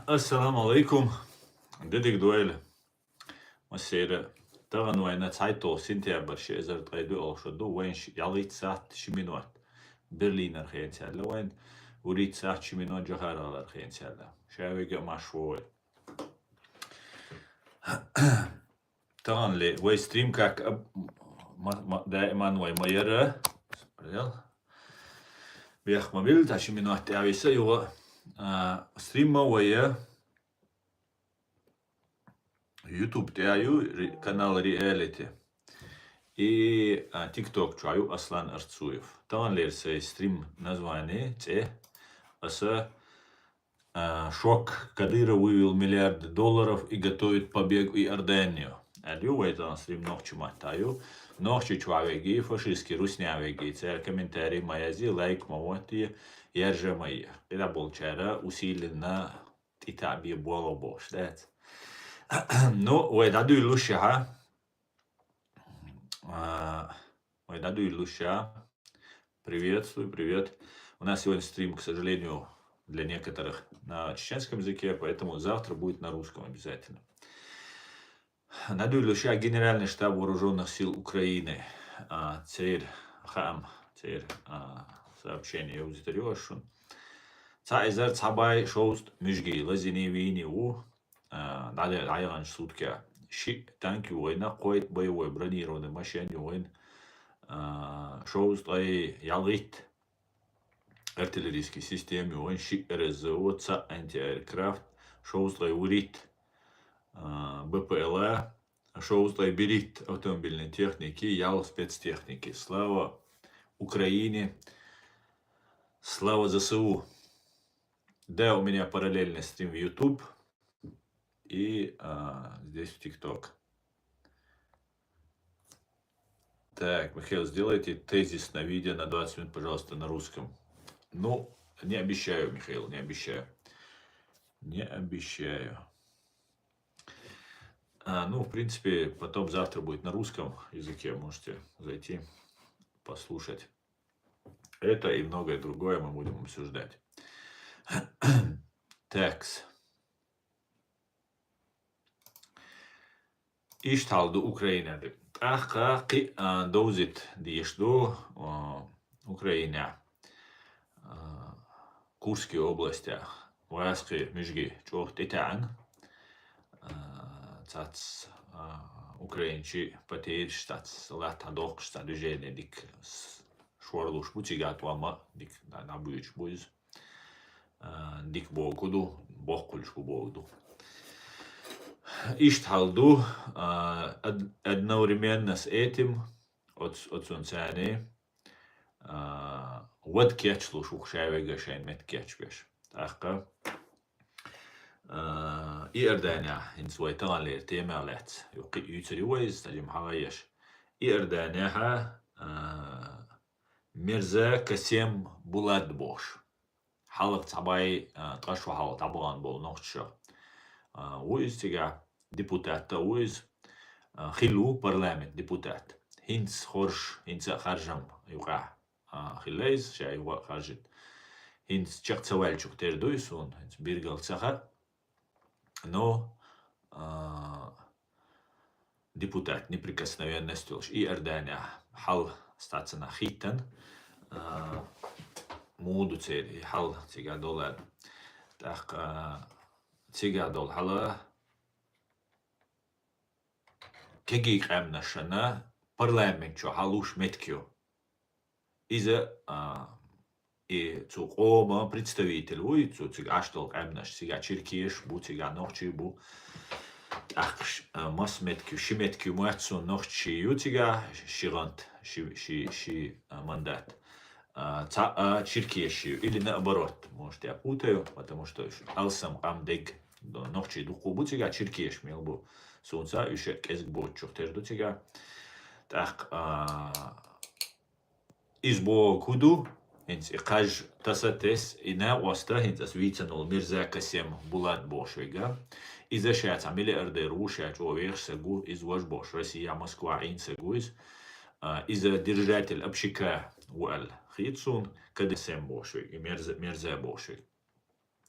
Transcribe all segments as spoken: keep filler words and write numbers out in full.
Ассаламу алейкум. Дедик дуэли. Масера. Таган вайна цайтол сентябрь ши эзар ткъайду алшаду, вайн ши-, ялгит саат ши минут. Берлинер хенцяла вайн, урит саат ши минут Джахаралар хенцяла. Шавига машвой. Таган ли, вай стрим как аб-, ма-, ма-, даиман вай майера. Смотрел. Бех мобиль, та ши минут ависа юга. А, стрима вая. YouTube тяю ре-, канал Реалити. И, а, TikTok чаю Аслан Арцуев. Таган лер сай стрим название, те, аса, а, шок. Кадыров вывел миллиарды долларов и готовит побег в Иорданию. Алю вайтан стрим нохчи матаю. Нохчи чуавеги, фашистский руснявеги. Цер комментарий маязи, лайк мавати, яржа майя. Ида болчара усиленно титаби боло бош, да? Ну, вай даду луша, ха? А, вай даду луша. Приветствую, привет. У нас сегодня стрим, к сожалению, для некоторых на чеченском языке, поэтому завтра будет на русском обязательно. Надуйлуша Генеральный штаб вооружённых сил Украины. А, цер, хам, цер, а, сообщение я узитарю ашун. Ца эзар цабай шоуст мюжги, лазини вини у, а, дали, дайган сутка. Ши танки война, койт боевой бронированный машин войн, а, шоуст ай ялгит артиллерийский система войн, ши РСЗО, ца антиаэркрафт, шоуст ай урит, а, БПЛА, шоуст ай берит автомобильной техники, ял спецтехники. Слава Украине, слава ЗСУ. Да, у меня параллельный стрим в YouTube и, а, здесь в TikTok. Так, Михаил, сделайте тезис на видео на двадцать минут, пожалуйста, на русском. Ну, не обещаю, Михаил, не обещаю. Не обещаю. А, ну, в принципе, потом завтра будет на русском языке, можете зайти, послушать. Это и многое другое мы будем обсуждать. Такс. Ишт хьал ду Украинада. Тӏаккха кхы, а, довзит деш ду, а, Украина, а, Курский областях. Васкхи мижги чӏох тӏитаан. А, цац, а, украинчи потериш цац, латта дохш ца движение дик с-, шорлуш бу цига тӏома дик на, на буйч буйз. А, дик богу ду, бохкулш бу богу ду. Ишт хьал ду, а, од-, одновременно с этим, от, от сунцани, а, вад кетч луш ухшавега шайн мет кетч беш. Тӏаккха, а, Иордания, инс вай таган лер тема лец. Юкъи юцари вайз, таджим хагаяш. Иордания ха, а, Мирза Касем Булат бош. Хьалха цхьабай, а, тӏашва хьал тӏабагӏан бол нохча. А, ву из цига депутат та ву из, а, хилу парламент депутат. Хинц хорш, хинца харжам юкъа, а, хилейз, ша юкъа харжит. Хинц чакъ цавалчук тер дуй сун, хинц биргал цаха. Но, а, депутат неприкосновенность улш. Иордания хьал стацана хитан, а, муду цери хьал цига долан. Так, а, цига дол хьала кеги къамнашана парламент чо хьалуш меткю. Иза, а, и цу къома представитель вуй, цу цига аштол къамнаш, цига черкеш бу, цига нохчи бу. Тӏаккха, а, мас меткю, ши меткю мацу нохчи ю цига, ши гъант, ши, ши, ши, а, мандат. А, ца, а, черкеш ю. Или наоборот, может, я путаю, потому что алсам къам дег, нохчи дукъу бу цига, черкеш мел бу. Сунца уьше кезг бочух тер ду цига. Тӏаккха, а, из бо куду, хинц и кхаж таса тес, и на оста, хинц ас вицанул Мирза Касем Булат бошвега. Иза ша ца миллиардер ву, ша чо вехш са гу, из вож бош, Россия, Москва, ин са гу из. А, иза держатель общака ву ал. Хит сун, кады Сем бошвег, и Мирза, Мирза бошвег.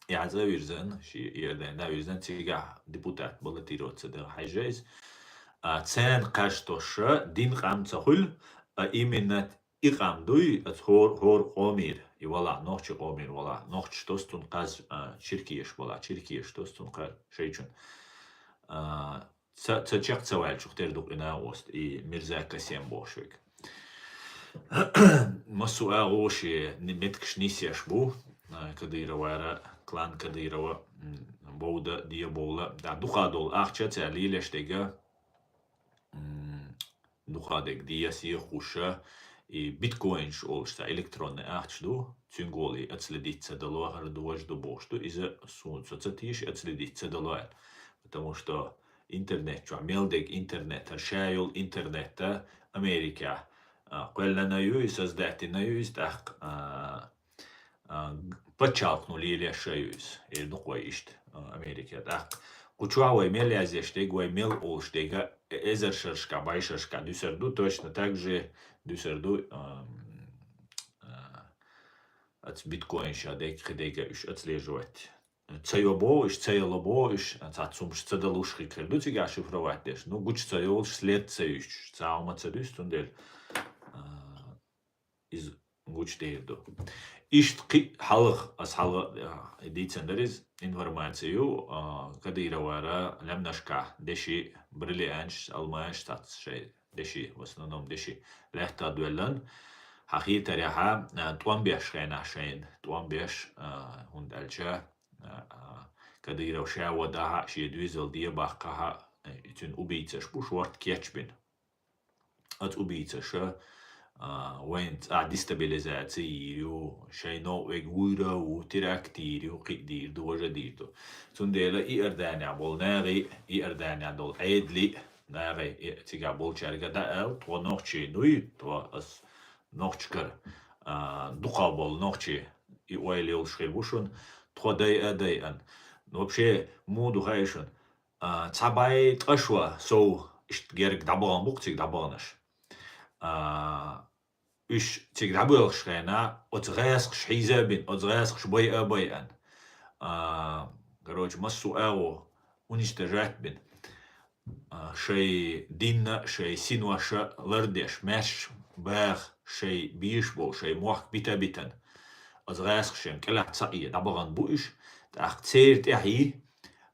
ЯцӀа вирзан, ши Иордане да вирзан, цигахь депутат баллотироваться дара хьаьжжа иза. А, царна кхаж тоша дин къам ца хуьлу, а именно и къам дуй, ас хӀор-, хӀор къомера, и вала, нохчи къомера вала, нохчаш тостун кхаж, а, чиркеш вала, чиркеш тостун кхаж шайчун. А, ца, ца чекх ца ваьлчух тера ду къина ост, и Мирза Касем бохуш вег. Массу агӀо ши ни-, меткаш нисеш бу, а, Кадыровара, клан Кадырова, м, бовда, де бовла. Да, дукха долу ахча цара лелеш дега, м, дукха дег, де, сехуша, и биткоинш олуш цхьа электронный ахча ду, цуьнга волу и отследить ца дало, хӀара дожа ду бохуш ду, иза суна со ца тийша отследить ца дало аьлла. Потому что интернет чохь мел дег интернет, хӀара ша йолу интернетта Америкехь, а, кхоьллина ю, и создатина ю, иза тӀаккха, а, а, г-, пачхьалкхано лелеш ша ю иза. Эр ду-кх вай иштта, а, Америка. ТӀаккха кху чохь вай мел язъеш дег, вай мел олуш дега, э-, эзар шаршка, бӀе шаршка дуьсар ду, точно так же дуьсар ду, ам, а, аца биткоин ша дег, кхидега уьш отслеживать. Ца йо бо уьш, ца яло бо уьш, цхьа цумаш ца далуш хир ду цигахь шифровать деш. Ну, гучу ца йолуш, след ца юьстуш, цхьа хӀума ца дуьсу, цундела, а, иза гучудер ду. Иштта кхин а хьалха, ас хьалха, а, дийцина дара иза, информаци ю, а, Кадыровара лаьмнашкахь деши, бриллианташ, алмаш, цац шайн деши, в основном деши, лаьттах доьллан, хьан хийтарехьа, а, тӀом беш хенахь шайна, тӀом беш, а, хӀунда аьлча, а, а, Кадыров ша вадахьа, шен доьзал де баккхахьа, и цуьнан убийцаш бу шорта кечбина. Оцу убийцаша, а, вайн цӀа дестабилизаци йийр ю, шайн новкъа вег вуьйр а ву, теракт йийр ю, кхин а дийр ду, важа дийр ду. Цундела Иорданехь болу нахи, Иорданехь долу Ӏедали, нахи, и, цигахь болчаьрга дӀа аьлла, тхо нохчий дуй, тхо ас нохчкара, а, дукха болу нохчий, и ойла йолуш хир бу шуна, тхо дайа а дайан. Вообще, муха ду хаьий шуна? А, цхьа бӀе ткъа шо сов иштта герга дӀабахана бу-кх цига дӀабаханаш. А, уьш цига дӀабоьлхуш хенахь, оцу гӀаскхаша хьийза а бина, оцу гӀаскхаша байа а байан. А, короче, массо а агӀо уничтожать бина. А, шайн динна, шайн синоша лардеш, маьрша баха, шайн бийш болу, шайн мохк бита а битан. Оцу гӀаскхашна кӀелахь ца Ӏе дӀабахана бу уьш, тӀаккха церан тӀаьхьий,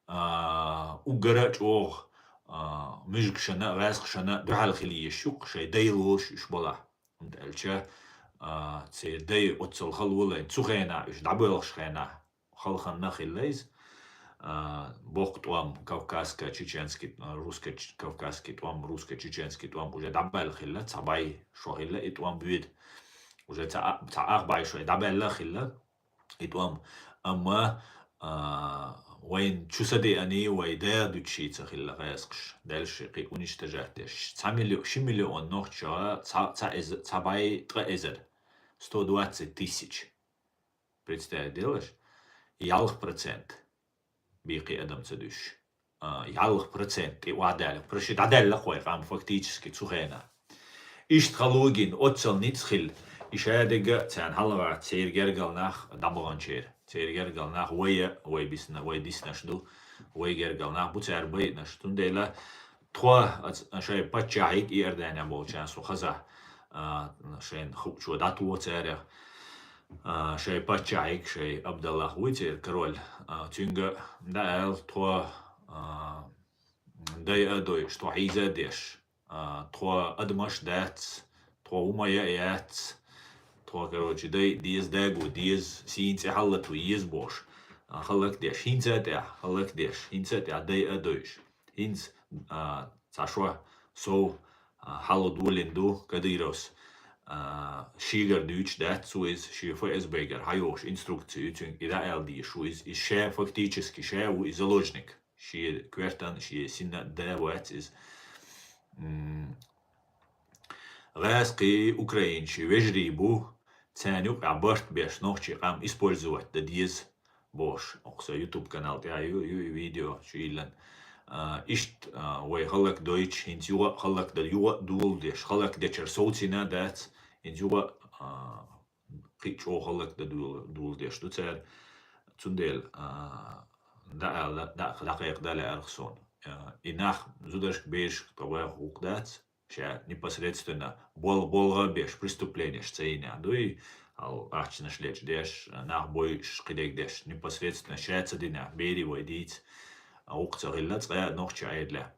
а, уггара а чӀогӀа, а, муьжгашана, гӀаскхашана дуьхьал хила езаш ю-кх шайн дай лоруш уьш балахь. ХӀунда аьлча, а, церан дай оццул хала валайн, цу хенахь уьш дӀабоьлхуш хенахь, хала ханна хилла иза. А, боккха тӀом, кавказско-чеченский, а, русско-ч-, кавказский тӀом, русско-чеченский тӀом уже дӀабаьлла хилла, цхьа бӀе шо хилла и тӀом боьду. Уже цхьа а, цхьа ах бӀе шо дӀабаьлла а хилла. И тӀом. Амма, а, вайн чу са деаний, вай дагӀа дуьтуш ца хилла гӀаскхаш. Дальше кхин уничтожать деш. Цхьа миллио-, ши миллион нохча, цхьа, цхьа эз-, цхьа бӀе ткъа эзар. Сто двадцать тысяч. Представить делаешь? Ялх процент. Бийкхи адам ца дуьсуш. А, ялх процент тӀе охьадаьлла. Проши дӀадаьлла кхой къам фактически цу хенахь. Иштта халугин, оццал ницкъ хилла. И шадерг а царна хьалха церан гергал нах дӀабаханчера. Церан гергал нах вай а, вай бисна, вай диснаш ду, вай гергал нах бу цара байинаш. Цундела тхо, ац-, шайн паччахьиг Иорданехь болчарна со хазахь, а, шайн хуучо дӀатухо царах. А, шайн паччахьиг, шайн Абдаллах вуй церан король, а, цуьнга дӀа аьлла тхо, а, дайа а дойуш, тхо хьийза а деш, а, тхо адамаш дац, тхо хӀума яа яц, тхо, короче, дай деза, даго деза, сийна цӀе хьаллату еза бохуш, а, хӀаллак деш, хӀинца а тӀехь, хӀаллак деш, хӀинца а тӀехь дайа а дойуш. ХӀинца, а, цхьа шо сов, а, хьалха долийна ду Кадыровс, а, шийгара дуьйцуш дац цо иза, шен ФСБ-гара хьайогӀуш инструкци ю цуьнга, и дӀа аьлла дезаш ву иза, иза ша фактически ша ву и заложник. Шен коьртан, шен сина да вац иза. М, гӀаьскхий, украинчий вежарий бу, царна юкъахь барт беш нохчий къам использовать дан деза бохуш. Окху сан YouTube канал тӀехь ю, ю и видео чу йиллан. А, иштта, а, вай хӀаллак дойтуш, хӀинца юха а хӀаллак дан юха а доладеш, хӀаллак дечара совцийна а дац, хӀинца юха а, а, кхин а чӀогӀа хӀаллак дан дола-, доладеш ду цара. Цундела, а, дӀааьлла, дӀа-, дӀакхайкха дале аргӀа суна. А, и нах зударшка, берашка тӀа ваха гӀуллакх дац, ша непосредственно бол-, болга беш, преступленеш ца йина дуй, ал ахчанаш лечкъадеш, нах бойуш, кхидерг деш, непосредственно ша ца дина, берий вай дийца, а, гӀуллакх ца хилла, цкъа нохчи Ӏедалехь.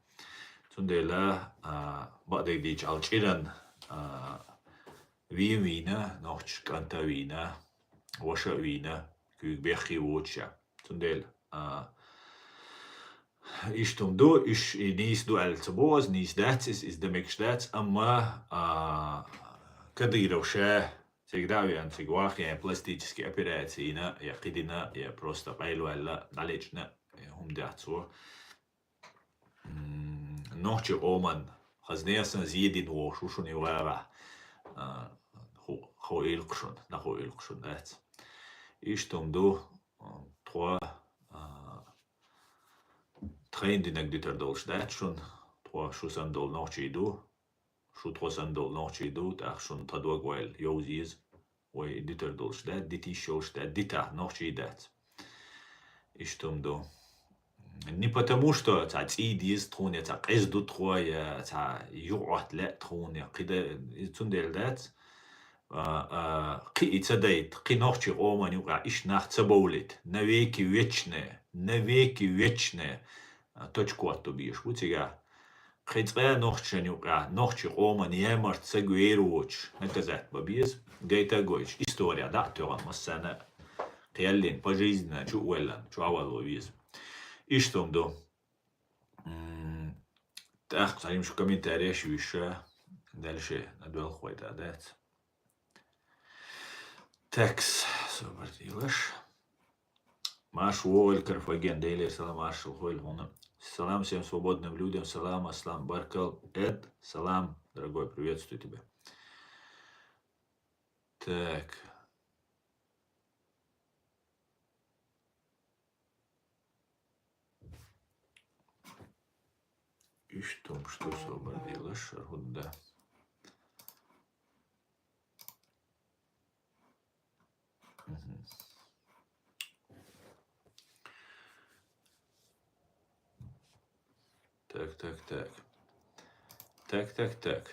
Цундела, а, бакъдерг дийцича, ал чӀиран, а, вен вийна, нохча кӀант а вийна, ваша а вийна, куьйга бехке воцуш. Цундела, а, иштта хӀума ду, уьш и нийса ду аьлла ца боху ас, нийса дац иза, иза дан мегаш дац, амма, а, Кадыров ша цига дӀа а веана, цига вахийна, пластический операци йина, я кхидина, я просто къайлаваьлла, дӀалечкъина, я хӀума дац цо. М, нохчийн къоман хазне а санна зе дина вогӀуш ву шуна и вагӀахь, а, ху-, хууйла-кх шуна, дӀахууйла-кх шуна дац. Иштта хӀума ду, тхо, а, тхайна динарг дитар долуш дац шуна, тхо шу санна долу нохчий ду, шу тхо санна долу нохчий ду, тӀаккха шуна тхан дог-ойла йовза еза. Вай дитар долуш дац, дита йиш йолуш дац, дитахь нохчий дац. Иштта хӀума ду. Не потому, что цхьа цӀий деза тхуна, я цхьа къиза ду тхо, я цхьа юкъа Ӏотта лаьа тхуна, я кхида, иза цундела дац. А, а, кхин и ца дайта, кхин нохчийн къоман юкъахь иштта нах ца бовлийта, навеки вечные, навеки вечные, а, точка хӀотто безаш бу цигахь. Кхин цкъа нохчашна юкъахь, нохчийн къоман ямарта саг вер воцуш, наказать бан беза, гайта а гойтуш, история дӀа а тоьхна массарна а, кхел а йина, пожизненно чу а воьллина, чу а валло веза. Иштта хӀума ду. М, тӀаккха цхьа йимаш комментареш вуьйша, дальше а доьлху вай тӀа дац. Текс, собар дийлаш. Марш вогӀийла, Карфаген, Делера салам, маршалла хуьлда хьуна. Салам всем свободным людям, салам, Аслан, баркал, Эд, салам, дорогой, приветствую тебя. Так. Иштта хӀума ду, собар дийлаш, шархӀудда. Мгм. Так, так, так. Так, так, так.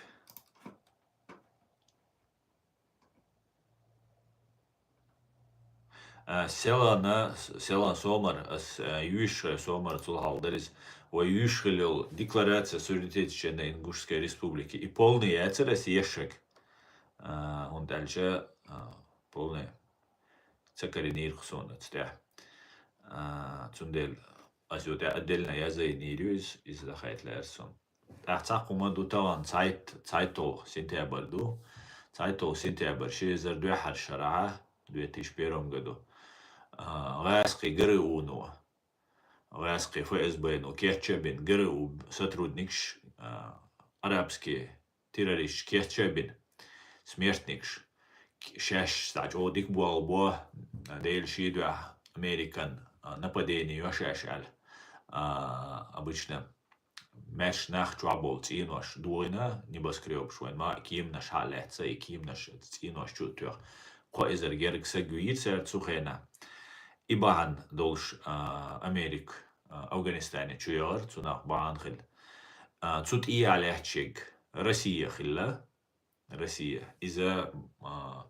А, Селана, Селан Сомар, ас, а, юьйш хилла Сомар, цул хьалха дара иза, вай юьйш хилла йолу декларация суверенитета Ингушской Республики. И полный яцара ас ешшаг. А, хӀунда аьлча, а, полный ца карийнера-кх суна цу тӀехь. А, цундела ас ю тӀе отдельно язйинийр ю иза, иза дахайта лаьара суна. ТӀаккха цхьа хӀума ду тахана, цхьайтт-, цхьайтталгӀа сентябрь ду. ЦхьайтталгӀа сентябрь ши эзар дуьххьара шарахь, две тысячи первом году, а, гӀаьскхи ГРУ-но, гӀаьскхи ФСБ-но кечъян бина, ГРУ сотрудникаш, а, арабский террористаш кечъян бина, смертникаш. Шаьш цхьа чӀогӀа дика болх бо, Делан шен дуьхьа Американ, а, нападение йо шаьш аьлла. А, обычно маьрша нах чохь болу цӀенош дохийна, небоскрёбаш вайн ма, кеманаш хьа а лаьцна, и кеманаш цӀенош чу а тоьхна. Кхо эзар гергга саг вийра цара цу хенахь. И бахьана долуш, а, Америка, а, Афганистане чу яхара, цунах бахьана хилла. А, цу тӀехьа лаьттачерг Россия хилла. Россия. Иза, а,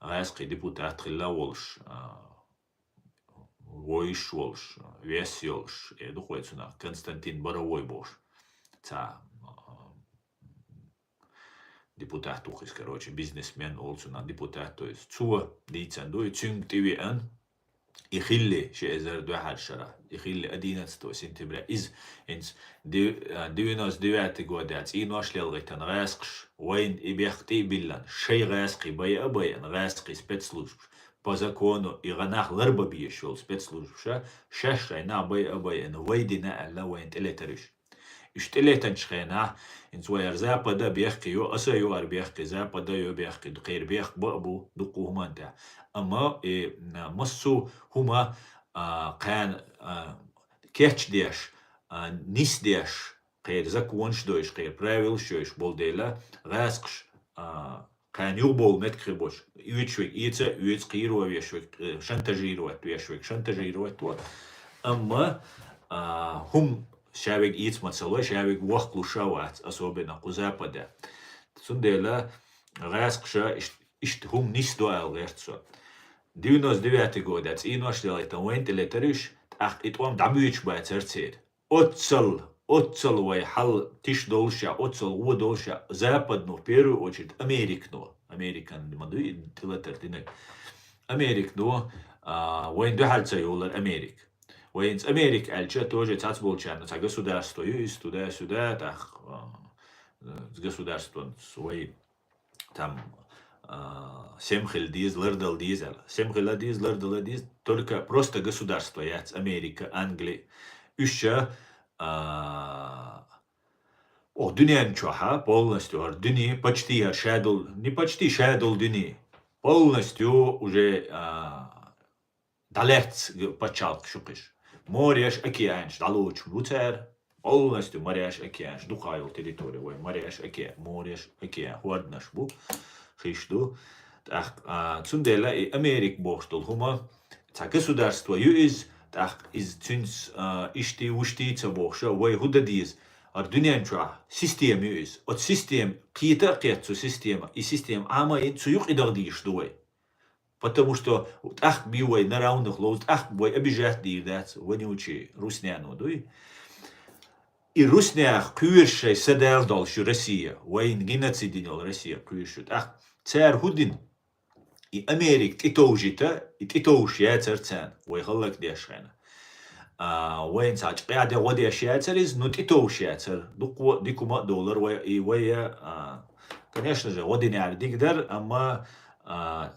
гӀаьскхи депутат хилла волуш, а, вуьйш волуш, вес йолуш, э, ду-кх вай цунах, Константин Боровой бохуш. Цхьа, а, депутат ву-кх иза, короче, бизнесмен олу цунах, депутат, то есть цо дийцина ду, и цуьнга тӀевеана, и хилли ши эзар дуьххьара шарахь, и хилли одиннадцатого сентября. Иза, хӀинца дев-, а, девяносто девятый годехь цӀенош лелхийтина гӀаьскхаш, вайна и бехк тӀе а биллина, шайн гӀаьскхий байа а байина, гӀаьскхий спецслужбаш, по закону и гӀа нах ларбан безаш йолу спецслужбаша, шаьш шайн нах байа а байина, вай дина аьлла, вайна тӀелетара уьш. Уьш тӀелетанчу хенахь, хӀинца вай хӀара Запада бехке йо, аса а йо хӀара бехке, Запада йо бехке, кхеран бехк бан а бу дуккха хӀуманна тӀехь. Амма и, м, массо а хӀума, а, кхана, а, кечдеш, а, нисдеш, кхеран законаш а дойуш, кхеран правилаш а йойуш болу дела, гӀаьскхаш, а, Кхана юха болу меттиг хир болуш. Оьцуш верг эца а оьцу, кхеро веш верг, э, шантажировать веш верг шантажировать во. Амма, а, хӀума ша верг эца ма ца лой, ша верг вохкалуш а вац, особенно кху Западе. Цундела гӀаскхаша иш-, иштта хӀума нисдо аьлла гӀерта со. Девяносто девятый года цӀенош делайта вайн тӀе летариш, тӀаккха и тӀом дӀабоьдуш бацара церан. Оццал, оццал вай хьал тиша долуш а, оццал гӀо долуш а, Западно, в первую очередь, Американо. Американ ма дуй, тӀелатар динарг. Американо, а, вайн дуьхьал ца йолар Америка. Вайнца Америка аьлча, тоже цац болчарна, цхьа государство ю, из туда-сюда, тӀаккха, а, государство вай там, а, сема хила деза, лардала деза аьлла. Сема хила деза, лардала деза, только просто государство яц, Америка, Англи. Уьш а, а, о, дуьнен чохь а полностью, хӀара дуьне, почти хӀара ша долу, не почти ша долу дуьне, полностью уже, а, дӀалаьцна г-, пачхьалкхаш ю кхиш. Мореш, океанаш дӀалоцуш бу цара, полностью мореш, океанаш, дукха йолу территори вай, мореш, океан, мореш, океан, хӀорданаш бу, хиш ду. ТӀаккха, а, цундела и Америка бохуш долу хӀума цхьа государство ю иза, тӀаккха иза цуьнца, а, ишти, вушти ца бохуш а, вай хӀу дан деза? ХӀара дуьнен чохь система ю иза. Оцу система кхета а кхетта цу система, и система Ӏама а йина, цу юкъа и даха дезаш ду вай. Потому что тӀаккха бен вай на равных ловза, тӀаккха вай обижать дийр дац, вонючий руснено дуй. И руснех кхоьруш шайн са дала долуш ю Россия, вайна геноцид йина йолу Россия кхоьруш ю. ТӀаккха цара хӀу дина? И Америка тӀетовжийта, и тӀетовжуш яцара царна, вай хӀаллакдеш хьайна. А, вайна цхьа чкъа де гӀо деш яцара иза, ну тӀетовжуш яцара. Дуккха дика хӀума а долура вай, и вай, а, конечно же, гӀо динера дика дара, амма, а,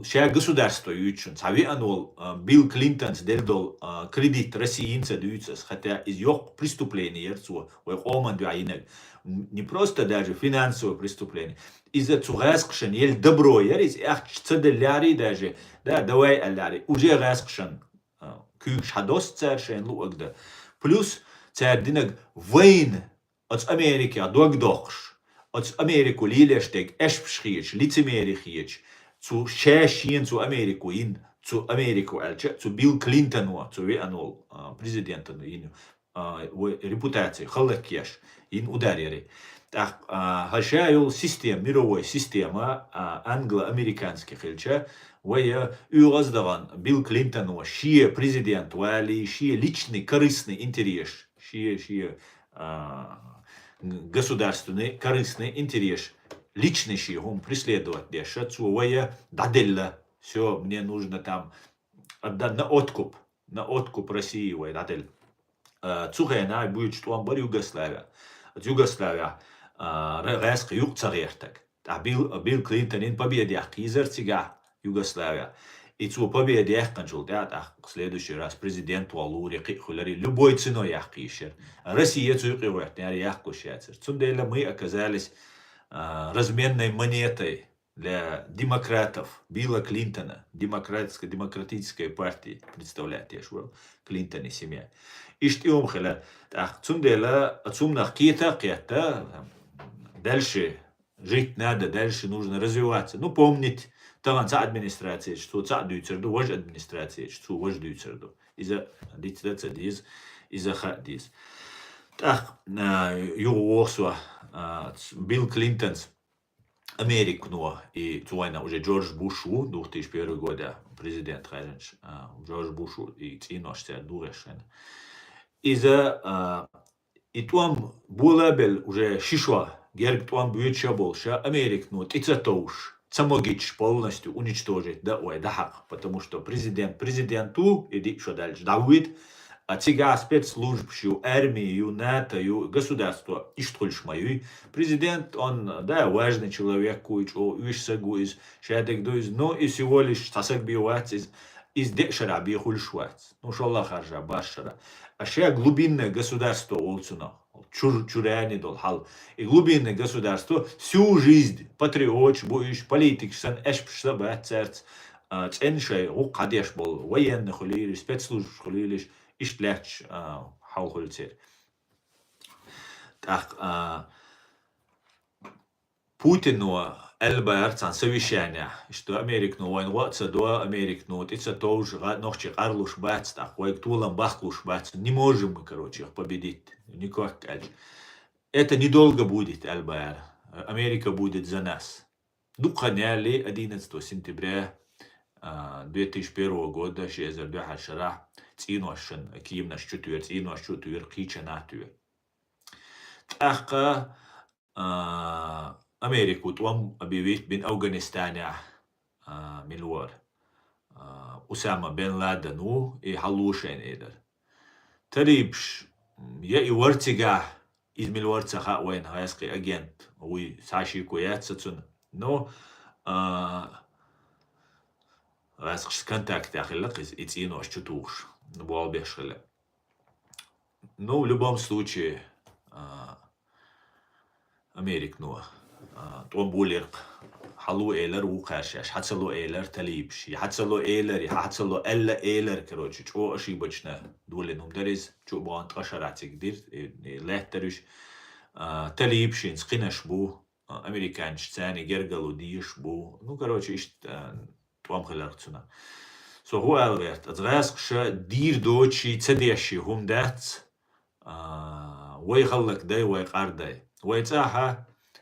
ша государство юьйцучун, цхьа веана волу, а, Билл Клинтонс делла долу, а, кредит Россиян ца дуьйцу аса, хотя иза йоккха преступление яра цо, вай къоман дуьхьа йинарг. М, не просто даже финансовое преступление. Иза цу гӀаскхашна елла добро яра, иза ахча ца делларе даже, да, давай аьлларе, уже гӀаскхашна, а, куьйгаш хьадоссу цара шайна луъург дан. Плюс цара динарг вайна оцу Америкех дог доккхуш, оцу Америко лелош дерг аьшпаш хеташ, лицемери хеташ, цу ша шена цу Америко йина, цу Америко аьлча, цу Билл Клинтоно, цу веана волу, а, президентано йина, а, вай репутаци хӀаллакъеш йина удар яра. ТӀаккха, а, хӀара ша йолу система, мировой система, а, англо-американский хилча, вай, а, оьгӀаз дахана Билл Клинтоно шен президент валий, шен личный корыстный интерес, шен, шен, а, государственный корыстный интерес, личный шен хӀума преследовать деш, цо вай, а, дӀаделла. Всё, мне нужно там отда-, на откуп, на откуп России вай дӀаделла. А, цу хенахь буьйцу тӀом бара Югославия. Оцу Югославия, а, ра-, гӀаьскхи юкъа ца гӀертарг. ТӀаккха Билл, Билл Клинтонан победа яккха йизара цигахь Югославия. И цо победа яьккхинчул тӀаьхьа, тӀаккха следующий раз президент валуре кхин а хуьлура, любой ценой яккха йиш яра. Россия цу юкъе гӀоьртинера, яккхуш яцара. Цундела мы оказались, а, разменной монетой для демократов, Билла Клинтона, демократической, демократической партии представлять еш вара Клинтонан семья. Иштта и хӀума хилла. ТӀаккха цундела цу хӀуманах кхета а кхетта, дальше жить надо, дальше нужно развиваться. Ну, помните, тахана цхьа администраци ечу, цо цхьаъ дуьйцур ду, важа администраци ечу, цо важа дуьйцур ду. Иза дицдан ца деза, иза хаа деза. ТӀаккха, а, юха воху со, а, ц-, Билл Клинтонс Американо, и цу вайна уже Джордж Буш ву, две тысячи первый года президент хаьржинчу, а, Джордж Буш ву, и цӀенош цара дугӀеш шайна. Иза, а, и тӀом болабелла уже ши шо, герга тӀом боьдуш а болуш а, Американо тӀе ца товш, ца могуьйтуш полностью уничтожить дан а вай дӀахьакха, потому что президент президент ву, и диъ шо даьлча дӀавоьду, а цигахь спецслужбаш ю, арми ю, НАТО ю, государство иштта хуьлуш ма юй. Президент, он, да, важный человек ву, и чӀогӀа уьш саг ву иза, шадерг ду иза, но и всего лишь цхьа саг бен вац иза, иза деа шарахь бен хуьлуш вац. Ну, шолгӀа харжа, барх шарахь. А ша глубинное государство олу цунах. Чур-, чуьрани долу хьал. И глубинное государство всю жизнь патриоташ бу уьш, политикаш санна, аьшпаш сан бац цаьрца, а, цӀена шайн гӀуллакх хьадеш болу, военный хуьлийла, спецслужбаш хуьлийла, иштта лаьтташ, а, хьал хуьлу церан. ТӀаккха, а, Путино аьлла баьхкар цхьана совещанехь, иштта Американо вайна гӀо а ца до, Американо тӀе ца товш, гӀа-, нохчий къарлуш бац, тӀаккха вайга толам баккхалуш бац, не можем мы, короче, их победить, никак аьлча. Это недолго будет, аьлла баьхкар. Америка будет за нас. Дукха хан яьлча, одиннадцатого сентября, а, две тысячи первого года, ши эзар ткъаь ши шера, цӀеношна кеманаш чу тоьхар, цӀенош чу а тоьхар, кхечанхьа а тоьхар. ТӀаккха, а, Америко тӀом объявить бина Афганистанехь, а, мила вар, а, Усама бен Ладен ву, и хьаллуш шайна элира. Талибаш, я и вар цигахь, иза мила вар ца хаьа вайна, гӀаьскхи агент вуй, цхьа шеко яц сан цунна. Но, а, гӀаьскхашца контактехь хилла-кх иза, и цӀенош чу тухуш, болх беш хилла. Ну, в любом случае, а, Американо, а, тӀом болийра-кх, хьалу элира вукхаьрша, хьа ца ло элира талибаш, я хьа ца ло элира, я хьа ца ло аьлла элира, короче, чӀогӀа ошибочно долийна хӀума дара иза, чу а бахана ткъа шера цига дира, и, и лаьттара уьш, а, талибаш хӀинца кхинаш бу, а, американцаша царна гергарло дезаш бу. Ну, короче, иштта, а, тӀом хилира-кх цунах. Со хӀун ала гӀерта, аса гӀаьскхаша дийр доций, ца деший хӀума дац, а, вай хӀаллакдай, вай къардай. Вай цӀахь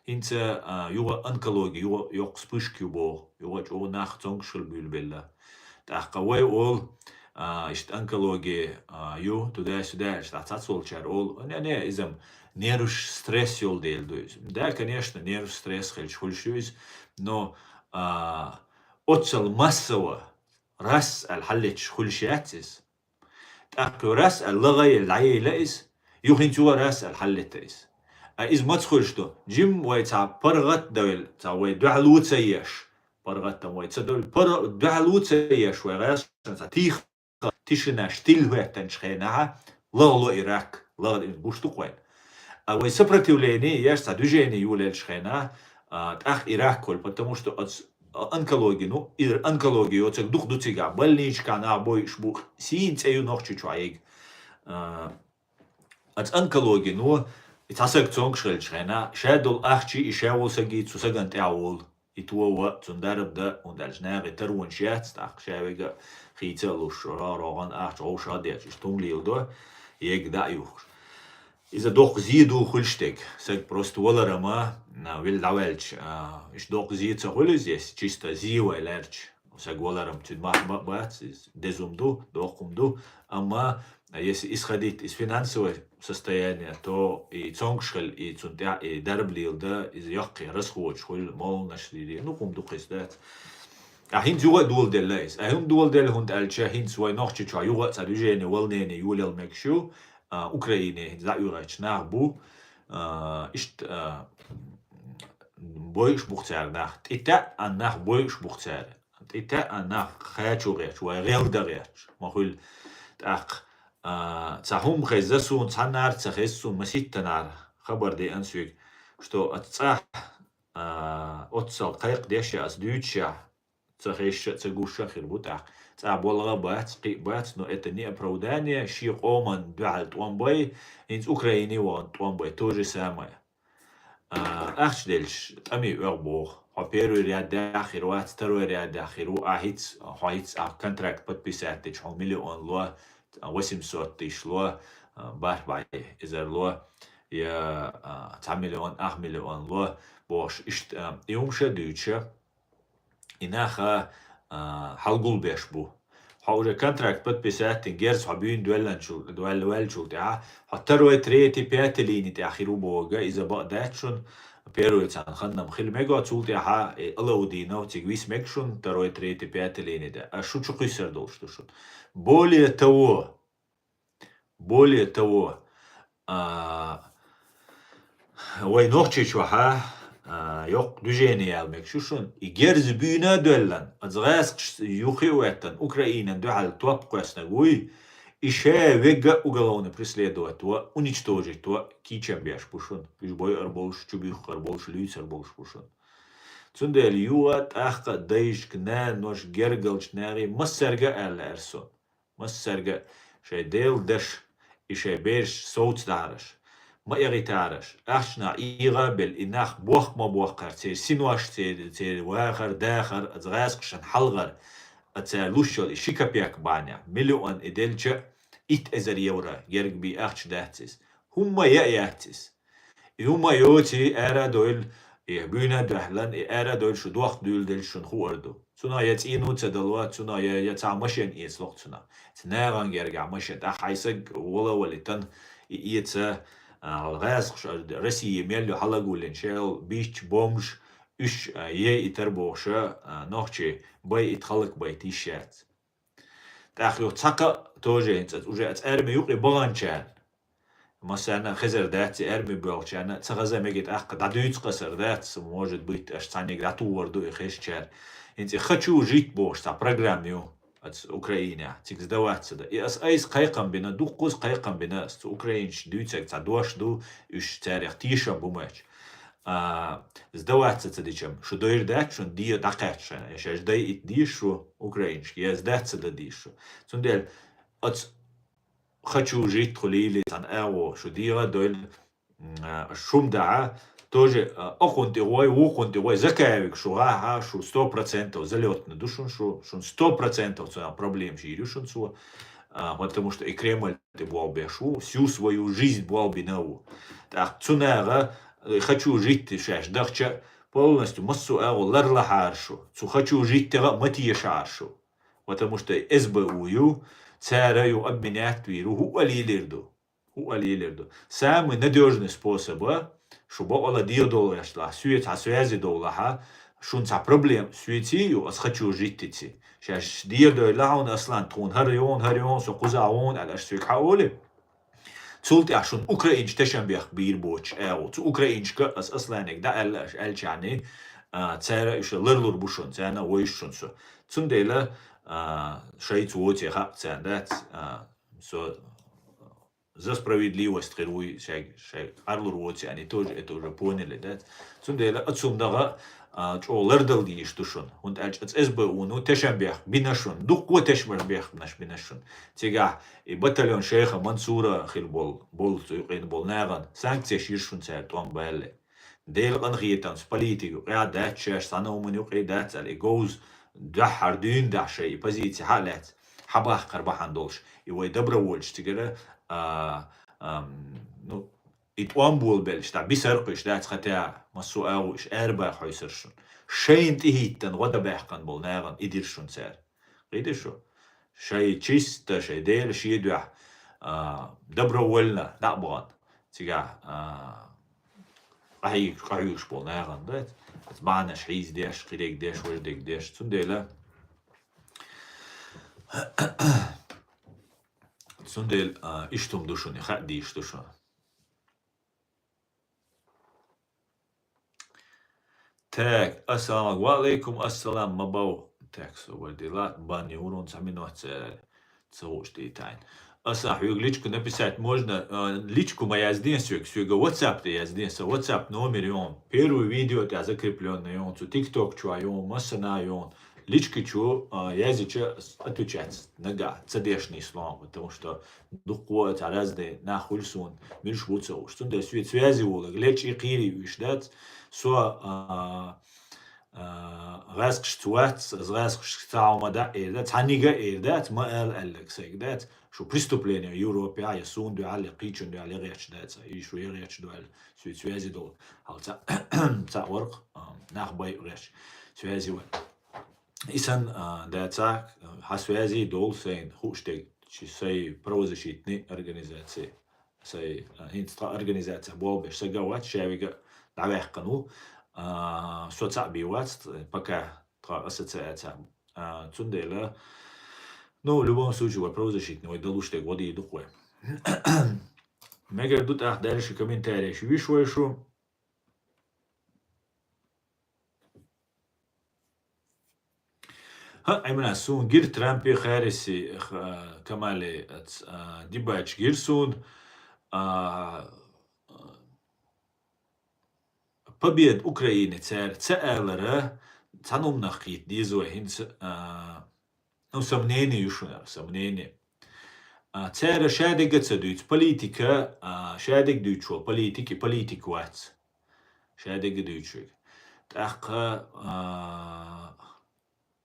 хӀинца, а, юха онкологи, юха йоккха вспышка ю боху, юха чӀогӀа нах цомгаш хила буьйлабелла. ТӀаккха вай олу, а, иштта онкологи, а, ю, туда-сюда, иштта цхьацца волчара олу, не, не, иза-м нерваш стресс йолу дела ду иза. Да, конечно, нерваш стресс хилча хуьлуш ю иза, но, а, оццал массово раз аьлла хьаллеташ хуьлуш яц иза. ТӀаккха раз аьлла лахъяйла дӀаяйла иза, юха хӀинца юха раз аьлла хьаллета иза. А иза маца хуьлуш ду? Жимма вай цхьа паргӀат а девлла, цхьа вай дуьхьало ца еш, паргӀат-м вай ца девлла, пар-, дуьхьало ца еш вай гӀаьскхашна цхьа тийха тишина, штиль хӀоьттинчу хенахь лахло и рак, лахла и гуш ду-кх вайна. А вай сопротивление еш, цхьа движение йолаеллачу хенахь, а, тӀаккха и рак хуьлу, потому что оц-, онкологи, ну, и онкологи йоцург дукха ду цигахь, больничкахь нах бойуш бу, сийна цӀе ю Нохчийчохь ерг. А, оцу онкологи, ну, и цхьа саг цомгаш хилчу хенахь, ша долу ахчий, и ша волу сагий цу сагана тӀехь волу. И тӀом бан, цунна дарба дан, хӀунда аьлча нахе таронаш яц, тӀаккха ша вега хийца а луш, рогӀан ахча гӀовшах а детташ, иштта хӀума леладо, ерг дӀа а юхкуш. Иза доккха зе ду хуьлуш дерг. Саг просто валар-м, а, вилла дӀаваьлча, а, иштта доккха зе ца хуьлу иза, если чисто зе вай лаьрча. Саг валар-м цуьнан мах ма бац, иза деза хӀума ду, доккха хӀума ду. Амма если исходить из финансового состояния, то и цомгаш хила, и цунна тӀехь и дарба леладан, иза йоккхий расходаш хуьлу, молланаш лийри, ну, хӀума дукха иза дац. А хӀинца юха а доладелла иза. А хӀунда доладелла, хӀунда аьлча хӀинца вай Нохчийчохь юха а цхьа движение, волнение йолаялла мегаш ю, а, Украине хӀинца дӀа а оьхуьйтуш нах бу, а, иштта, а, бойуш бу-кх цара нах, тӀетаьӀӀа нах бойуш бу-кх цара. ТӀетаьӀӀа нах кхачо гӀерташ, вай гӀелдан гӀерташ ма хуьлу. ТӀаккха, а, цхьа хӀума хезна суна, цхьаннара ца хезна суна, маситтанара хабар деана соьга, что оцу цӀахь, а, оццал кхайкхадеш а, аса дуьйцуш а, ца хезаш а, ца гуш а хир бу тӀаккха. ЦӀахь болх а бац, кхин а бац, но это не оправдание, шен къоман дуьхьал тӀом бай, хӀинца Украине вахана тӀом бай, то же самое. А, ахча делча, тӀаме оьгӀу боху. Хьо первый рядехь хир вац, второй рядехь хир ву, ахь хӀинца, хьо хӀинца ахь контракт подписать дича, хьо миллион ло, восемьсот тысяч ло, а, бархӀ бӀе эзар ло, я, а, цхьа миллион, ах миллион ло, бохуш, иштта, а, и хӀума ша дуьйцуша, и нах, а, хьалгулбеш бу. Хьо уже контракт подписать дина, герз хьо буьйна доьлланчул, доьлла ваьллачул тӀаьхьа, хьо второй, третий, пятый линий тӀехь хир ву боху, иза бакъ дац шуна, первый царна ханна-м хила мега, цул тӀаьхьа, э, Алаудинов цига виса мега шуна, второй, третий, пятый линий тӀе. А шу чу кхуьссур долуш ду шуна. Более того, Более того, а, вай Нохчийчохь, а, йоккха движение яла мегаш ю шуна, и герз буьйна а доьллан, аса гӀаьскхаш юххе а хӀоьттан, Украинан дуьхьал топ кхоьссинарг вуй, и ша вегга а уголовно преследовать во, уничтожить во, кийчам беш бу шуна. Уьш бойур болуш, чубуьйхур болуш, луьйцур болуш бу шуна. Цундела юха а тӀаккха а дайшка, нанош, гергарчу нахе, массаьрга а аьлла аьрсо. Массаьрга а шайн Делан даш, и шайн бераш совцадахьараш. ма эгӀитараш. Ахчанах ӀийгӀа а белла, и нах бохк ма бохкхар, церан синош, церан, церан вахар, дахар, аз гӀазкхашна хьалхара, а цара луш йола и ши копейк бахьанехь, миллион и делча, итт эзар евро герга бе ахча дац иза. ХӀумма яа яц иза. И хӀума йоций, ара а дойла, и буйна а дуьхьалан, и ара а дойла шу дохк дуьйладелча шуна хуур ду. Цунах я цӀийно ца далва, цунах я, я цхьа машен эцалу-кх цунах. Цу нахана гергахь машен, тӀаккха хьайн саг вала а валийтан, и эца, а, гӀазкхаша, Россия мел ю хьалагӀовллина, шел бийцча бомж, уьш, а, е и тара бохуша, а, нохчий бай итт халкъ байта йиш яц. ТӀаккха юха цхьа кхаъ тоже хӀинца, уже аса арми юкъе баханчарна. Массарна а хезар дац, и арми боьлхучарна а ца хаза мега, тӀаккха дӀадуьйцу къасар дац, может быть, аша цхьаннега дӀатухур ду и хезачара. ХӀинца и «Хочу жить» бохуш цхьа программа ю аса Украинехь, цига сдаваться дан. И аса айса кхайкхам бина, дуккхаза кхайкхам бина аса, цу украинцаша дуьйцург цхьа дош ду, уьш царех тешам бу моьттуш. А, сдаваться ца дича-м, шу дойр дац шуна де дӀакхаьчча, я шаьш дайийта деза шу украинашка, я сдаться дан деза шу. Цундела аса «Хочу жить» тхо лийли цхьана агӀо шу дегӀа а дойла, м, а, шум дахьа, тоже, а, окхунна тӀе гӀой, вукхунна тӀе гӀой, Закаевга шу гӀахьа, шу сто процентов залётный ду шуна шу, шуна сто процентов цунах проблемаш йийр ю шуна цо, а, потому что и Кремль тӀе болх беш ву, всю свою жизнь болх бина ву. ТӀаккха цу наха, э, «Хочу жить» шаьш дахча, полностью массо а агӀо ларлахьара шу, цу «Хочу жить» тӀера а ма тешахьара шу. Потому что эс бэ у ю, цара ю обменять вийр ву, хӀуъа лелийр ду. ХӀуъа лелийр ду. Самый надёжный способ а, шу бакъала дегӀадовла гӀерталахь, соьца хьан связи довлахьа, шуна цхьа проблема соьций ю, аса «Хочу жить» тӀе. Шаьш дегӀадойла хьуна, Аслан, тхуна хӀара йогӀун, хӀара йогӀун, со кхузахь вогӀун аьлла, аша соьга хьаоли. Цул тӀаьхьа шуна украинцаш тешам бехк бийр боцуш агӀо. Цу украинчка ас Асланега дӀааьлла аша аьллачарний, а, цара уьш ларлур бу шуна, царна а вевзаш шуна со. Цундела, а, шайца воций хаьа царна дац, а, со за справедливость хир вуй, шай, шай къарлур воций, они тоже это уже поняли, дац. Цундела аса цунна дагӀа, а, чӀогӀа лардала дезаш ду шуна. ХӀунда аьлча аса эс бэ у ну тешам бехк бина шуна, дуккха тешамаш бехкнаш бина шуна. Цигахь и батальон шайха Мансура хила болу, болу цу юкъина болу нахана санкцеш йира шуна цара тӀом балале. Делан къинхетамца политика юкъехь дац шаьш, цхьана а хӀуманна юкъе дац аьлла, и говза дуьххьара дуьйна дахь шайн и позици хьа а лаьцна, хьабахкар бахьана долуш, и вай добровольцаш цигара, а, ам, ну, и тӀом болабеллаш, дӀа бисар кхуьйш дац, хотя массо а агӀо уьш арабаха хьовсур шуна. Шайна тӀехӀиттина гӀо дан баьккхина болу нахана и дира шуна цара. Кхийтира шу? Шай чисто, шай Дела шен дуьхьа, а, добровольно дӀа а бахана. Цигахь, а, къахьий-, къахьоьгуш болу нахана, да? Оцу бахьанаш хьийза деш, кхидерг деш, важа дерг деш. Цундела, цундела, а, иштта хӀума ду шуна, и хаа дийш ду шуна. Так, ассаламу алейкум. Ва алейкум ассалам, ма бов. Так, со вар дила, бан юрун цхьа минут церали. Ца гуш тӀе тайн. Аса хьоьга личку написать можно, а, личку ма язден соьга, соьга WhatsApp тӀе язден, са WhatsApp номер йон. Первый видео тӀе закреплённый йон, цу TikTok чу йон, массана йон. Лички чу, а, яздича отвечать нагахь ца дешний слон, потому что дуккхо а цхьа разный нах хуьлу суна, муьлш ву ца уьш. Цундела соьца связи волаг, лечкъий кхийрий уьш дац, со, а, а, гӀазкхашца вац, ас гӀазкхашка цхьа хӀума дӀа а эр дац, цхьаннига а эр дац, ма ала аьллаг сайга дац, шу преступление Европехь я суна дуьхьал, я кхечун дуьхьал я гӀерташ дац, и шу я гӀерташ ду аьлла, соьца связи долу. Хьал цхьа, цхьа варх, а, нах бай гӀерташ, связи вай. И сан, а, дацахь, хьан связи долу сайна хууш дерг, чи сай правозащитный организация, сай, а, хӀинца тхан организация болбеш сага вац, шавига дӀаваьккхина ву, а, со цхьаъ бий вац, пока тхан ассоциация. А, цундела, ну, в любом случае, вай правозащитный, вай далуш дерг гӀо дийр ду-кх вай. Мегар ду тӀаккха дальше комментарий виш вай шу. ХӀаъ, Ӏимран, суна гира Трампи, Харриси, х-, Камали, ц-, а, дебаташ гира суна. А, победа Украины цара ца алара, цхьана хӀуманах кхета деза вай хӀинца, а, ну, сомнение ю шуна, сомнение. А, цара шадерг а ца дуьйцу, политика, а, шадерг дуьйцуш вол политик, и политик вац. Шадерг а дуьйцуш верг. ТӀаккха, а,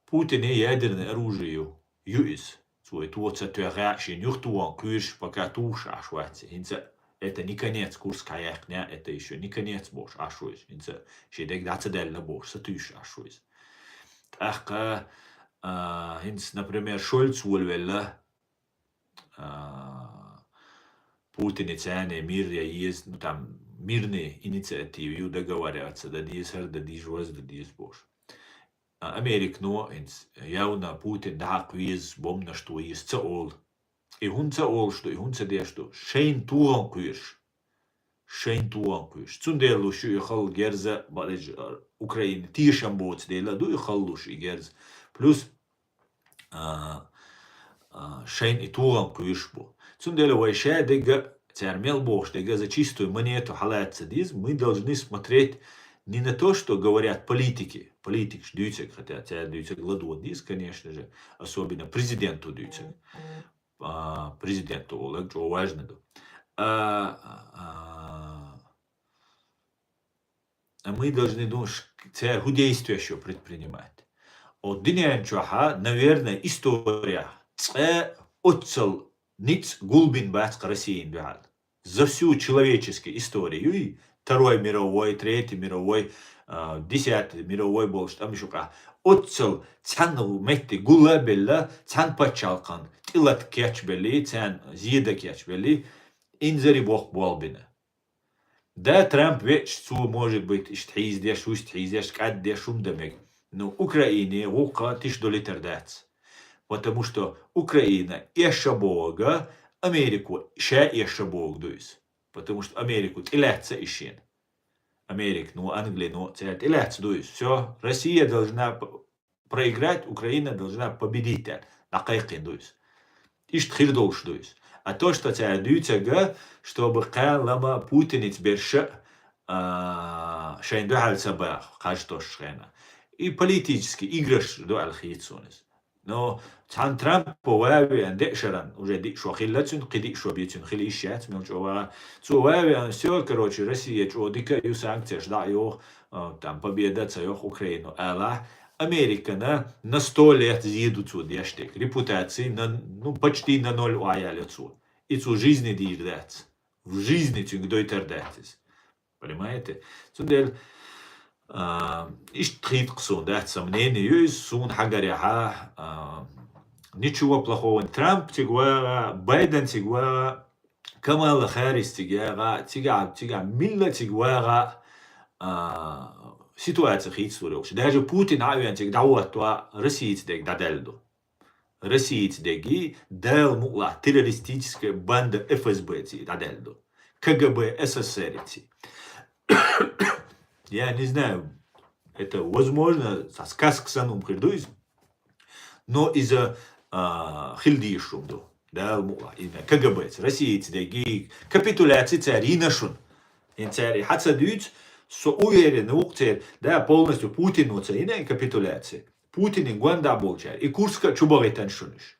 Путине ядерное оружие ю. Ю иза. Цо и то ца тоьхна, шен юхатоха кхоьруш, пока тухуш Ӏаш вац. ХӀинца это не конец, Курск хьаяьккхина, это ещё не конец бохуш Ӏаш ву иза. ХӀинца шен дерг дӀа ца даьлла бохуш, сатуьйсуш Ӏаш ву иза. ТӀаккха, а, хӀинца, например, Шольц волавелла, а, Путине царна мир я еза, ну, там, мирный инициатива ю, договор яц, дан деза, хӀара дан деза, ваз дан деза бохуш. А, Американо хӀинца явно Путин дӀахьакха веза, бомбанаш тохе еза ца олу. И хӀунда ца олуш ду, и хӀунда ца деш ду? Шайна тохам кхоьруш. Шайна тохам кхоьруш. Цундела луш ю и хала герз, бакъдерг, а, Украине тешам боцу дела а ду и хала луш и герз. Плюс, а, а, шайна и тохам кхоьруш бу. Цундела вай шадерг а, цара мел бохуш дерг а за чистую монету хьалаца ца деза, мы должны смотреть не на то, что говорят политики, политикаш дуьйцург, хотя цара дуьйцург ладогӀа деза, конечно же, особенно президента дуьйцург. А, президента олург чӀогӀа важно ду. А, а, а мы должны думать, ш-, цара хӀун действиеш ю предпринимать. О, дуьнен чохьа, наверное, история цкъа оццал ницкъ гулбина бац-кх Россина дуьхьал. За всю человеческую историю, юй, Второй мировой, Третий мировой, а, Десятый мировой болуш тӀамаш юкъахь, оццал цхьана метте гул а белла, цхьана пачхьалкхан тӀелата кечбелли, царна зе дан кечбелли, инзаре боккха болх бина. Да, Трамп веача, цо, может быть, иштта хьийзадеш, вуьшта хьийзадеш, кӀаддеш хӀума дан мега. Ну, Украине гӀуллакх тиша долуьйтур дац. Потому что Украина эшша богӀург, Америко ша эшша богӀург ду иза. Потому что Америко тӀелаьцна и шена. Американо, Англино цара тӀелаьцна ду иза. Всё, Россия должна п-, проиграть, Украина должна победить аьлла, дӀакхайкхийна ду иза. Иштта хир долуш ду иза. А то, что цара дуьйцург, чтобы кхана лама Путиница берш а, а, шайна дуьхьал ца баха, кхаж тосучу хенахь. И политический играш ду аьлла хета суна иза. Но цхьана Трампа ван а веана, деа шаран, уже диъ шо хилла цуьнан, кхин диъ шо бен цуьнан хила йиш яц, мел чӀогӀа ван а. Цо ван а веана, всё, короче, Россия чӀогӀа дика ю, санкцеш дӀа а йоху, а, там, победа а ца йоху Украино алахь, Американа на сто лет зе ду цо деш дерг. Репутаци на, ну, почти на ноль охьаяьлла цо. И цо жизни дийр дац. В жизни цуьнга дойтур дац иза. Понимаете? Цундела, а, иштта хета-кх суна, дац, сан мнение ю иза, суна хьагарехьа, а, ничего плохого. Трамп цига вагӀа, Байден цига вагӀа, Камала Харрис цига ягӀа, цига, цига милла цига вагӀа, а, ситуация хийцалур йолуш. Даже Путин а вен цига дӀахӀоттаван, Россица дерг дӀадаьлла ду. Россица дерг, Дала мукъалахь, террористическая банда Ф С Б ци дӀадаьлла ду. К Г Б С С Р ци. Я не знаю, это возможно, ца сказка санна хӀума хир ду иза. Но иза, а, хила дезаш хӀума ду. Дала мукъалахь, иза К Г Б ци, Россица дерг, капитуляци цара йина шуна. ХӀинца цара и хьа ца дуьйцу, со уверен ву-кх церан, да, полностью Путино ца йина и капитуляци. Путинан гондахь болчара и Курска а чу бахийтина шуна уьш.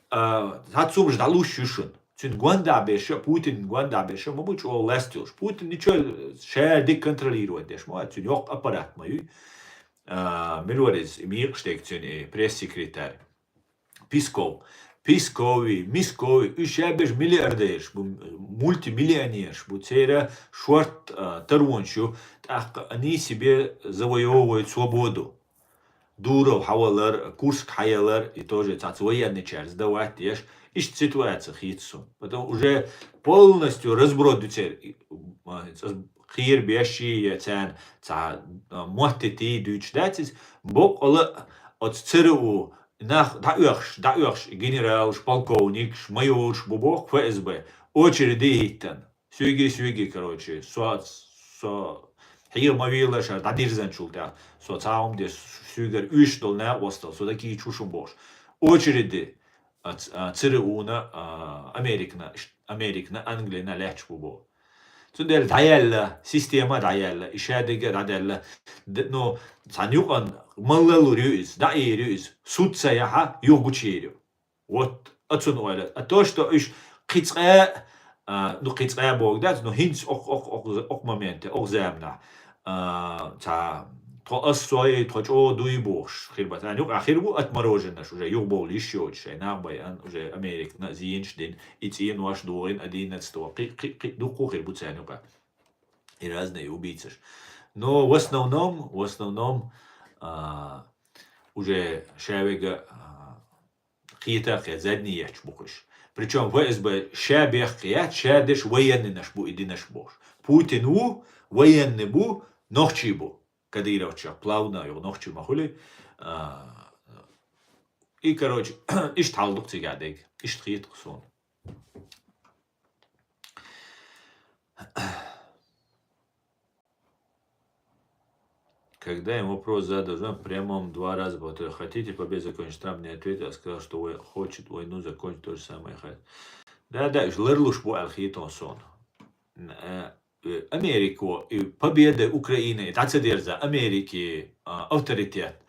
А, цхьацца хӀумаш дӀалуш ю шуна. Цуьнан гондахь берш а, Путинан гондахь берш а ма бу чӀогӀа лаьцна йолуш. Путин ничего, ша дика контролировать деш ма вац, цуьнан йоккха аппарат ма ю. А, мила вара иза, и мекъаш дерг цуьнан, и пресс-секретарь. Песков. Пескови, Мискови, уьш ша берш миллиардераш бу, мультимиллионераш бу, церан шорта, а, таронаш ю, тӀаккха они себе завоёвывают свободу. Дуров хьавалар, Курск хьаялар, и тоже цхьацца военныйчаьрца давать деш, иштта ситуация хийца суна. Потом уже полностью разброд ю церан, и, а, кхера беш я царна, цхьа, а, моттитий дуьйцуш дац иза, боккъала оцу Ц Р У нах дӀаоьхуш, дӀаоьхуш, генералаш, полковникаш, майораш бу боху Ф С Б, очереди хӀиттина. Суьйги, суьйги, короче, со, со хьеха ма вела шара дӀадирзинчул тӀаьхьа. Со цхьа хӀума де, суьйгара оьшуш долу накъостал, со дакийча хӀума бохуш. Очереди, а, ц-, а, Ц Р У-на, а, Американа, Американа, Англина лаьтташ бу боху. Цундела дӀаяьлла, система дӀаяьлла, и шадерг а дӀадаьлла. Д-, ну, цхьана юкъана малла лур ю иза, дӀаэр ю иза, суд ца яхьа, юха гучуер ю. Вот цунна ойла. А то, что уж кхицкъа, а, ну, кхицкъа боху дац, но хӀинца окх, окх, окх, окх моменте, окх заманахь, а, цхьа тхо ас сой, тхо чӀогӀа дуй бохуш, хир бац. Царна юкъа хир бу отмороженнаш уже, юхабовла йиш йоцуш, шайн нах бай, ан, уже Американа зенаш дина, и цӀенош догӀина одиннадцатого, кхи, кхи, кхи, дуккха хир бу царна юкъа. И разные убийцаш. Но в основном, в основном, а, уже шаверга, а, кхета а кхета, задний етташ бу кхуьш. Причём Ф С Б ша бехк яц, ша деш военныйнаш бу и динарш бохуш. Путин ву, военный бу, нохчий бу. Кадыровчех плавно юха нохчий ма хуьлий. А, и, короче, иштта хьал ду-кх цигахь дерг. Иштта хета-кх суна. Когда ему вопрос задал, он прямо два раза повторил: «Хотите победу закончить?» Трамп не ответил, а сказал, что вой-, хочет войну закончить, то же самое хотят. Да, да, уж ларлуш бу аьлла хетон сон. Н-, э, э, Америко, и победа Украины, и дӀа ца дерза Америки, а, авторитет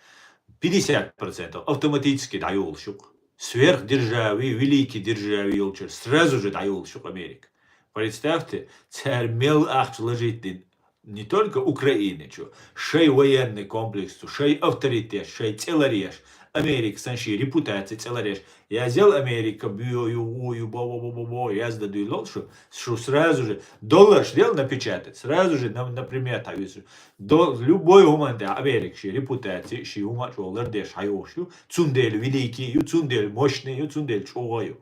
пятьдесят процентов автоматически дӀайолуш ю-кх. Сверхдержави, великий держави йолчуьра сразу же дӀайолуш ю-кх Америка. Представьте, цара мел ахча ложить дина не только Украине чу, шай военный комплекс чу, шай авторитет, шай цӀе ларъеш, Америка санна ший репутаци цӀе ларъеш. Язъел Америка, бу ю, ву ю, бо, бо, бо, бо, бо, язда дуьйлал шу, шу сразу же, долларш дел напечатать, сразу же на, на примета везу. До, любой хӀуманна тӀехь Америка ший репутаци, ший хӀума а чӀогӀа лардеш хьайохуш ю, цундела великий ю, цундела мощный ю, цундела чӀогӀа ю.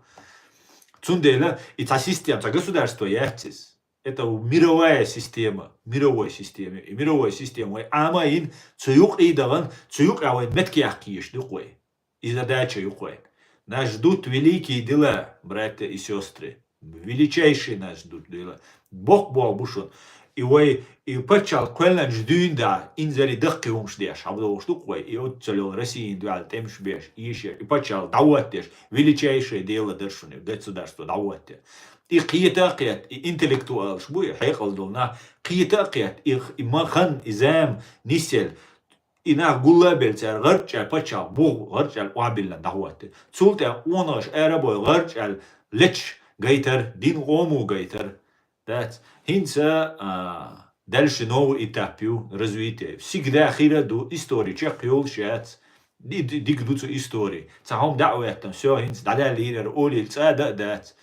Цундела и цхьа система, цхьа государство яц иза. Это мировая система, мировой система. И мировой система вай Ӏама йина, цу юкъе дахана, цу юкъехь вайн меттиг яккха езаш ду-кх вай. И задача ю-кх вайн. Нас ждут великие дела, братья и сестры. Величайшие нас ждут дела. Боккха болх бу шуна. И вай, и пачхьалкх кхоьллинчу дуьйна да, инзаре даккхий хӀумаш деш, хьабдохуш ду-кх вай. И оццул йолу Россияна дуьхьал тӀемаш беш, ийшира, и пачхьалкх дӀахӀоттадеш, величайшее дело дара шуна, и государство дӀахӀоттаде. И кхета а кхета, и интеллектуалаш бу, и хьекъал долу нах, кхета а кхета, и, и ма-, хан, и зама нисъелла, и нах гулла а белла, цара гӀарчӀаьлла пачхьалкх бу, гӀарчӀаьлла охьабиллина дӀахӀоттаде. Цул тӀаьхьа къонахаша ара а бой, гӀарчӀаьлла лечу гайтар, дин къомо гайтар. Дац. ХӀинца, а, дальше новый этап ю развития. Всегда хир а ду, истори чекх йолуш яц. Ди-, ди-, дика ду цу истори. Цхьа хӀума дӀа а хӀоьттина, всё, хӀинца дӀадаьллера олийла цкъа а дан а дац.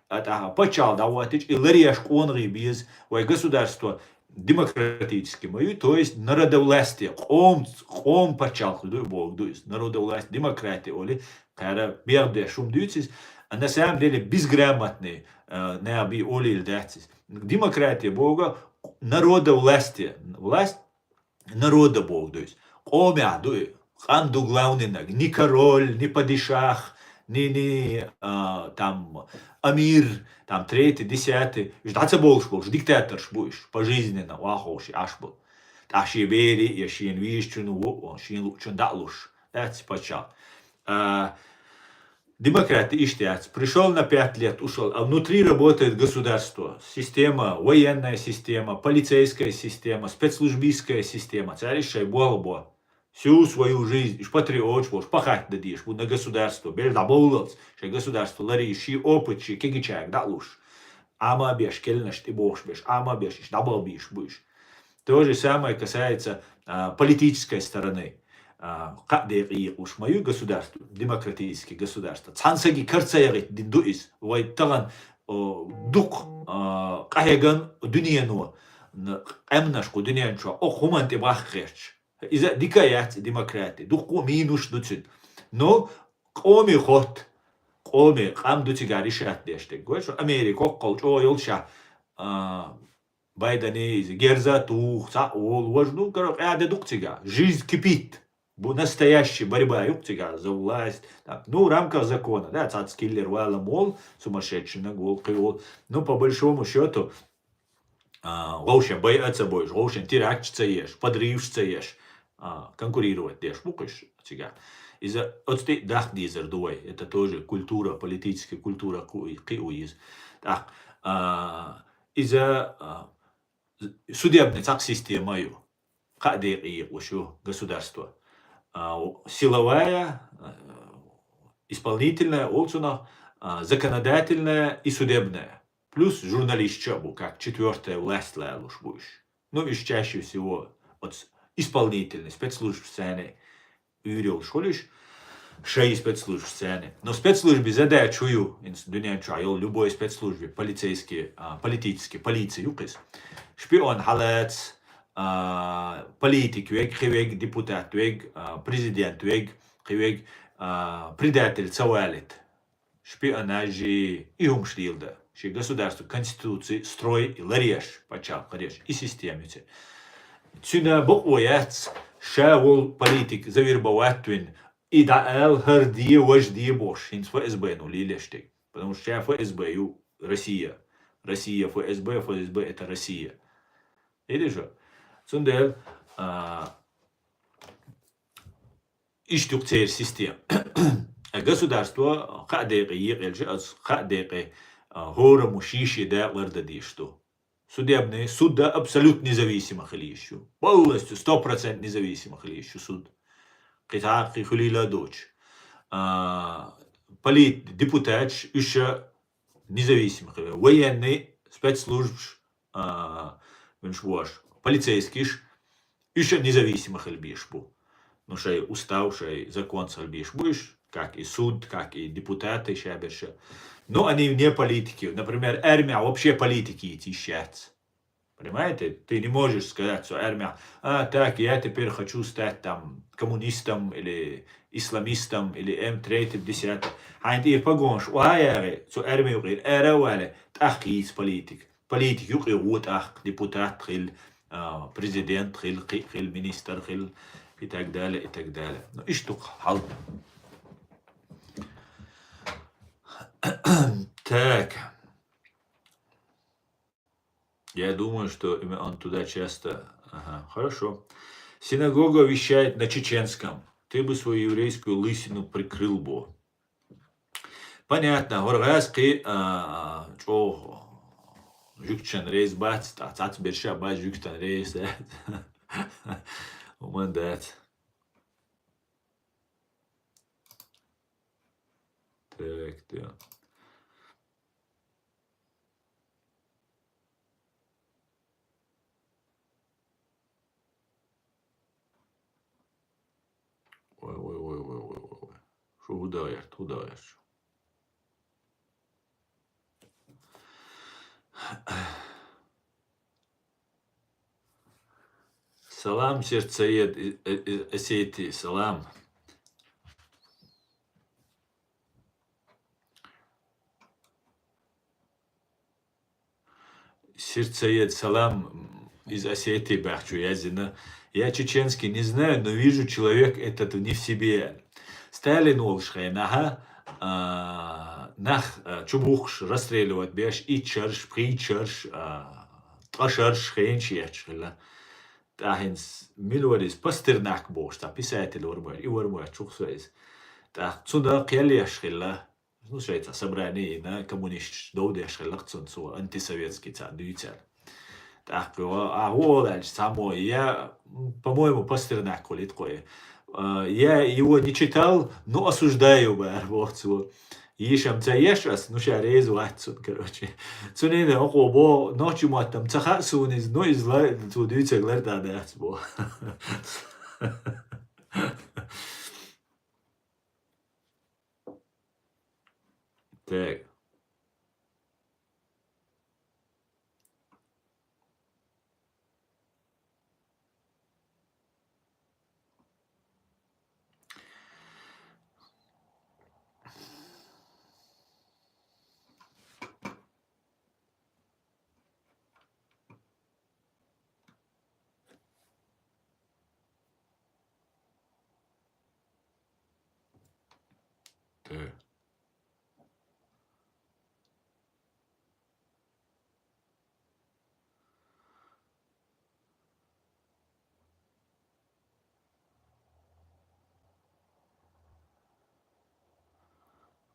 А тӀаккха пачхьалкх дӀахӀоттича, и ларъеш къонахий беза, вай государство демократически ма ю, то есть народовластие, къом, къом пачхьалкх ду, боху ду иза. Народовластие, демократия олий, кхара бехдеш хӀума дуьйцу иза. А на самом деле безграмотный, а, нах бий олийла дац иза. Демократия боху народовластие. Власть народа боху ду иза. Къомехь ду и. Къам ду главнинаг. Ни король, ни падишах, ни, ни, а, там, амир, там, третий, десятый. Уьш дӀа ца бовлуш болуш диктаторш бу уьш. Пожизненно охьаховший Ӏаш бу. ТӀаккха шен бере я шена везачун, во, шена луучун дӀа а луш. Дац пачхьалкх. А, демократия иштта яц. Пришёл на пять лет, ушёл. А внутри работает государство. Система, военная система, полицейская система, спецслужбистская система. Цара иштта шайн болх бо. Всю свою жизнь, уьш патриоташ болуш, пахать дан дезаш бу на государство. Бер дӀабовллалц, шайн государство ларъеш, шен опыт, шен кегийчаьрга дӀа а луш. Ӏама а беш, керланаш тӀебохуш беш, Ӏама а беш, уьш дӀабаха безаш бу уьш. То же самое касается, а, политической стороны. А, кхаа декъе екъалуш ма ю государство, демократический государство. Цхьана саги кара ца яхийта дина ду иза. Вай тахана, о, дукха, а, къахьегна дуьнено, н-, къаьмнаш кху дуьнен чохь, окху хӀуманна тӀе бахка гӀерташ. Иза а дика а яц, и демократия. Дуккха а минус ду цуьнан. Но къоме хотта, къоме, къам ду цигара решать деш дерг. Вай шу Америка оккхал чӀогӀа йолчохь, а, Байдене иза герз а туху, цхьаъ волу, важа, ну, короче, къаьхьа де ду-кх цигахь. Жизнь кипит. Бу настоящая борьба ю-кх цигахь за власть. Так, ну, в рамках закона, да, цхьацца киллер вала ма волу, сумасшедшийнаг волу, кхин волу. Ну, по большому счёту, а, вовшен байа а ца бойуш, вовшен теракташ ца еш, подрывш ца еш, а, конкурировать деш бу-кх уьш цигахь. Иза оцу тӀе а дахка дезар ду вай. Это тоже культура, политическая культура кху-, кхио иза. Так, а, иза, а, судебный цхьаъ система ю. Кхаа декъе екъалуш ю государство. А, силовая, а, исполнительная, олу цунах, а, законодательная и судебная. Плюс журналистча а бу, как четвёртая власть лалуш бу уж. Ну, уж чаще всего от с-, исполнительной, спецслужб сцены. Уьйр йолуш хуьлуш, шайн спецслужб сцены. Но спецслужбе задача хӀу ю, инс дуьнен чохь йолу любой спецслужбе, полицейский, а, политический, полиция ю кхиз. Шпион хьалаца, а, политик вег, кхин вег, депутат вег, а, президент вег, кхин вег, а, предатель ца валийта. Шпионажи и хӀумаш леладан. Шен государство конституци строй и ларъеш, пачхьалкх ларъеш, и система ю церан. Цуьнан бакъо яц, ша волу политик завир бан ваттавина, и дӀаала хӀара де, важа де бохуш, хӀинца ФСБ-но лелош дерг. Потому что ша ФСБ ю Россия. Россия ФСБ, ФСБ это Россия. Видишь? Цундела, а, Иштта ю-кх церан система. Государство кхаа декъе екъаелча, аса кхаа декъе, а, хӀораммо шен-шен дакъа лардан дезаш ду. Судебный, суд а абсолютно независимо хила йиш ю. Полностью, сто процентов независимо хила йиш ю суд. Кхин цхьа а кхин хуьлийла а доцуш. А, полит-, депутаташ, уьш а независимо хила. Военный, спецслужбаш, а, вуьнаш бу аша, полицейскиш, уьш а независимо хила безаш бу. Ну, шайн устав, шайн законца хила безаш бу уьш, как и суд, как и депутаты, шаберш а. Но они вне политики. Например, армехь вообще политики йийца йиш яц. Понимаете? Ты не можешь сказать, что армия, а, так, я теперь хочу стать там коммунистом или исламистом или М третьим, десятым. Хьайна тӀера погонаш охьа а яхье, цу армин юкъера ара а вале, тӀаккха йийца политик. Политик юкъе гӀо тӀаккха, депутат хила, а, президент хила, кхин а хила, министр хила, и так далее, и так далее. Ну, иштта ду-кх хьал. Так. Я думаю, что именно он туда часто. Ага, хорошо. Синагога вещает на чеченском. Ты бы свою еврейскую лысину прикрыл бы. Понятно. ХӀара гӀаз кхин, а, чӀогӀа жуьгташна реза бац, ткъа цхьацца берш а бац жуьгташна реза. ХӀумма дац. Так, так. Ой, ой, ой, ой, ой, ой, ой. Шу хӀу дагӀерта, хӀу дагӀерта шу? Салам, сердцеед из, из Осетии, салам. Сердцеед, салам из Осетии баьхчо яздина. Я чеченский не знаю, но вижу, человек этот не в себе. Сталин волуш хенахь, а, нах, а, чубухкуш, расстреливать беш, итт шарш, пхийтта шарш, а, ткъа шарш хенаш етташ хилла. ТӀаккха хӀинца мила вара иза, Пастернак бохуш, цхьа писатель вара ма, и вара ма, чухсо иза. ТӀаккха цунах кхел еш хилла. Ну, шайца собрание йина, коммунисташ дов деш хилла-кх цунна, цо антисоветский цхьа дуьйцар. ТӀаккха йо, а, хӀу олу аьлча, цхьаммо, я, м, по-моему, Пастернак хуьлу итт кхо и. А, я его не читал, но осуждаю, бара боху цо. Йиш-м ца еш ас, ну, ша реза вац цунна, короче. Цунна йина хӀокхо боху, нохчийн мотт-м ца хаьа суна иза, ну, иза лар-, цо дуьйцург лар дӀа дац боху. Так. Так.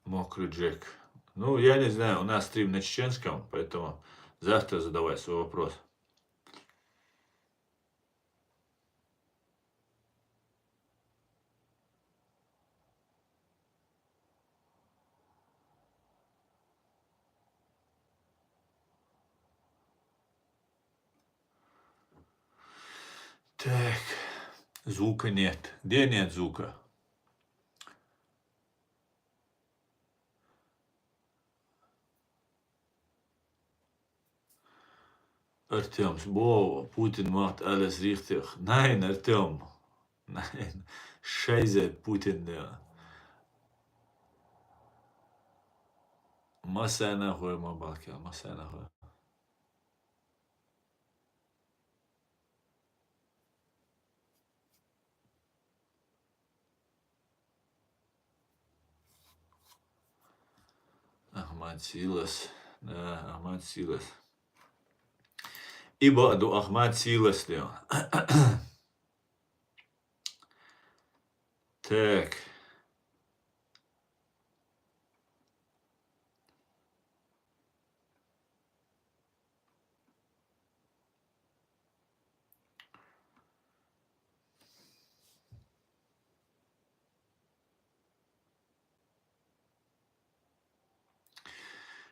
Мокрый Джек. Ну, я не знаю, у нас стрим на чеченском, поэтому завтра задавай свой вопрос. Так, звука нет. Где нет звука? Артём, бо Путин махт alles richtig. Nein, Артём. Nein. Шайзе Путин да. Масана хуй ма балке, масана хуй. Ахмат Силас. Да, Ахмат Силас. Ибо ду Ахмат Силас да. Так.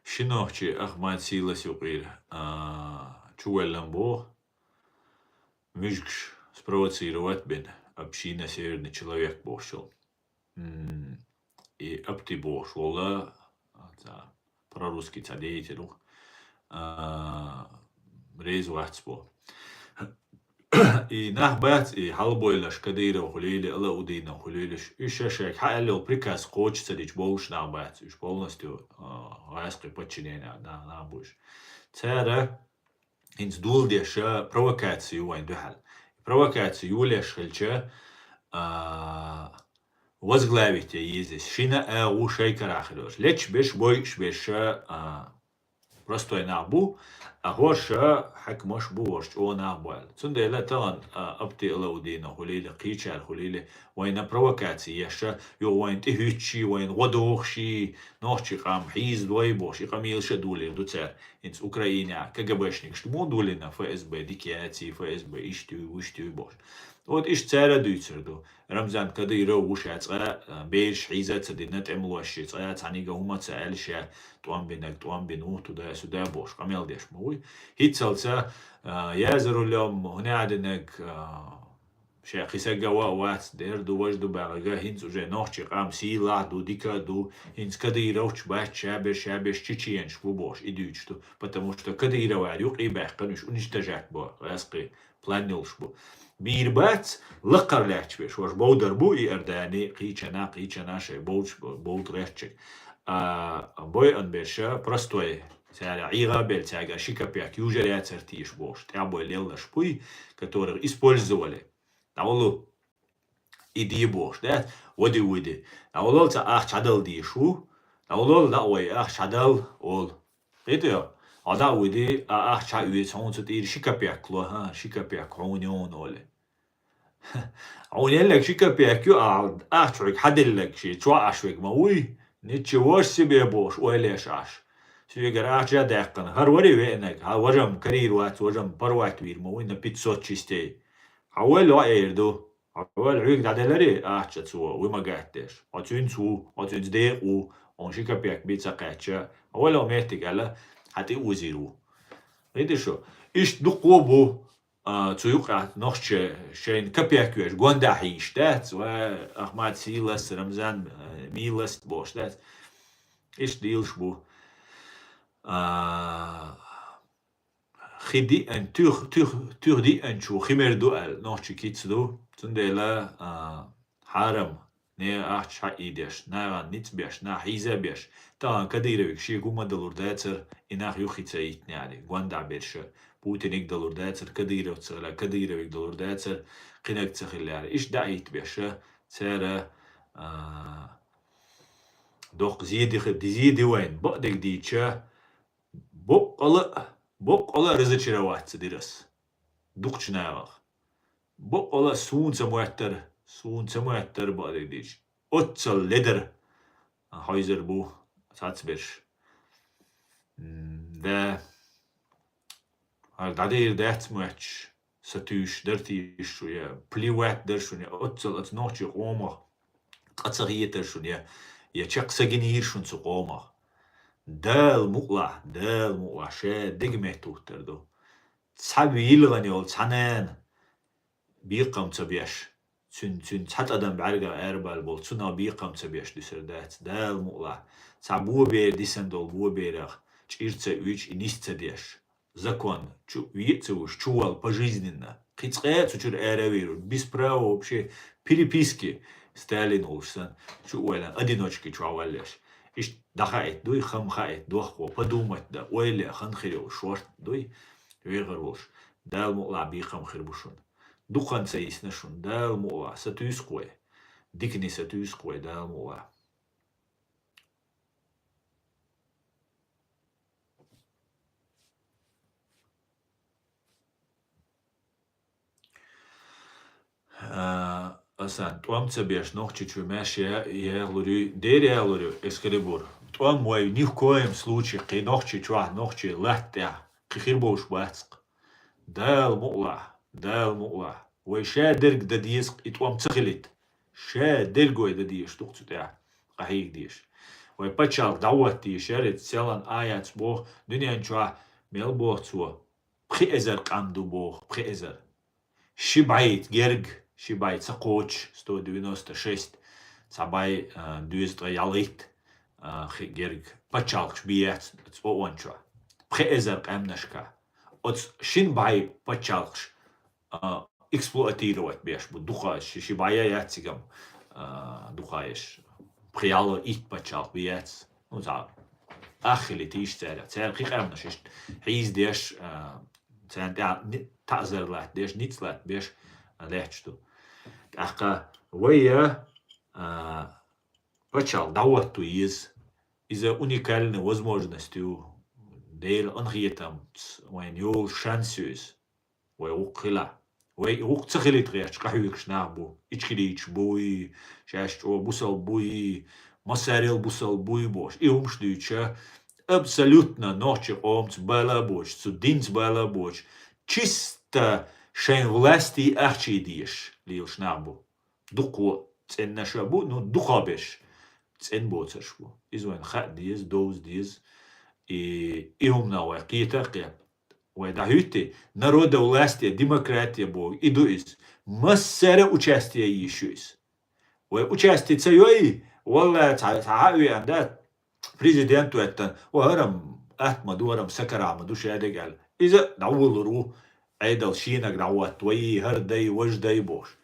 Ши нохчи Ахмат Силас юкъера, а, чувеллан бо, мужикаш спровоцировать бен, община Северный человек бошул. М, и апти бохуш волла, а, ца, прорусский ца деятель ву, а, рейз вац бо. И нах бац, и хьалбойлаш Кадыров хулили, Алаудинов хулилиш. Уьш ша шайга хьааллал приказ кхочу ца дича болуш нах бац. Уьш полностью, а, гӀаскхи подчинение на, нах буш. Цара хӀинца доладеш провокаци ю вайн дуьхьал. Провокаци юлеш хилча, а, возглавить я еза. Шина а ву шай карахилош. Лечбеш, бойш беш, а, простой нах бу, а хӀорш хьакмаш бу, хӀорш чӀогӀа нах бу аьлла. Цундела тахана, а, Апти Алаудинов хулили, кхечара хулили, вайна провокаци еш, юха вайна тӀехӀуьттуш, вайна гӀо дохуш, нохчи къам хьийзадой бохуш, и къамелаш а долийр ду цара. ХӀинца Украинехь КГБшникаш ду мо долийна, ФСБ дика яций, ФСБ иштта ю, вуьшта ю бохуш. Вот иштта цара а дуьйцур ду. Рамзан Кадыров ву ша цкъа, а, бераш хьийза а ца дина, тӀемалошший цкъа цхьаьнниг а хӀума а ца аьлла, ша тӀом бинарг тӀом бина ву, туда-сюда бохуш, къамел деш ма вуй. ХӀинццалца, а, я за рулём, хӀунда а динарг, а, ша кхин саг а вац, дер ду, важа ду баьлларг, хӀинца уже нохчи къам сийлахь а ду, дика а ду, хӀинца Кадыровч бац, ша берш, ша берш чеченаш бу бохуш, и дуьйцуш ду, потому что Кадыровра юкъе баьккхина уьш уничтожать бо, гӀаскхи план йолуш бу. Бийр бац, лакхара лаьтташ берш, хӀорш бовдар бу, Иордани, кхечанхьа, кхечанхьа шайн бовча, бовда гӀертачиг. А бойъан берш, простой, цара ӀийгӀа а белла, цаьрга ши копеек южар яцара теша бохуш, тӀаьхьабой лелларш буй, которых использовали. ДӀаволу, и де бохуш, да? Води, води. ДӀаволал цхьа ахча хьадала дезаш ву. ДӀаволал, дӀа а вай, ахча хьадала, олу. ХӀета йо? Хьо дӀа а вуьди, а ахча хьа а оьцу, хьуна цу тӀера ши копеек ло, хӀа, ши копеек хьуна йону, олий. Хьуна елларг ши копеек ю, а ахча хьоьга хьаделларг шен чохь Ӏаш верг ма вуй, ничего себе бохуш, ойла еш Ӏаш. Соьгара ахча а даьккхина, хӀара варий веанарг, хьан важам карийр вац, важам порвать вийр ма вуй на пятьсот частей. Хьан ойла йо, эр ду. Хьо ваьлла хьоьга дӀаделарий ахча цо, вымогать деш? Хьо цуьнца ву, хьо цуьнца декъа ву, хьуна ши копеек бен ца кхаьчча, хьо ваьлла хьо меттиг аьлла, хьан тӀе озийр ву. ХӀета шу? Иштта дуккха а бу, а, цу юкъахь нохча шайна копеек веш, гонда хьийзаш дац, ва Ахмат Сийлас, Рамзан, а, Мийлас бохуш дац. Иштта дийлаш бу. А, хи диъан, туьх, туьх, туьх диъанчу хи мер ду аьлла, нохчи кица ду. Цундела, а, хьарам, нехан ахча хьаийдеш, нахана ницкъ беш, нах хьийза беш. Тахана Кадыровга шега хӀума далур дацара, и нах юххе ца йитинехьара, гондахь берш. Путинга далур дацара, Кадыровца хилла, Кадыровга далур дацара, кхинаг ца хиллехьара. Иштта дӀа а йитбеш, цара, а, доккха зе ди хи-, ди зе ди вайна, бакъдерг дийча, боккъала а, боккъала а разочароваться дира ас. Дукхачу нахах. Боккъала а суна ца моьттара, суна ца моьттара бакъдерг дийча. Оццал ледара хьойзар бу цхьацберш. М, да. ХӀара дӀадийр дац моьттуш. Сатуьйсуш дара те шу, я плевать дара шуна, я оццал оцу нохчийн къомах къа ца хетара шуна, я, я чекх са гинийра шуна цу къомах. Дала мукъалахь, Дала мукъалахь, ша дегаметтахӀуттар ду. Цхьа вилгӀана йолу цхьа нана, бекхам ца беш, цуьн, цуьн цхьа тӀадам бӀаьргах арабаьлла болу, цунах бекхам ца беш дуьсур дац, Дала мукъалахь. Цхьа бобер дисан долу боберах чӀир ца уьйчу и нис ца деш. Закон чу веа ца вуш, чу вал пожизненно. Кхин цкъа а цу чуьра ара а вийр ву, без права вообще переписки, Сталин волуш санна, чу а вайлан, одиночки чохь валлеш. Иштта дӀахаийта дуй, хам хаийта дохко, подумать дан, ойла ян хан хир йолу шорта дуй, вегӀар волуш. Дала мукъалахь бекхам хир бу шуна. Дукха ца йисна шуна, Дала мукъалахь, сатуьйсу-кх вай. Дикане сатуьйсу-кх вай, Дала мукъалахь. А, асан, тӀом ца беш, Нохчийчу маьш я-, яхлур ю, дера яхлур ю, Экскалибур. ТӀом вай ни в коем случае кхин Нохчийчохь, нохчийн латта тӀехь кхин хир болуш бац-кх. Дала мукъалахь, Дала мукъалахь. Вай ша дерг дан деза-кх, и тӀом ца хилийта. Ша дерг вай дан дезаш ду-кх цу тӀехь, къахьега дезаш. Вай пачхьалкх дӀахӀотта дезаш яра, и Селан Аяц боху, дуьнен чохь мел боху цо, пхи эзар къам ду боху, пхи эзар. Ши бӀе герга, ши бӀе ца кхочуш, сто девяносто шесть, цхьа бӀе, а, доьзткъе ялхитта, а, хи-, герга пачхьалкхаш бен яц оцу ООН чохь. Пхи эзар къаьмнашка. Оцу шина бӀе пачхьалкхаш, а, эксплуатировать беш бу, дукха ши, ши бӀе яц цигахь, а, дукха еш. Пхи ялхитта пачхьалкх бен яц. Ну, цхьа ах хили тийша цаьрга. Цаьрга кхин къаьмнаш иштта хьийзадеш, а, царна тӀехь ни-, таӀзар латтадеш, ницкъ латтабеш, а, лаьтташ ду. ТӀаккха вай, а, пачхьалкх дӀахӀотто еза. Иза уникальный возможность ю. Делан къинхетамца вайна йолу шанс ю иза. Вай гӀуллакх хила. Вай гӀуллакх ца хилийта гӀерташ къахьоьгуш нах бу. Ичкерийчаш буй, шаьш чӀогӀа бусалба буй, массарел бусалба буй бохуш. И хӀумаш дуьйцуша, абсолютно нохчийн къомаца бала а боцуш, цу динца бала а боцуш, чисто шайн власти ахчий дезаш лелаш нах бу. Дукха цӀенаша бу, ну, дукха берш цӀена боцурш бу. Иза вайна хаа деза, довза деза. И, и хӀуманах вай кхета а кхетта. Вай дӀахӀуьттий, народовластие, демократия боху, и ду иза. Массара а участие йийш ю иза. Вай участие ца йой, валлай, цхьа, цхьа хьа а веана, да, президент веттан, ва хӀара-м атта ма ду, хӀара-м сакарахь ма ду шадерг аьлла. Иза а дӀавуллур ву, Ӏедал шенаг дӀахӀотта, вай, хӀара дай, важа дай бохуш.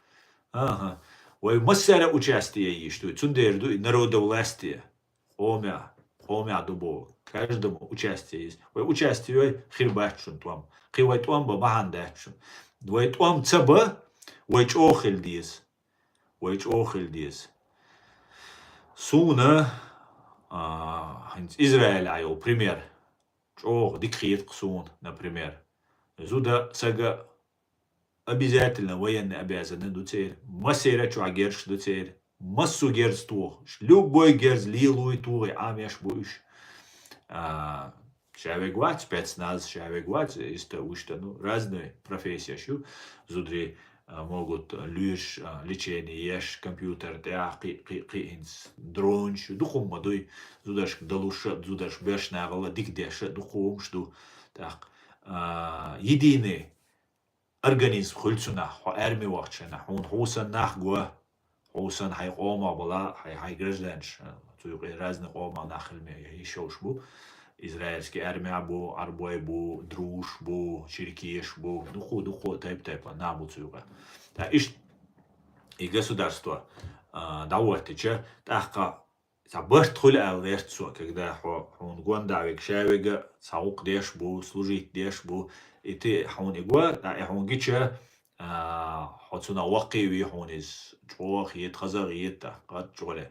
АхӀа. Вай массара а участие йийш ду, цундела ду и народовластие. Къомехь, къомехь ду боху. Каждому участие есть. Вай участие йой, хир бац шуна тӀом. Кхин вай тӀом бан бахьана дац шуна. Вай тӀом ца бан, вай чӀогӀа хила деза. Вай чӀогӀа хила деза. Суна, а, хӀинца Израиль а йолу пример чӀогӀа дика хета-кх суна, например. Зуда сага обязательно военный обязанный ду церан. Массеран чохь герзаш ду церан. Массо герз тоху. Любой герз лелой, тохий Ӏамеш бу уьш. А, ша вега вац, спецназ ша вега вац, иштта, вуьшта, ну, разные профессияш ю. Зударий, а, могут, а, луьйш, а, лечение еш, компьютер тӀехь, кхи, кхи, кхи хӀинца дронаш ю. Дукха хӀума дуй. Зударшка далуш а, зударш берш нахала дика деш а, дукха хӀумаш ду. ТӀаккха, а, единый организм хуьлу цунах, хьо арми вахча хенахь, хьуна хьусан нах го, хьусан хьайн къомах бала, хьайн, хьайн гражданаш, цу юкъе разный къомах нах хила ме-, йиш йолуш бу. Израильский армия бу, Ӏарбой бу, друш бу, черкеш бу, дукха, дукха тайп-тайпа нах бу цу юкъе. Ткъа иштта и государство, а, дӀахӀоттича, тӀаккха цхьа барт хуьлу аьлла гӀерта цо, когда хьо, хьуна гонда вега, ша вега, цхьа гӀуллакх деш бу, служить деш бу, и ти хьуна и го, ткъа и хьуна гича, а, хьо цунах ваккхий вий, хьуна иза чӀогӀа хета, хаза хета, кхаччале,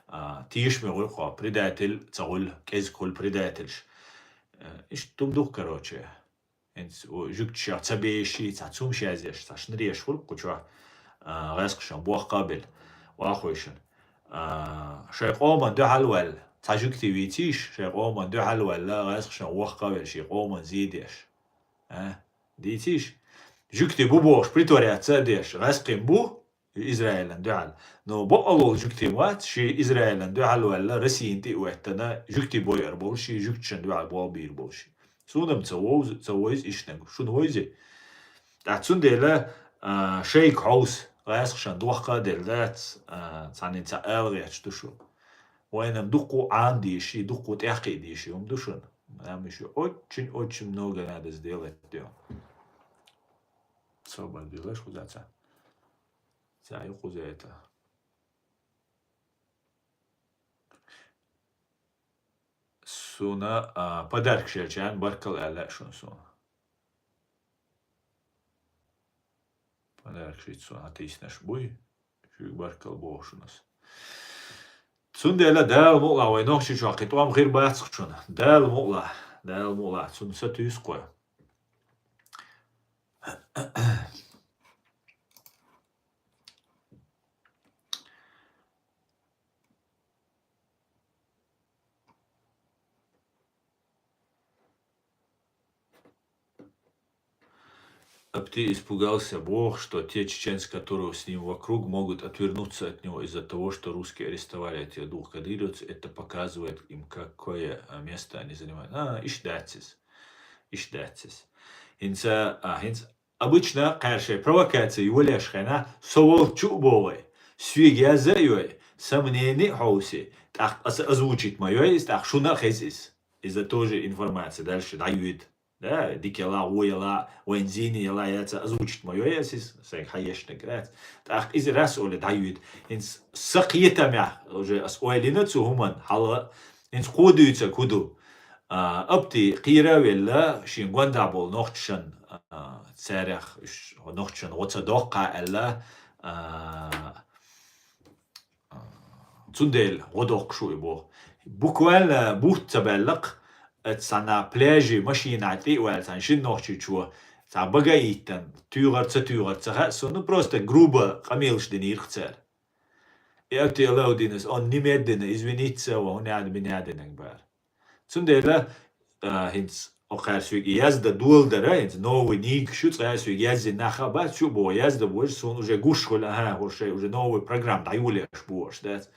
а, тешаме гӀур кхо, предатель ца хуьлу, кӀезиг хуьлу предательш. Э, иштта хӀума ду-кх, короче. ХӀинца у жуьгташех ца беший, цхьа цумаш язъеш, цхьа шнуреш хуьлу кху чохь, а, гӀаьскхашан бохка а белла, вахойшан. А, шайн къоман дуьхьал ваьлла, цхьа жуьгти вийцийша, шайн къоман дуьхьал ваьлла, гӀаьскхашан вохка а велла, шен къоман зе деш. А, дийцийша? Жуьгти бу бохуш, притворяться а деш, гӀаьскхин бу, Израилан дуьхьал. Но бакъалла волу жуьгти вац, шен Израилан дуьхьал ваьлла, Россиян тӀе а веттана, жуьгти бойур болуш, шен жуьгташан дуьхьал болх бийр болуш. Суна-м ца вовза, ца войза ишнаг, шуна войзи? ТӀаккха цундела, а, шайга хьовса, гӀаскхашна дохка а делла дац, а, цхьаннен цхьа ала гӀерташ ду шу. Вайна дуккха Ӏан дийши, дуккха тӀехкхиа дийши хӀума ду шуна. Нам ещё очень-очень много надо сделать дел. Собар дилаш кхуза ца. Ца ю кхуза это. Суна, а, подаркаш елчарна баркал аьлла шуна суна. Подаркаш ит суна хьатийсинарш буй, шуьга баркал боху шуна ас. Цундела Дала мукъла вай Нохчийчохь кхин тӀом хир бацахь шуна. Дала мукъла, Дала мукъла, цунна сатуьйсу кхо. Апти испугался боху, что те чеченцы, которые с ним вокруг, могут отвернуться от него из-за того, что русские арестовали этих двух кадыровцев. Это показывает им, какое, а, место они занимают. А, иштта дац иза. Иштта дац иза. ХӀинца, а, хӀинца обычно кхара шайн провокаци йолеш хенахь, со волчу а боху вай. Соьга яза а йой, сомнени а хьовси, тӀаккха аса озвучить ма йой иза, тӀаккха шуна а хеза иза. Иза тоже информация дальше дӀайоьду. Да, дика яла, вон яла, вайн зийна яла яца озвучить ма йой ас иза, сайга хьаешнаг дац. ТӀаккха иза рас оле дӀайоьду. ХӀинца са кхетамехь уже ас ойла йина цу хӀуманна хьала, хӀинца кхо дуьйцург хӀун ду? А, Апти кхера а велла, шен гондахь болу нохчашан, а, царах уьш нохчашан гӀо ца доккху аьлла, а, Цундела гӀо доккхуш ву и боху. Буквально бутт ца баьллакх, оцу цхьана пляже машина тӀе а ваьлла, цхьана шина нохчичо, цхьа бага а йиттина, туьйхар ца туьйхар ца хаьа суна, ну, просто грубо къамелаш динийрах цара. И Апти Алаудинас, он немедленно извиниться, ва хӀун яда, мин яда наг бара. Цундела, а, хӀинца окхара соьга и язда доладара, хӀинца новый нигаш ю, цкъа а соьга язйина нах а бац, шу а боху язда бу, суна уже гуш хуьлу, аха, хӀорш шайн уже новый программа дӀайолеш бу хӀорш, дац.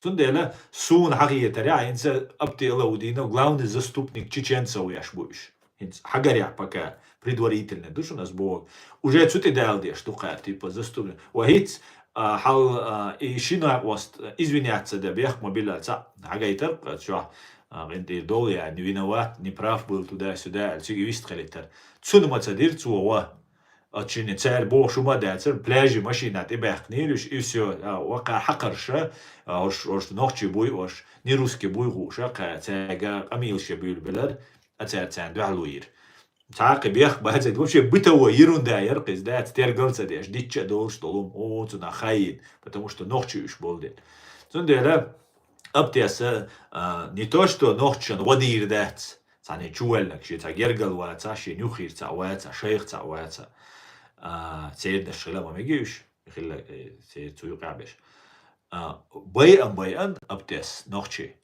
Цундела суна хьахетарехь, хӀинца Апти Алаудинов главный заступник чеченцев еш бу уьш. ХӀинца хьагарехь пока предварительно ду шуна ас боху. Уже цу тӀе дала деш ду кхара, типа, заступник. Ва хӀинца, а, хьал, а, и шина къост, а, извиняться дан бехк ма билла, цхьаъ хьагайтар, а, чохь, а, гӀин тӀера долу, я не виноват, не прав был туда-сюда, аьлла, цига вист хилийтар. Цунна ма ца дира цо, ва. Оцу шинна цара бохуш хӀума а дацара, пляже машина тӀе баьхкинийла уьш, и всё, а, вакха хьакхарша, а, ош, ош нохчий буй, ош не русский буй хууша, кхара цаьрга къамелаш я буьйлабелар, а цара царна дуьхьал вийра. Цхьа а кхин бехк бацара, вообще бытовой ерунда яра кхин, дац, тергал ца деш, дитча а долуш долу хӀума, о, цунах хайина, потому что нохчий уьш болу дела. Цундела Аптеса, а, не то что нохчашна гӀо дийр дац, цхьана чувоьллинарг, шен цхьа гергал вацахь, шен юххера цхьаъ вацахь, шайх цхьаъ вацахь. А, церан даш хила ма мегий уьш, хила, э, церан цу юкъахь беш. А, байан, байан Аптес, нохчий.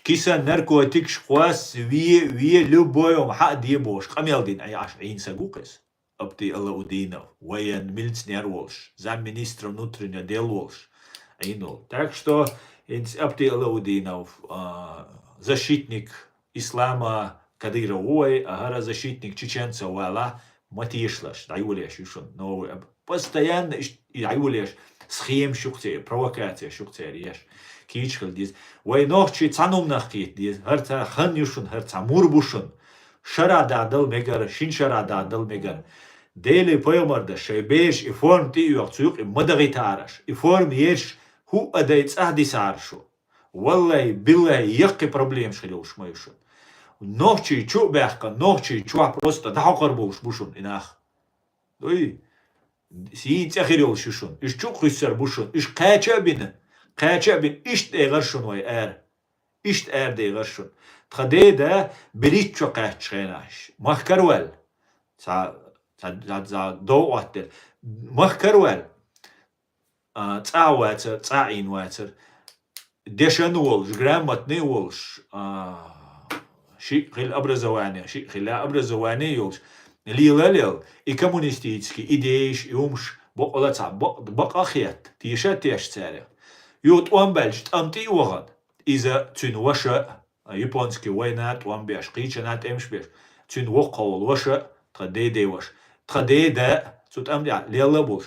Кисан наркотикаш кхосса, ве, ве, любой хӀума хьа а де бохуш, къамел дина Ӏаш Ӏийна са гу кхеза. Апти Алаудинов, военный милиционер волуш, замминистра внутренних дел волуш, Ӏийна волу. Так что, хӀинца Апти Алаудинов, а, защитник ислама Кадыров ву вай, а хӀара защитник чеченцев валахь, ма тешалаш, дӀайолеш ю шуна новый Ап-, постоянно иш-, и дӀайолеш, схемаш ю кху церан, провокацеш ю кху церан еш. Кийча хила деза. Вай нохчий цхьана хӀуманах кхета деза. ХӀара цхьа хан ю шуна, хӀара цхьа мур бу шуна. Шарахь дахдала мегар, шина шарахь дахдала мегар. Деле пайхамар дан шайн бераш и форма тӀе а йоьху, цу юкъе ма дагӀийтараш. И форма ерш хӀуъа дай цӀахь дисара шу. Валлай, биллай, яккхий проблемаш хир йолуш ма ю шуна. Нохчий чу а баьхкина, нохчий чохь просто дӀахьокхур болуш бу шуна и нах. Дуй, сийна цӀе хир йолуш ю шуна. Уьш чу а кхуьссур бу шуна. Уьш кхача а бина, кхача а бина, иштта дегӀар шуна вай ара. Иштта ара дегӀар шуна. Тхан деда берхӀитта шо кхаьччу хенахь, махкара ваьлла. Цхьа, цхьа, цхьа, цхьа дов Ӏоттаделла. Махкара ваьлла. А, цӀа а вацара, цӀа а Ӏийна вацара. Дешан а волуш, грамотный а волуш, а, шиъ хила образование, шиъ хила образование а йолуш, лела а лела, и коммунистический идеяш, и хӀумаш бакъала цхьа бакъ-, бакъа а хетта, теша а тешна царех. Юха тӀом баьлча, тӀам тӀе а вахана, иза цуьнан ваша, японский война тӀом беш, кхечанхьа тӀемаш беш, цуьнан воккхах волу ваша, тхан деден ваша. Тхан деда цу тӀамехь лелла а болуш,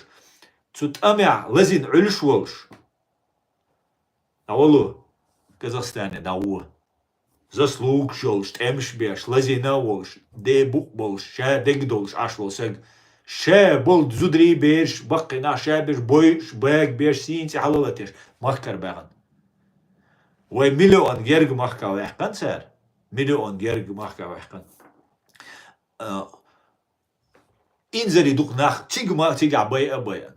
цу тӀамехь лазийна Ӏуьллуш а волуш, дӀаволу Казахстане, дӀагӀо. Заслугаш йолуш, тӀемаш беш, лазийна а волуш, ден букъ болуш, ша дерг долуш Ӏаш волу саг, ша болу зударий, бераш, баккхий нах, ша берш бойуш, бага беш, сийна цӀе хьалалатеш, махкара баьхна. Вай миллион герга махка ваьккхина цара. Миллион герга махка ваьккхина. А, инзаре дукха нах цига ма, цигахь байа а байина.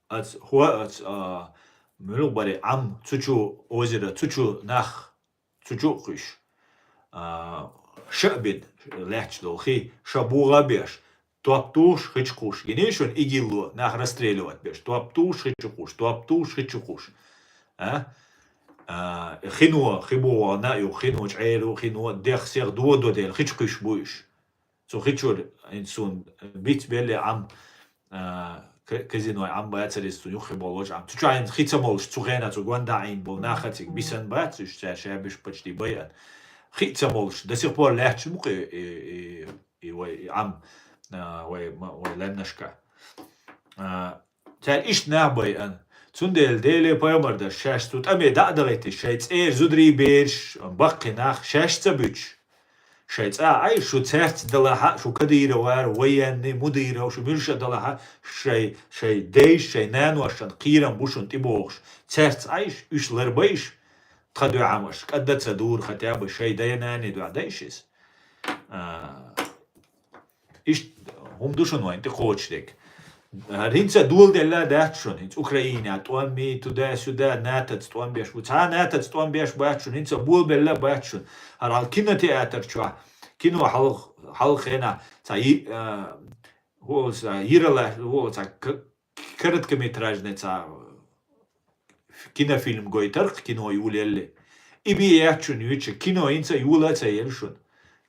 Аца, хӀо, аца, а, муьлха баре Ӏам, цу чу озера, цу чу нах, цу чу а кхуьйсуш. А, ша а бина лаьтташ долу хи, ша бугӀа а беш, топ тухуш, хи чу кхуьйсуш. Гиний шуна, ИГИЛ-ло нах расстреливать беш, топ тухуш, хи чу кхуьйсуш, топ тухуш, хи чу кхуьйсуш. А? А, хино, хи бугӀа, на ю, хино чӀеру, хино, дех, сех додо дела, хи чу кхуьйсуш бу уьш. Цу хи чуьра, хӀинца суна биц белле Ӏам, а, ка-, казиной Ӏам бацара иза, цу юххе болу вочу Ӏам. Цу чохь хӀинца хи ца молуш, цу хенахь цу гонда Ӏийна болу нах а цига бисина бац, уьш цара ша беш почти байина. Хи а ца молуш, до сих пор лаьтташ бу-кх и, и, и, и вай, и Ӏам, а, вай, ма-, вай лаьмнашка. А, цара иштта нах байина. Цундела Деле пайхамар дар шаьш цу тӀаме дӀа а дахийтина, шайн цӀера зударий, бераш, баккхий нах шаьш ца буьтуш. Шайн цӀа Ӏайша, шу цаьрца далахьа, шу Кадыровара, военный, Мудыров, шу муьлша далахьа, шайн, шайн дайша, шайн наношна кхерам бу шуна тӀебогӀуш. Цаьрца Ӏайша, уьш ларбайша, тхан дуьхьа ма аша, кӀадда ца дура, хотя бы шайн дай-наний дуьхьа дайша иза. А, иштта хӀума ду шуна вайн тӀе кхочушдерг. ХӀара хӀинца доладелла дац шуна, хӀинца Украинехь тӀом, туда-сюда, натаца тӀом беш бу. Цхьа а натаца тӀом беш бац шуна, хӀинца болабелла бац шуна. ХӀара хьал кинотеатр чохь, кино хьалха, хьалха хенахь, цхьа йи-, а, хӀо аса, йиралаш, хӀо аса, к-, короткометражный цхьа кинофильм гойтарх, кино йолаелли. И бен яц шуна юьйцуш, кино хӀинца йола а ца елла шуна.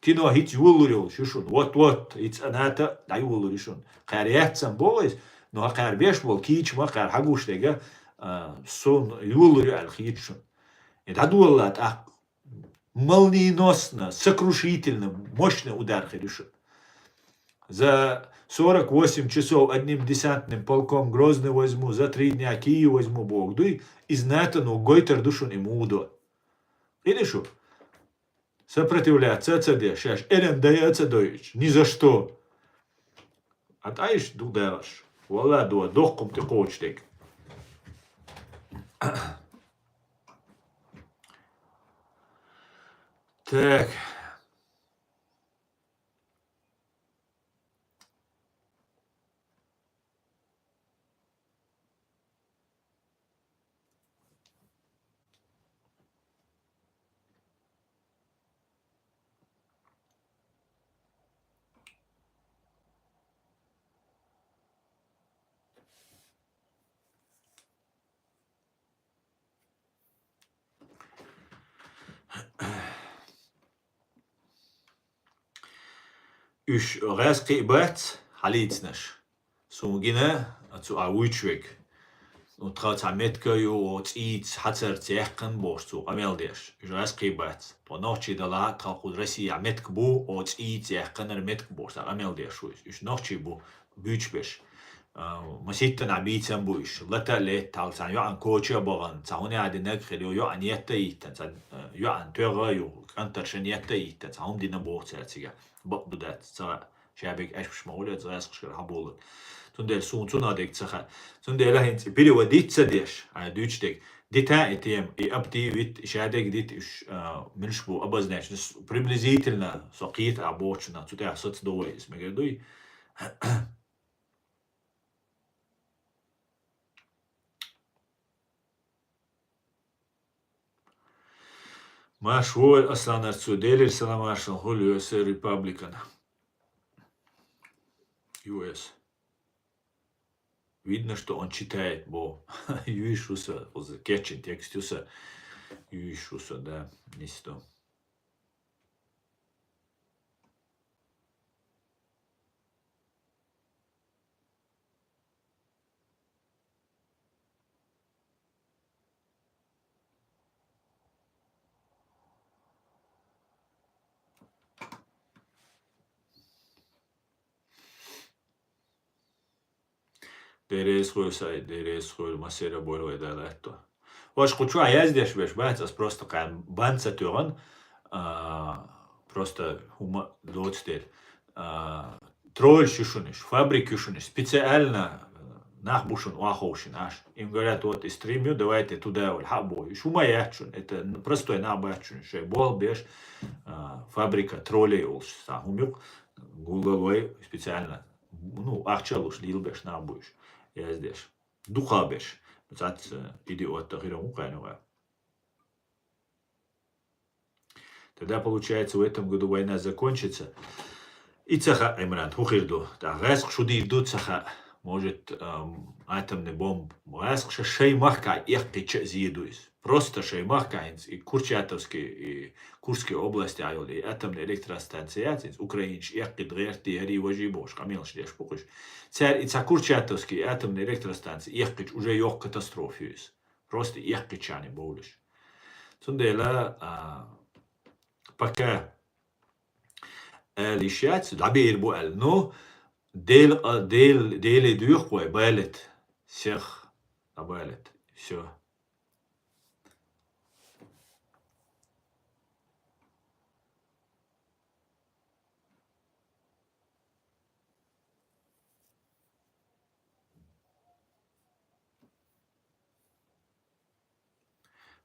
Кино хӀинца йолалур йолуш ю шуна. Вот-вот, хӀинца а ната а дӀайолалур ю шуна. Кхара яц сан боху иза, но кхара беш болу кийча ма кхара хьагуш дерг, а, суна йолалур ю аьлла хета шуна. И дӀадолалахь тӀаккха. Молниеносно, сокрушительно, мощный удар хир ю шуна. За сорок восемь часов одним десантным полком Грозный возьму, за три дня Киев возьму боху дуй, иза натано гойтар ду шуна и муха до. Хиъна шу? Сопротивляться а ца деш, шаьш эрна дайа а ца дойтуш, ни за что. Ӏа тӀайша ду дагӀаш. Валла, до, доккхум тӀе кхочушдерг. Так. Уьш гӀаьз кхиъ бац, хьалийцинарш. Суна гина, цу а вуьйцуш верг. Ну, тхан цхьа меттиг а ю, о, цӀийца, хьацарца яьккхина бохуш цо къамел деш. Уьш гӀаьз кхиъ бац. Тхо нохчий далахь, тхан кху Россехь меттиг бу, о, цӀийца яьккхинарг меттиг бохуш цхьа къамел деш ву иза. Уьш нохчий бу, буьйцуш берш. А, маситтанахь бийцам бу уьш. Лата а летта, хьал цхьана йоӀан коча а бахана, цхьа хӀун яа динарг хир ю, йоӀан етта а йиттина, цхьа, а, йоӀан тоьгӀа а ю, кӀантаршан етта а йиттина, цхьа хӀума дина боху цара цигахь. Бакъ ду дац, ца хаьа. Ша берг аьшпаш ма хуьлу, аса гӀаьскхашкара хьаболат. Цундела суна цунах дерг ца хаьа. Цундела хӀинца переводить ца деш, хьайн дуьйцу дерг. Дита и тема, и апти вит, и ша дерг дита, уьш, а, муьлш бу обозначено, приблизительно, со кхета а бохучунах, цу тӀехь саца довой иза, мегар дуй? Марш вой, Асланарцу, Делера салам маршалла хуьлу ю эс эр Репабликана. Ю эс. Видно, что он читает, бо. Юйш ву со, оз кечен текст ю со. Юйш ву со, да, нисто. Деррес хуьлу, сай, деррес хуьлу, массера а бойла вай Дала аьтто. Ваша кху чохь яздеш берш бац, ас просто кхаьн бан ца тоьгӀан, а, просто хӀума доцу дела. А, тролльш ю шуна уьш, фабрик ю шуна уьш, специально, э, нах бу шуна охьаховшина Ӏаш. Им говорят, вот и стрим ю, давайте туда вали, хьа а боху. Уьш хӀума яц шуна, это простой нах бац шуна, шайн болх беш, а, фабрика троллей олуш, сан хӀума юкъа, гуллал вай специально, ну, ахча а луш, лийла беш нах бу уьш, яздеш. Дукха берш. Цац, э, идиот а хир ву кхаьннигӀа. Тогда, получается, в этом году война закончится. И ца хаьа, Имран, хӀун хир ду? ТӀаккха гӀаьскхи шу дийр ду, ца хаьа. Может, эм, атомный бомба. ГӀаьскхи ша шайн махкахь эккхича а зе ду иза. Просто шайн махкахь хӀинца и Курчатовский, и Курской области а йолу, и атомный электростанция яц, хӀинца украинчу эккхи дгӀерти, хӀари, важи бохуш, къамелаш деш бу кхуьш. Цара и цхьа Курчатовский атомный электростанция эккхича, уже йоккха катастрофа ю иза. Просто эккхича бовлуш. Цундела, а, пока ала йиш яц, дӀабер бу аьлла. Ну, Дел-, а, Дел-, Деле доьху вай, балет. Всех, а, балет. Всё.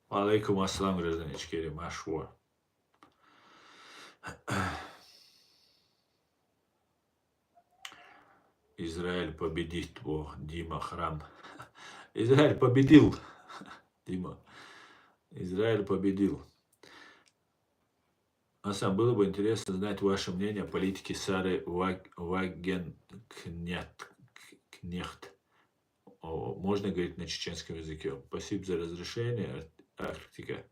Ва алейкум ассалам, гражданин Ичкери, марша вогӀийла. Израиль победит, бо Дима Храм. Израиль победил, Дима. Израиль победил. Асан, было бы интересно знать ваше мнение о политике Сары Ваг-, Вагенкнехт. Кнехт. О, можно говорить на чеченском языке? Спасибо за разрешение, Ар-, Арктика.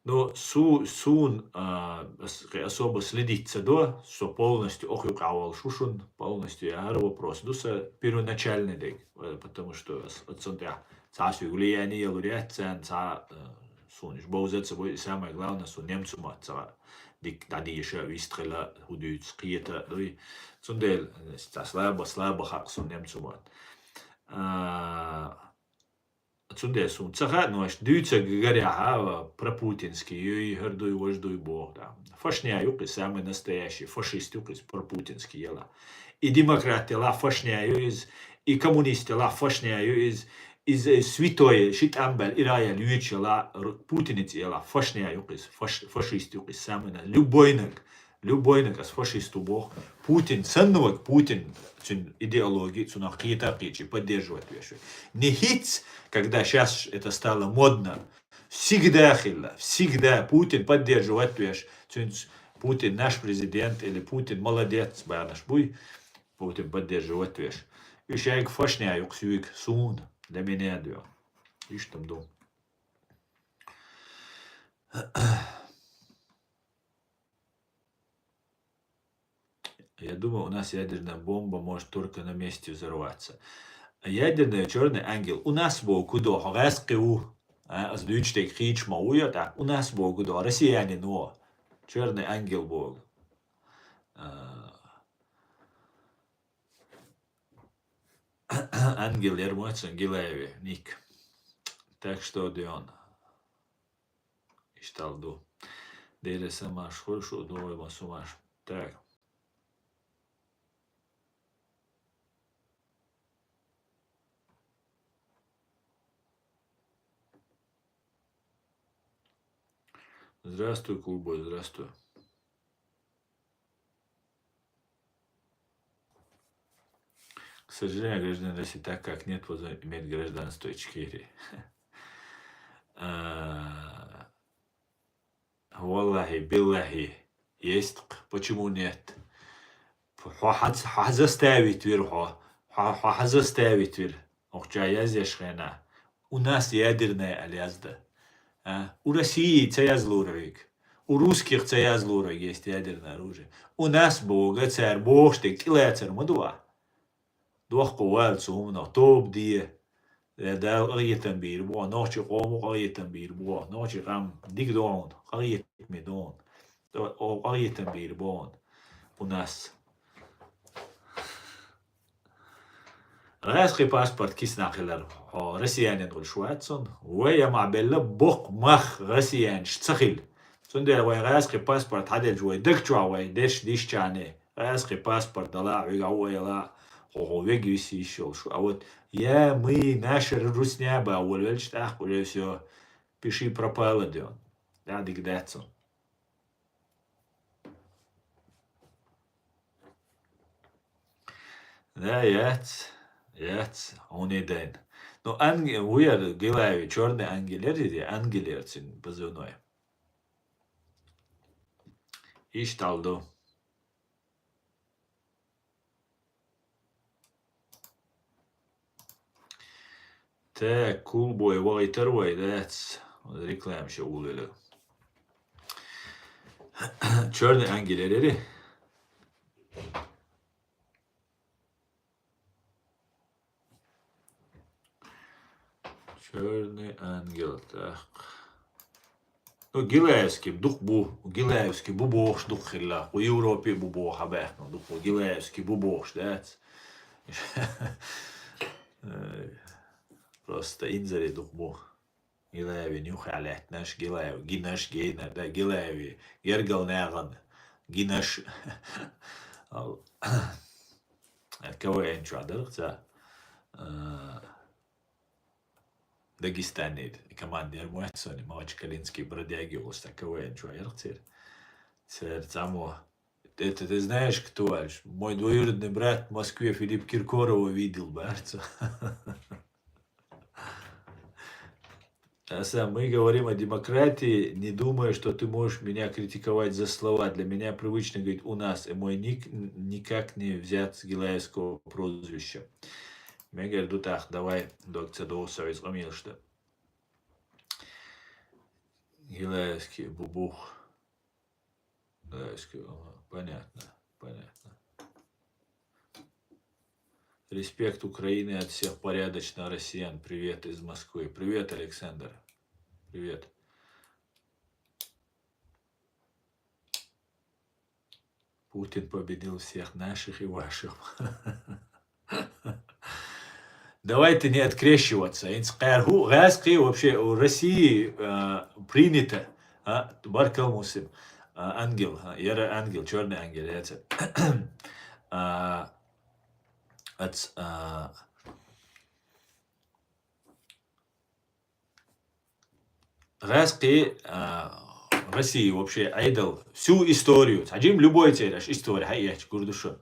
Но су-, сун, а, с-, особо следить ца до, со полностью охьа юкъа волуш ву шун, полностью я хӀара вопрос ду са первоначальный дерг, э, потому что с-, оццун тӀехь цхьа соьга влияние ялур яц царна, цхьа, э, суна уьш бовза а ца бой, и самое главное, суна немцу мотт ца хаьа. Дика дӀадеша, вист хила, хӀун дуьйцу, кхета а дуй. Цундела, э, цхьа слабо, слабо хаьа суна немцу мотт. А, цундела суна ца хаьа, но аша дуьйцург гарехь а, пропутинский юй, хӀара дуй, важа дуй боху, да. Фашня ю-кх и самый настоящий, фашист ю-кх иза пропутинский ялахь. И демократ ялахь фашня ю иза, и коммунист ялахь фашня ю иза, иза святой, ши тӀам баьлла, ираяьлла юьйцуш ялахь, р-, путиница ялахь фашня ю-кх иза, фаш-, фашист ю-кх иза самый на-, любойнаг, любойнаг ас фашист ву боху. Путин санна ваг, Путин, цуьнан идеология, цунах кхета а кхечи поддерживать веш ву. Не хӀинца, когда щас это стало модно, всегда хилла, всегда Путин поддерживать веш, цуьнца Путин наш президент или Путин молодец бахьанаш буй, Путин поддерживать веш. Уьш айга фашня ю-кх суьйга, суна, для меня, да. Иштта ма ду. Я думаю, у нас ядерная бомба может только на месте взорваться. Ядерная чёрный ангел. У нас боху ду, хьо гӀаьскхи ву. А, ас дуьйцуш дерг хийча ма ву я, тӀаккха у нас боху ду, россиянин ву. Чёрный ангел боху. А, ангел яр ма ю цуьнан Гилаеве, Ник. Так что, Дион. Иштта ду. Деле самаш хуьлуш у, дугӀуй ма сумаш. Так. Здравствуй, Клубой, здравствуй. К сожалению, гражданин России, так как нет возможности иметь гражданство Ичкерии. А, валлахи, биллахи, есть-кх. Почему нет? Хьо хьан-, хьан заставить вира хьо? Хьо, хьо хьан заставить вира? Охьа чу яздеш хенахь. У нас ядерная аьлла язда. А? У России ца язлура вайга. У русских ца язлура вайга есть ядерное оружие. У нас боху, цара бохуш дерг тӀелацар ма ду ахь. Дохко вала цу хӀуманах, тоба де. Э, Дала къахетам бийр бу, нохчи къомо къахетам бийр бу, нохчи къам дика догӀун, къахетаме догӀун. О, къахетам бийр бу у нас. ГӀаьскхи паспорт киснахь хилар, хьо россиянин хуьлуш вац цунна. Вай я махь белла боккха мах россиянаш ца хилла. Цундела вай гӀаьскхи паспорт хьаделча вай даг чохь вай деш дишчарне, гӀаьскхи паспорт дала, вига ву айла, хьо хьо вега виси йиш йолуш. А вот я мы, наша русня бан волавелча тӀаккха уже всё, пиши пропало де. Да, дика дац цунна. Да, яц, яц, хьуна дайн. Ну, анге-, ву яра Гилаеви, чёрный ангел яра иза, ангел яра цуьнан позывной. Иштта хьал ду. Так, Кулбой вахийтар вай, дац. Реклама ше уллера. Чёрный ангел яра иза. Чёрный ангел, так. Ну, Гилаевский дукха бу, Гилаевский бу бохуш дукха хилла, кху Европе бу боху хьабаьхкина дукха бу, Гилаевский бу бохуш дац. Ай, просто инзаре дукха бу. Гилаевин юххехь лаьттинарш, Гилаев, гинарш, гейнар, да, Гилаеви, гергал нагӀан, гинарш. Ал-, КВН чохь дарх ца, а, Дагестане команда яр моьтту сони, Махачкалинский бродяги олуш цхьа КВН чохь ярх церан. Церан цхьаммо: «Это ты знаешь, кто?» аьлча, «Мой двоюродный брат в Москве Филипп Киркорова видел», баьрца. Аса, мы говорим о демократии, не думая, что ты можешь меня критиковать за слова. Для меня привычно говорить «у нас», и мой ник н-, никак не взят с Гилаевского прозвища. Мегар ду тӀаккха, давай, дог ца догӀу со иза къамелаш дан. Гилаевский бу боху. Гилаевский, ага, понятно, понятно. Респект Украине от всех порядочных россиян. Привет из Москвы. Привет, Александр. Привет. Путин победил всех наших и ваших. Давайте не открещиваться. ХӀинца кхаьра хӀу гӀаьскхи вообще у России, а, принято. А, баркал, Мусим. А, ангел, а, яра ангел, чёрный ангел, яца. А, ац, а, ГӀаьскхи, а, России вообще Ӏедал, всю историю, цхьа жим любой цераш история хьаэцча гур ду шуна.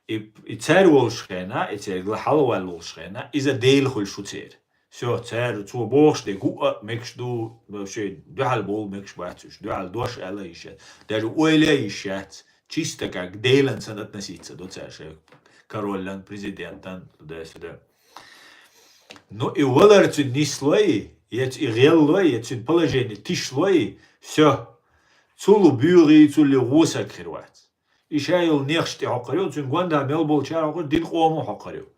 И, и цаьрга волуш хена, и цаьрга хьалаваьлла волуш хена, иза Дела хуьлуш ву церан. Всё, цаьрга цо бохуш де гуъа а мегаш ду, вообще дуьхьал бовла мегаш бац уьш, дуьхьал дош аьлла йиш яц, даже ойла йиш яц, чисто как Делан санна относиться до цаьрга, шайн короллан, президентан, туда-сюда. Ну, и валар цуьнан нислой, я ц-, и гӀеллой, я цуьнан положение тишлой, всё. Цул буьгӀий, цул гӀо саг хир вац. И ша йолу нехаш тӀе хьокхур ю, цуьнан гонда мел болчара хьокхур, дин къомо хьокхур ю.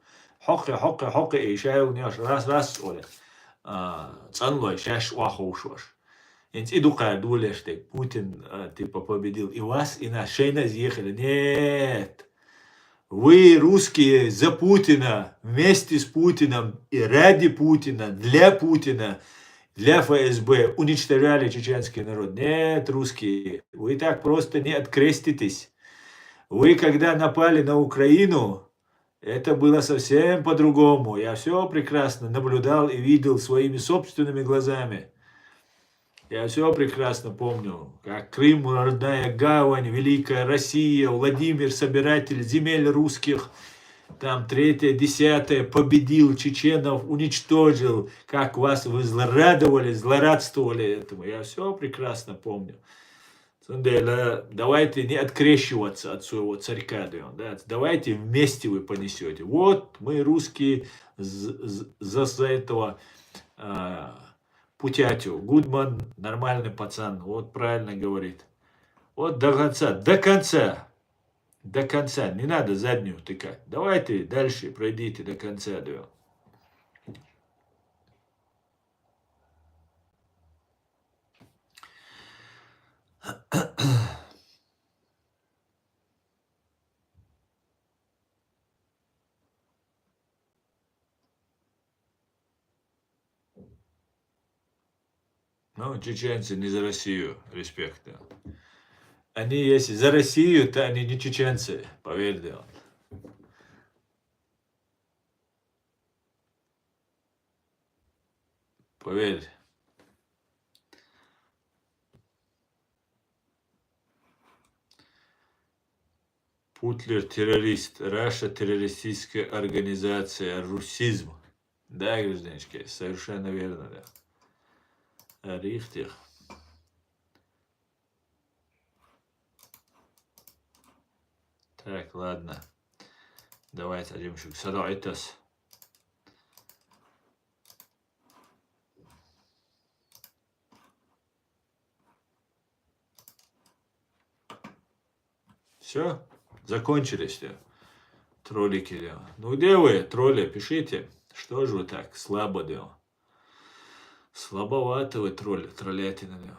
Хьокхе, хьокхе, хьокхе, и ша йолу нехаш рас-рас оле. А, цӀанлой, шаьш охьаховшош. ХӀинца и ду кхара долеш дерг. Путин, а, типа, победил и вас, и нас, шайна иза ехира. Нет! Вы, русские, за Путина, вместе с Путиным и ради Путина, для Путина, для ФСБ уничтожали чеченский народ. Нет, русские, вы так просто не откреститесь. Вы, когда напали на Украину, это было совсем по-другому. Я всё прекрасно наблюдал и видел своими собственными глазами. Я всё прекрасно помню, как Крым, родная гавань, великая Россия, Владимир, собиратель земель русских, там, третье, десятое, победил чеченов, уничтожил, как вас вы злорадовали, злорадствовали этому. Я всё прекрасно помню. Цундела, давайте не открещиваться от своего царька, да, да. Давайте вместе вы понесёте. Вот мы, русские, з-, з-, за, за этого, а, Путятю. Гудман нормальный пацан, вот правильно говорит. Вот до конца, до конца, до конца. Не надо заднюю втыкать. Давайте дальше пройдите до конца, да. Ну, чеченцы не за Россию, респект, да. Они, если за Россию, то они не чеченцы, поверь, да. Поверь. Путлер террорист, Раша террористическая организация, русизм. Да, гражданочка, совершенно верно, да. Рихтих. Так, ладно. Давайте один шаг. Садойтас. Все, закончились, да. Троллики, да. Ну где вы, тролли, пишите. Что же вы так слабо, да? Слабовато вы, тролли, троллятина, да.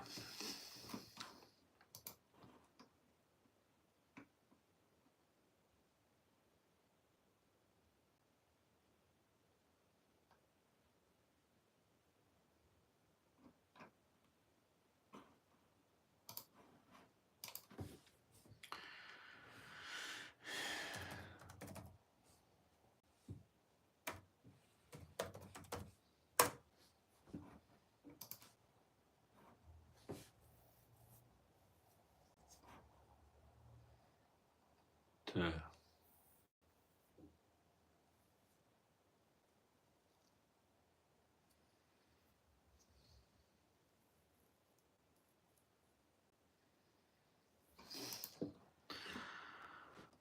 Так.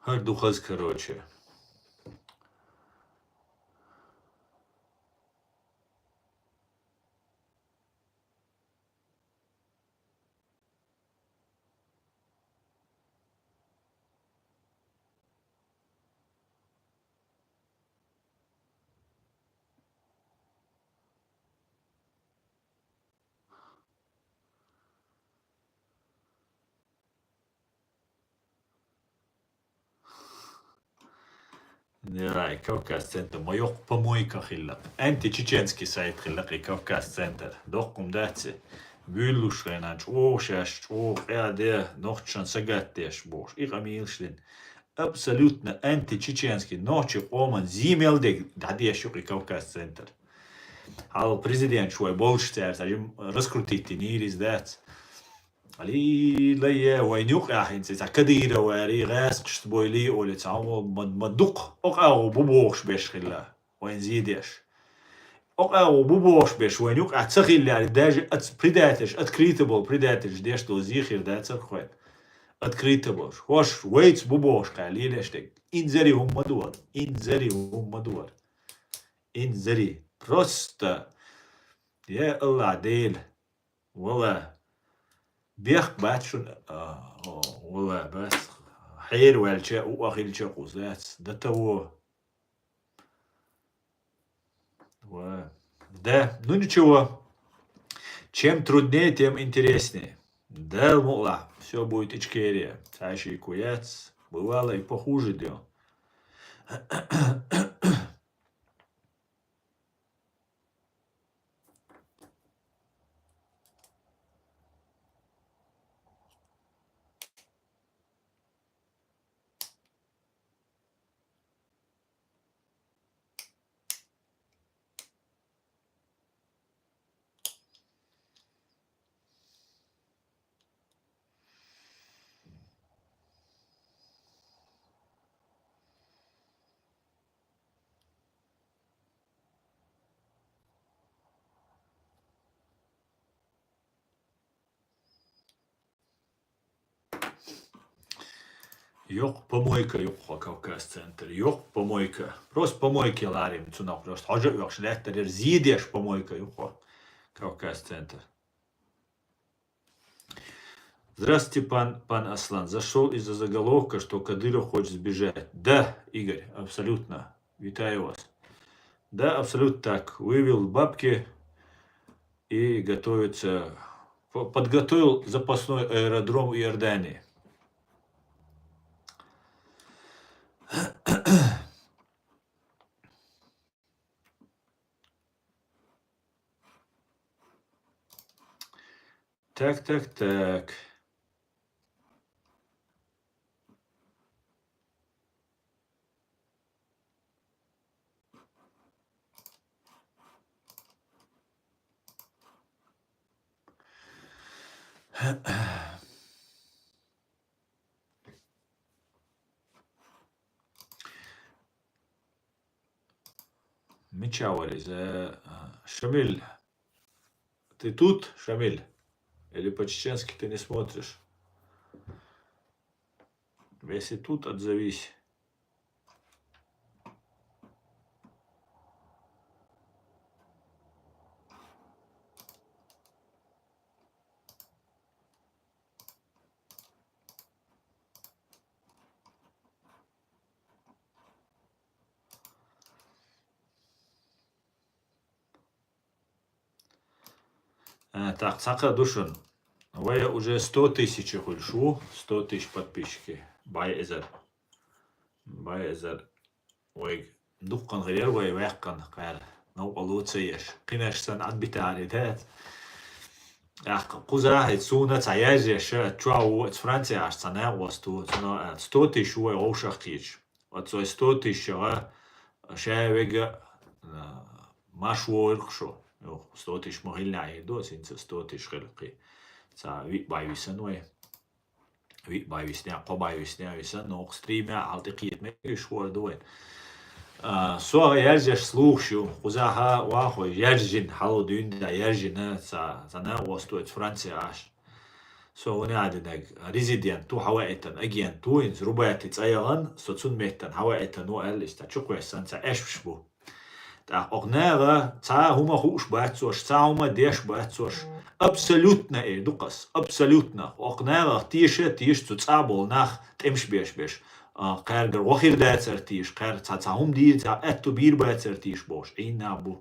Гьар духаз, короче. Яй, Кавказ Центр, ма йоккха помойка хилла. Античеченский сайт хилла и Кавказ Центр. Доккха хӀума дац из. Буьйлалуш хенан чӀогӀа шаьш, чӀогӀа къаьде, нохчашна сагатдеш бохуш. И къамелаш дина. Абсолютно античеченский, нохчийн къоман зе мел дерг дӀадеш ю-кх и Кавказ Центр. Хьалха президенташ вай болчу цаьрца жим раскрутить йинийла иза дац. Али лайе, вайна юкъахь хӀинца цхьа Кадыровари, гӀаскхашца бойли олий, цхьа ма, ма дукха, окъагӀу бу бохуш берш хилла, вайна зе деш. ОкъагӀу бу бохуш берш вайна юкъахь ца хиллехь, даже оцу предательш, открыто болу предательш деш долу зе хир дацара-кх вайна. Открыто болуш. ХӀорш вайца бу бохуш кхаьлла лелаш дерг. Инзаре хӀума ма ду вара. Инзаре хӀума ма ду вара. Инзаре. Просто. Я АллахӀ Дела. Вала. Бехк бац шуна. А, о, вала, бац. Хьера ваьлча, у а хилча кхуза дац. Дан таво. Ва. Да, ну ничего. Чем труднее, тем интереснее. Дала мукъалахь, всё будет ичкери. Цхьа шико яц. Бывало и похуже, дела. Йоккха помойка ю-кх хӀокху Кавказ Центр. Йоккха помойка. Просто помойке ларийна цунах просто. Хьожа а оьхуш лаьттара яра, зе деш помойка ю-кх хӀокху Кавказ Центр. Здравствуйте, пан, пан Аслан. Зашёл из-за заголовка, что Кадыров хочет сбежать. Да, Игорь, абсолютно. Витаю вас. Да, абсолютно так. Вывел бабки и готовится, по-, подготовил запасной аэродром в Иордании. Так, так, так. Мича вар иза, а, Шамиль? Ты тут, Шамиль? Или по-чеченски ты не смотришь? Если тут, отзовись. А, так, цхьаккха ду шуна. Вай уже сто тысяч хуьлуш ву, сто тысяч подписчики. Бай эзар. Бай эзар. Вай дуккха хир яра вай ваьккхина кхара. Новкъарло ца еш. Кхинаш санна Ӏадбитари дац. ТӀаккха кхуза хӀета суна цхьа яжеша, чу ву, оцу Франци Ӏаш цхьа накъост ву, цунах аьлла, сто тысяч ву вай вовшах кхеташ. Оцу сто тысячах ша вега, а, марш вогӀург шу. Йо, сто тысяч ма хилла, хӀинца сто тысяч хилла кхин. Цхьа виъ бӀе висина вай. Виъ бӀе висина, кхо бӀе висина, висина, но стримехь хьал тӀекхета мегаш хӀора ду вайн. А, со яржеш слухаш ю, кхузахьа вахой, яржина, хьало дуьйна да, яржина, цхьа, цхьа накъост ву оцу Франци Ӏаш. Со вуна а динарг, резидент ву, хьаваийтина агент ву, хӀинца Рубати цӀа яхана, со цунна меттана хьаваийтина ву аьлла, иштта чукхоьссина цхьа аьшпаш бу. ТӀаккха окху наха цхьа а хӀума хууш бац уьш, цхьа а хӀума деш бац уьш. Абсолютно эр ду-кх ас, абсолютно. Окху нахах теша а теша цу цӀа болу нах тӀемаш беш беш. А, кхаьргара гӀо хир дацара теша, кхаьрга цхьа, цхьа хӀума дийр, цхьа аьтту бийр бацара теша бохуш, Ӏийна нах бу.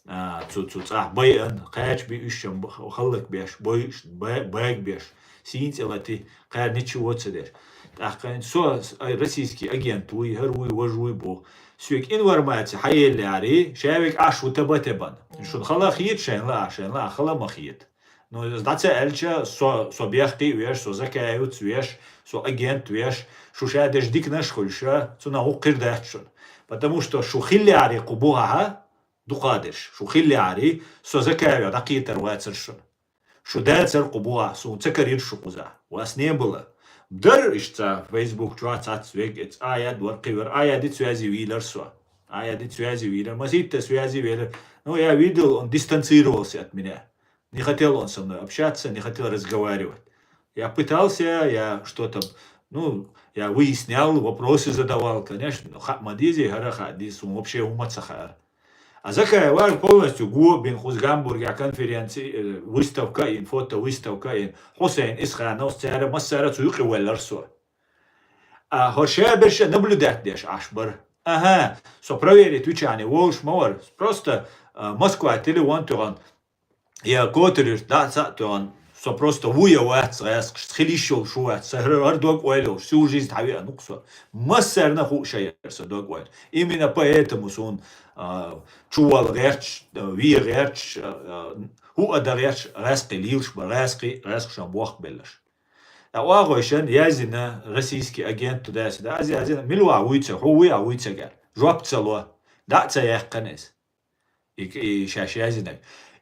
А, цу, цу цӀахь байъан, кхача би уьш шен б-, хӀаллакбеш, бойуш, ба-, багабеш, сийна цӀе лати, кхара ничего ца деш. ТӀаккха со с-, ай, российский агент вуй, хӀара вуй, важа вуй боху. Соьга информаци хьаеллари, ша вега Ӏаш ву таба-табан. Шуна хала хета шайна лаа, шайна лаа хала ма хета. Ну, дӀа ца аьлча, со, со бехке а веш, со Закаевец веш, со агент веш, шу ша деш диканаш а хуьлуша, цунах хӀуъа хир дац шуна. Потому что шу хиллари кху бухахьа, дукхадерш, шу хиллари, со Закаеве дӀакхетар вацара шуна. Шу дацара кху бухахь, суна ца карийра шу кхузахь. Вас не было. Дара иштта Facebook чохь цхьацца вега эца, а яд вара кхивар, а яди связи вийлар со. А яди связи вийлар, маситта связи вийлар. Ну, я видел, он дистанцировался от меня. Не хотел он со мной общаться, не хотел разговаривать. Я пытался, я что-то, ну, я выяснял, вопросы задавал, конечно, но хаа ма дезий, хӀара хаа деза, суна вообще хӀума ца хаьара. А Закаев вара полностью го бина кхуза Гамбургехь конференци, э, выставка ин, фото выставка ин, Хьусайн Исхановс цара массара цу юкъе ваьллар со. А хӀора ша берш а наблюдать деш Ӏаш бара. Ага, со проверить вичани волуш ма вара. Просто, а, Москва телефон тоьхна, я котарира дӀа а ца а тоьхна, со просто ву я вац гӀаьскхашца, хила йиш йолуш ву вац, сан хӀара, хӀара дог ойла йолуш, всю жизнь хьан веана ву-кх со. Массарна а хууш яра сан дог ойла. Именно поэтому суна, а, чувала гӀерташ, а, вен гӀерташ, а, а, хӀуъа дан гӀерташ, гӀаьскхий лелаш бара, гӀаьскхий, гӀаьскхашан бохк беллаш. Ткъа оха вайшинна яздина российский агент туда-сюда, аз яздина, мила ву ахь вуьйцург, хьо вуй ахь вуьйцург аьлла. Жоп ца ло, дӀа а ца яьккхина иза. И, и шаьш яздинарг.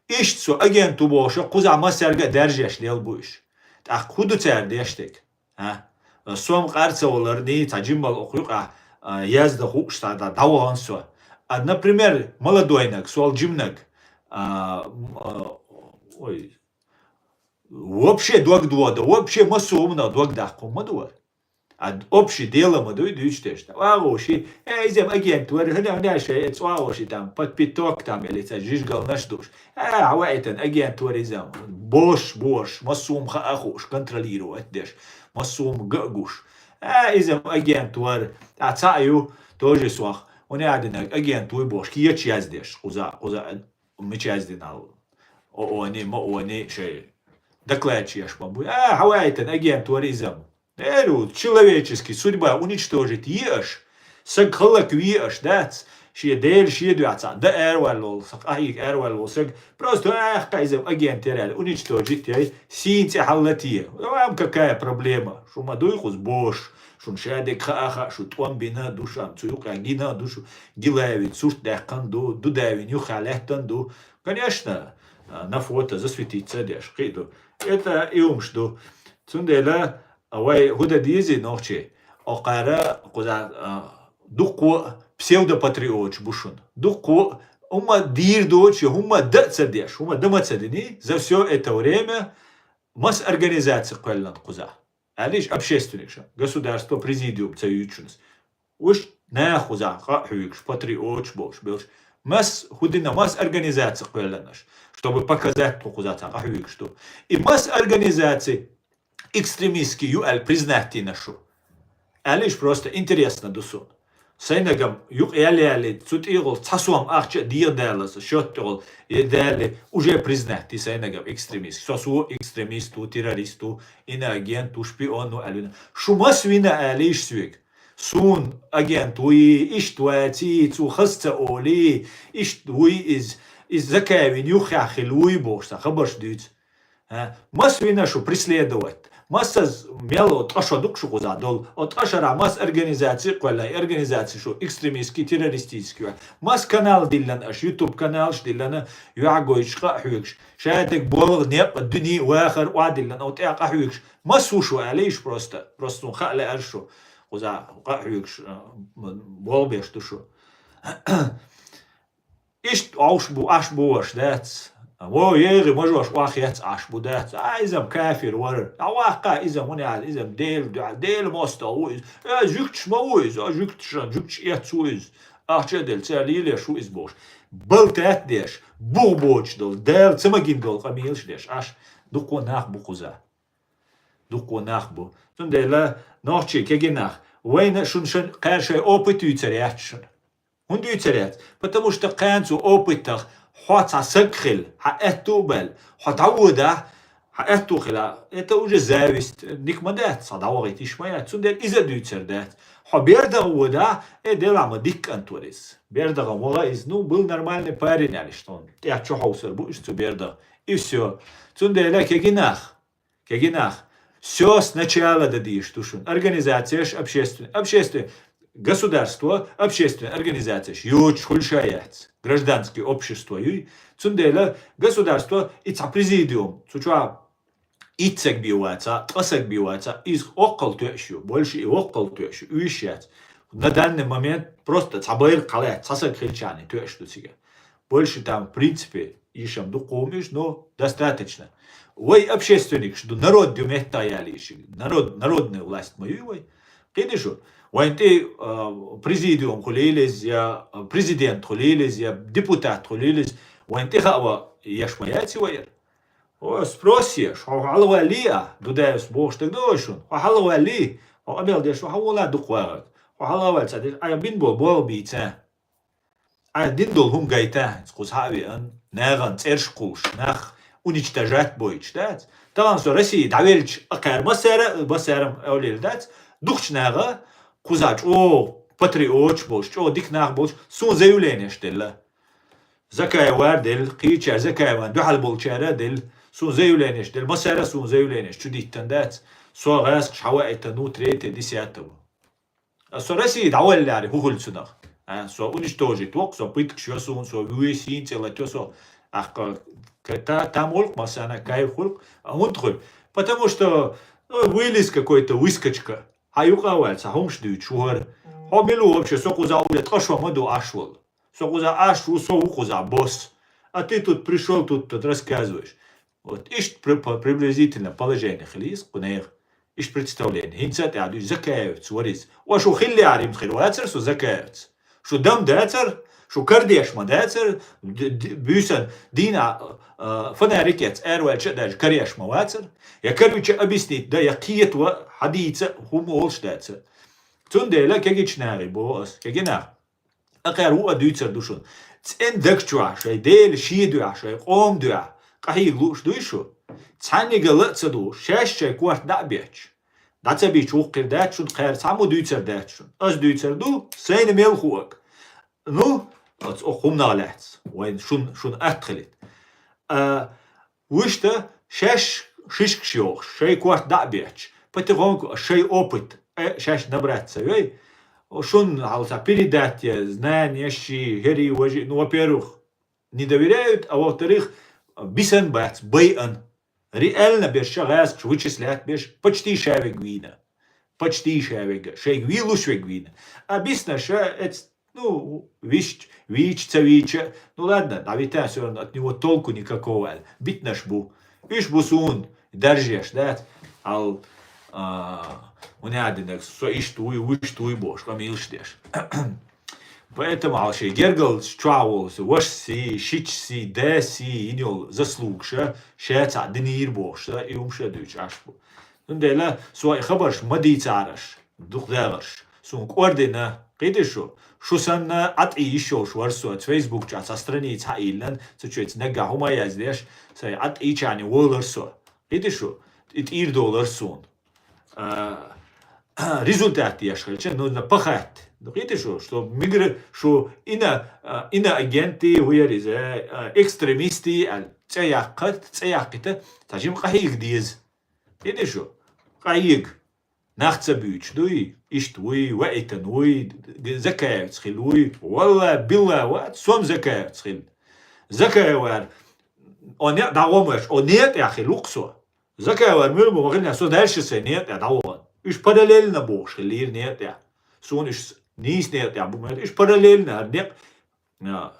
Иштта со агент ву бохуша, кхузахь массаьрга а даьржеш лелла бу уьш. ТӀаккха хӀун ду цара деш дерг? А? Со-м къар ца валарний, цхьа жимма окху юкъахь, а, яздан хууш цхьа дӀа-, дӀавахана со. А, например, молодойнаг, сол жимнаг, а, м, а, ой, вообще дог дода, вообще массо а хӀуманах дог даккха хӀума ма ду вара. А общий дело ма дуй дуьйцуш дерш. ТӀаккха оха вовший, э, иза-м агент вара, хӀана, хӀана шай, э, цу оха вовший там, под пяток там, или цхьа жижигалнаш а душ. Э, хьан ваийтан агент вара иза-м. Бош, бош, массо а хӀума хаа хууш, контролировать деш, массо а хӀума га а гуш. Э, иза-м агент вара. А цхьаъ ю, тоже сох, хӀуна а динарг, агент вуй бохуш, кечаш яздеш, кхуза, кхуза, мича яздинал, о-, они, ма они, шай, докладчик еш ма буй. А, хьан ваийтан агент вара иза-м. Э, ну, человеческий, судьба уничтожить е аш, саг хӀаллакве аш, дац? Шен Дела шен дуьхьа цхьа да араваьлла волу, сан къахьийга араваьлла волу саг, просто аьхка иза агент яр аьлла, уничтожить яй, сийна цӀе хьалла те. Вам какая проблема? Шу ма дуй кхуза бохуш, шуна шадерг хаа хаьа, шу тӀом бина ду, шу цу юкъа гина ду, шу гилавин сурт даьккхина ду, дудавин юххе лаьттина ду. Конечно, а, на фото засветиться деш, кхин ду. Это и хӀумаш ду. Цундела, а, вай хӀун дан дезий нохчий? Окхара кхуза, а, дуккха а псевдопатриоташ бу шуна. Дуккха а хӀумма дийр доцуш, я хӀумма дан а ца деш, хӀумма дан ма ца диний, за всё это время маса организаци кхоьллина кхуза. Аьллийша общественникаша, государство президиум ца юьйцучунас. Уьш наха кхуза къа а хьоьгуш, патриоташ болуш, белш. Мас хӀун дина, мас организаци кхоьллина аша, чтобы показать тхо кхуза цхьа къа хьоьгуш ду. И мас организаци экстремистский ю аьлла признать дина шу. Аьллийша просто интересно ду суна. Сайнагам юкъа ял-ялли, цу тӀехула цхьа сом ахча а дегӀадаллалц, счёт тӀехула, и далли, уже признать ди сайнагам экстремистский. Со, со экстремист ву, террорист ву, иноагент ву, шпион ву аьлла. Шу мас вина аьллийша соьга? Суна агент вуй, иштта ваций, цо хаза ца олий, иштта вуй иза, иза Закаевн юххехь хилла вуй бохуш, сан хабарш дуьйцу. А? Мас вина шу преследовать? Масаза мел о ткъа шо ду-кх шу кхузахь долу? О ткъа шарахь мас организаци а кхоьллина, и организаци шу экстремистский, террористический ю? Мас канал диллина аша, YouTube каналш диллина, юьхь гойтуш къа а хьоьгуш? Шадерг болу некъ, дуьне, вахар охьадиллина, о тӀе къа хьоьгуш? Мас ву шу аьллийша просто? Просто суна хаа лаьара шу. Кхузахь къа а хьоьгуш, а, болх беш ду шу. Иштта Ӏаш бу, Ӏаш бу ваша, дац. Во, егӀи мажош охьахецна Ӏаш бу, дац. А, иза-м кафир вара. ДӀаваккха, иза-м хӀун яц, иза-м Делан дуьхьа, Делан мостагӀа ву иза. Э, жуьгташ ма ву иза, а, жуьгташ, жуьгташ эцна ву иза. Ахча а делла, цара лелош ву иза бохуш. Балтат а деш, бух боцуш долу, Дала ца магийна долу къамелаш а деш, Ӏаш дуккха нах бу кхуза. Дуккха нах бу. Цундела, нохчий, кегий нах, вайна шуна шайн, кхара шайн опыт юьйцур яц шуна. ХӀунда юьйцур яц? Потому что кхана цу опытах хьо цхьа саг хила, хьан аьтту а баьлла, хьо дӀаводахь, хьан аьтту хила, это уже зависть, дика ма дац, цхьа дӀавахийта йиш ма яц, цундела иза а дуьйцур дац. Хьо бердагӀа водахь, э, делахь ма дика кӀант вара иза. БердагӀа ваха иза, ну, был нормальный парень, аьлла иштта, тӀехь чу хьовсур бу уьш цу бердагӀа. И всё. Цундела, кегий нах, кегий нах, всё сначала дан дезаш ду шуна. Организацияш общественный, общественный, государство общественный организацияш йоцуш хуьлуш а яц. Гражданский общество юй. Цундела государство и цхьа президиум, цу чохь итт саг бен ваца, ткъа саг бен ваца, иза воккхал тоьуш ю, больше и воккхал тоьуш ю, уьш яц. На данный момент просто цхьа байракх хьалаьцна, цхьа саг хилчахьана тоьуш ду цига. Больше там, в принципе, йиш-м ду кху хӀумнаш, но достаточно. Вай общественникаш ду, народ ю меттахъяьлла йиш. Народ, народная власть ма юй вай. КхидӀа шу, вайн тӀе, а, президиум хуьлийла иза, я президент хуьлийла иза, я депутат хуьлийла иза, вайн тӀе хаа еш ма яций вайра? О, спрос еш, хьо хьалаваллий а, Дудаевс бохуш дагадогӀий шуна? Хьо хьалаваллий, хьо къамел деш, хьо хьавола дукха вагӀарг. Хьо хьалаваллий ца деш, айхьа бина болу болх бийца. Айхьа дина долу хӀума гайта, хӀинца кхуза хьа а веана, нахана цӀераш кхуллуш, нах уничтожать бойтуш дац. Тахана со Россия дӀавелча, акхара массара а, массара а олийла дац, дукхачу наха кхуза чӀогӀа патриоташ болуш, чӀогӀа дика нах болуш, суна заявленеш делла. Закаевара делла, кхечара Закаеван дуьхьал болчара а делла, суна заявленеш делла, массара а суна заявленеш чу диттан дац, со гӀаскхаш хьаваийтан ву третье, десятого. А со Россия дӀавалларе хӀун хуьлу цунах? А, со уничтожить воккху, со пыткаш йо суна, со вуьйсийн цӀе латайо со. Ахка, ка-, та-, там гӀуллакх массана, кайф гӀуллакх, а хӀунда хуьлу? Потому что, ну, вылез какой-то выскочка. Хьан юкъа а ваьлла, цхьа хӀумаш дуьйцуш ву хӀара. Хьо мила ву вообще, со кхуза уле ткъа шо ма ду Ӏаш волу. Со кхуза Ӏаш ву, со ву кхуза босс. А ты тут пришёл, тут, тут рассказываешь. Вот иштта при-, по-, приблизительно положение хила иза кху нехан. Иштта представление. ХӀинца а тӀаьхьа дуьйцу Закаевц вара иза. Ва шу хиллехьара, хӀинца хир вацара со Закаевц. Шу дам дацара, шу карадеш ма дацара, д-, д-, буьйсан дийна, а, фонарик эцна араваьлча а даже караеш ма вацара. Я короче объяснить дан, я кхетаван хьадийца хӀума олуш дацара. Цундела кегийчу нахе боху ас, кегий нах, акхара ву а дуьйцур ду шуна. ЦӀена даг чохь шайн Дела шен дуьхьа, шайн къоман дуьхьа къахьийга лууш дуй шу? Цхьаннигала а ца дугӀуш, шаьш шайн корта дӀа а бетташ, дӀа ца бича вукхуьйр дац шуна, кхара цхьаммо дуьйцур дац шуна. Ас дуьйцур ду, сайна мел хуург. Ну, оцу хӀуманах лаьцна, вайн шун, шун атта хилийта. А, вуьшта шаьш шишкаш йохуш, шайн корта дӀа а бетташ, потихоньку шайн опыт, э, шаьш набраться ца йой, шун хьалца передать е, знания ши, хӀерий, важи, ну, во-первых, не доверяют, а во-вторых, бисан бац, байан. Реально беш ша гӀаьскаш вычислять беш, почти ша вег вийна. Почти ша вег, шайга вийлуш вег вийна. А бисна ша эц, ну, висч, вийч, ца вийча, ну ладно, дӀавита, всё равно от него толку никакого аьлла. Битнаш бу. Уьш бу суна даржеш, дац? Ал, а, унаьдинаг, со иштта вуй, вуьшта вуй бош, къамелаш деш. Поэтому хьал шен гергаллаш чохь волу со, ваша сий, шича сий, да сий, йина йолу заслугаша, ша цхьаъ динийра бохуша, и хӀума ша дуьйцуш Ӏаш бу. Цундела со и хабарш ма дийцараш, дукха дагӀарш. Суна кӀордина, кхийди шу, шу санна, Ӏад и йиш йолуш вара со, цу Facebook чохь цхьа страница хьаиллина, цу чуьйца наггахь хӀума яздеш, сайн Ӏад ичарне волар со. Кхийди шу, и тӀийр долар суна. А, результат еш хилча, нужно пахать. Ну, кхийди шу, что мигра-, шу ина-, а, иноагенты, вуьйр иза, а, экстремисты, аьлла, цӀе яккхарт, цӀе яккхийта, цхьа жима къахьега деза. Кхийди шу, къахьега. Нах ца буьйцуш дуй, иштта вуй, ваийтан вуй, Закаевц хила вуй, валла, билла вац, сом Закаевц хила. Закаевар, о, некъ дӀагӀомаш, о, некъ тӀехь хила ву-кх со. Закаевар муьлма вахана, со дальше сайн некъа тӀе дӀавахана. Уьш параллельно бохуш хиллера некъа тӀе. Суна уьш нийса некъа тӀе бу мел, уьш параллельно хӀара некъ, а,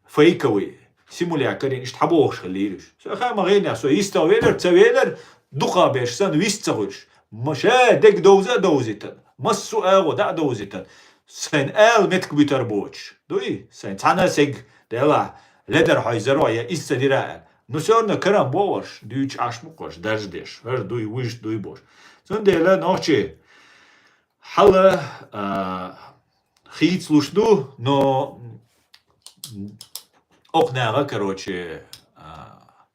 фейковый, симулякарийн иштта хьабохуш хиллера уьш. Со хаа ма гӀенехь, со йистагӀ велар, ца велар, дукха беш санна вист ца хуьлуш. Ма ша дерг довза а довзийтан, массо а агӀо дӀа а довзийтан, сайн ала меттиг буьтар боцуш. Дуй, сайн цхьана а сега, делахь, ледар хьойзаро я иза ца дира аьлла. Ну, всё равно карам бохуш, дуьйцуш Ӏаш бу-кх уьш, даржа деш, хӀара дуй, вуьшта дуй бохуш. Цундела нохчий хьала, а, хийцалуш ду, но окху наха, короче, а,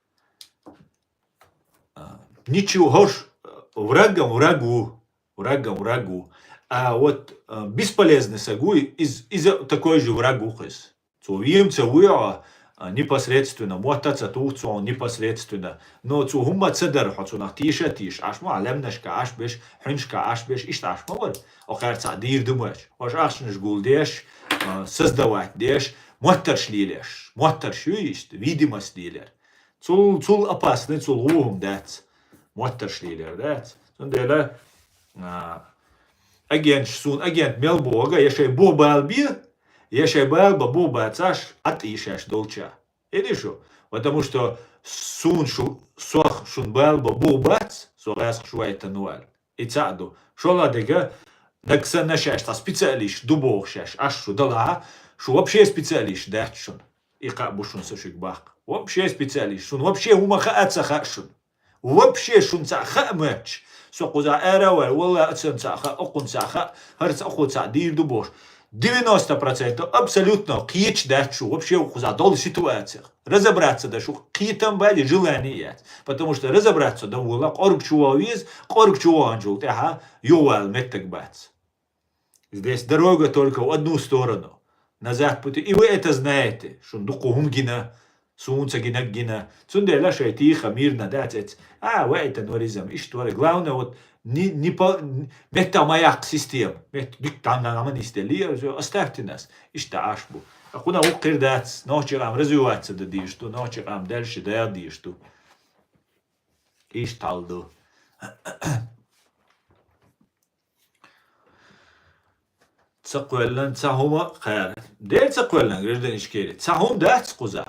а, ничего, хӀорш, врагам враг ву, врагам враг ву. А вот, а, бесполезный саг вуй, из-, иза такой же враг ву-кх иза. Цо вема ца вуьйхьа, а, непосредственно, мотт а ца туху цо непосредственно. Но цо хӀумма ца дара хьо цунах теша а теша, Ӏаш ма лаьмнашка Ӏаш беш, хьуьнашка Ӏаш беш, иштта Ӏаш ма вара. Окхаьрца дийр ду моьттуш. Ош ахчанаш гулдеш, а, создавать деш, моттарш лелеш. Моттарш ю иштта, видимость лелер. Цул, цул опасный, цул ву хӀума дац. Моттарш лелер дац. Цундела, а, агенташ, суна агент мел боху, я шайн бу бала бе, я шайн бала бан бу бацаш, Ӏад ийшаш долча. Иди шу, потому что суна шу, сох шун бала бан бу бац, со гӀаьскаш вайтан ву аьлла. И цхьаъ ду. ШолгӀа дега, нагахь санна шаьш цхьа специалист ду боху шаьш, аш шу далахьа, шу вообще специалист дац шуна. И кхаъ бу шуна со шуьга баккха. Вообще специалист, шуна вообще хӀума хаа ца хаьа шуна. Вообще шуна цхьаъ хаа моьттуш. Со кхузахь ара а вай, валла, ацан цхьаъ хаа, окхун цхьаъ хаа, хӀара цхьаъ, окху цхьаъ дийр ду бохуш. Девяносто процентов абсолютно кхеташ дац шу вообще кхузахь долу ситуациях. Разобраться дан шу кхетам баьлла, желание яц. Потому что разобраться дан вола, кӀорга чу ваха веза, кӀорга чу ваханчул тӀаьхьа юхавала меттаг бац. Здесь дорога только в одну сторону. Назад пути. И вы это знаете, шуна дукха хӀума гина, суна ца гинарг гина. Цундела шайн тӀехь мирно дац эца. А, вайтан вара иза-м, иштта вара. Главное, вот, не, не по, метта ма яккха система. Метта дика дӀа-, дӀа-, дӀа ма нисделлий, оставьте нас. Иштта Ӏаш бу. А кхунах вукхуьр дац, нохчий къам развиваться дан дийш ду, нохчий къам дальше дан дийш ду. Иштта хьал ду. Ца кхоьллан, ца хӀума кхара. Дера ца кхоьллан, гражданин Ичкери. Ца хӀума дац кхуза.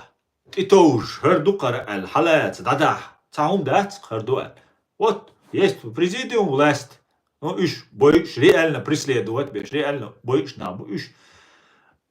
ТӀетовжа, хӀара ду кхара аьлла, хьалаца, дӀадахьа. Ца хӀума дац, хӀара ду аьлла. Вот, есть президиум власть. Ну, уьш бойуш, реально преследовать беш, реально бойуш нах бу уьш.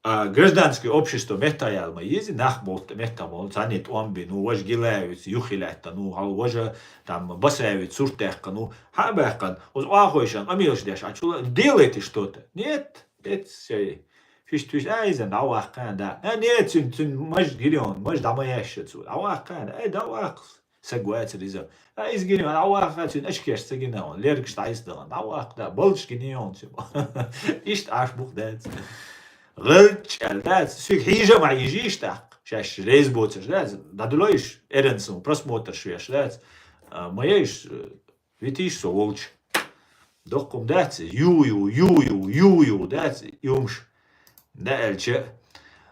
А, гражданское общество меттах яла ма еза, нах болу, меттах болу, цхьанне тӀом бина, ну, важа гилаевец, юххе лаьтта, ну, хьал важа, там, басаевец, сурт даьккха, ну, хьан а баьккхана, оцу охьахойшан къамелаш деш, а чула делайте что-то. Нет, нет, сей. Фишта, фишта, а, иза, дӀаваккха, да. А, нет, цуьнан, цуьнан маж гирион, маж дӀа ма яьшша цо. ДӀаваккха, да, ай, дӀаваккха. Саг вацара иза. А, иза гирион, дӀаваккха, цуьнан ачкеш ца гина, лергаш дӀа иза дахана. ДӀаваккха, да, балдаш гинион цуьнан. Иштта Ӏаш бух дац. гӀарчӀ аьлла, дац, соьга хьежа ма хьежийша тӀаккха. Шаьш реза боцарш, дац, дӀадулойша, эрна сан просмотрш веш, дац. А, ма ейша, э, витийша со волча. Доккхум дац, ю-ю, ю-ю, ю-ю, дац, юмш. Да аьлча,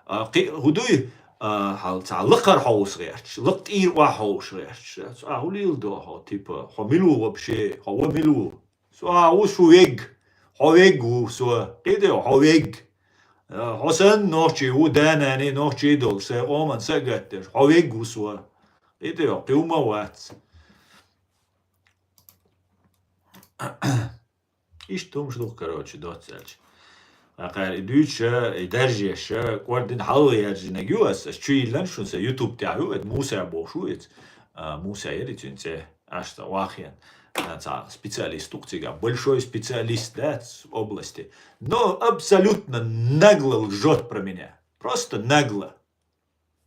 а, кхи-, хӀу дуй, а, хьал ца лакхара хьовса гӀерташ, лакха тӀера охьа хьовса гӀерташ, дац. А, хӀу лийла до хьо, типа, хьо мила ву вообще, хьо ва мила ву? Со а ву шу вег. Хьо вег ву со. Кхийтта, хьо вег. Э, хьо санна нохчий ву, да-нана нохчий долуш, сайн къоман са а гатдеш. Хьо вег ву со. Кхийтта, кхин хӀума вац. Иштта хӀумаш ду-кх, короче, доцца аьлча. Акхар и дуьйцуша, и даржеша, кӀордина хьалха яржинарг ю ас, ас чу йиллина шуна, сан YouTube тӀехь ю, это Муса бохуш ву иза. А, Муса яра цуьнан цӀе, аш ца вахъян. А, цхьа специалист ву-кх цигахь, большой специалист, да, в области. Но абсолютно нагло лжёт про меня. Просто нагло.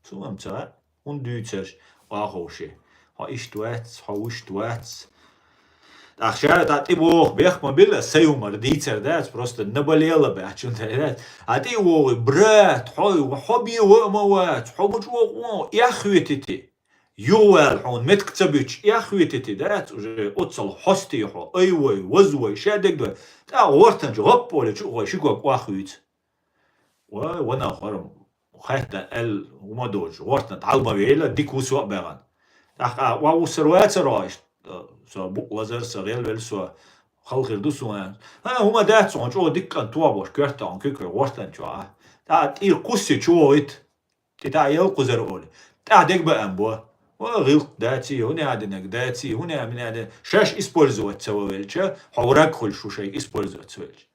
Цу ма ца, хӀунда дуьйцарш, охьаховший. Хьо иштта вац, хьо вуьшта вац. ТӀаккха ша тӀа тӀе боху, бех ма билла, сайн юмар дийцар дац, просто наболело баьчун дац. А тӀе а вогӀий, брат, хьо, хьо бен ва а ма вац, хьо мучу вокъу вон, эхь хетити. Юхавала хьуна метка ца буьтуш, эхь хетити дац, уже оццал хьостий хьо, ай вай, ваз вай, ша дегдой. ТӀаккха гӀортанчу гӀоп олий чу а гӀой, ши ког охьахуьйцу. Вай, ванах хӀара хаьттина аьлла, хӀума доцуш, гӀортана дӀал ма вейла, дика ву со а баьгӀана. ТӀаккха а, ва вуссар вацара иштта, со букъ лазар, со гӀелвелла, со халхир ду суна. ХӀа, хӀума дац хьуна, чӀогӀа дика кӀант ву бохуш, коьрта хьуна куьйкара гӀортанчохь. ТӀаккха тӀера кхуссий чу вогӀийта. ТӀе тӀаъ ел кхузара олий. ТӀаьхьа дегба аьлла бо. Ва гӀилкх даций, хӀуна а динарг даций, хӀуна а мина а дина. Шаьш использовать ца ван велча, хьо враг хуьлуш ву шайга использовать ца велча.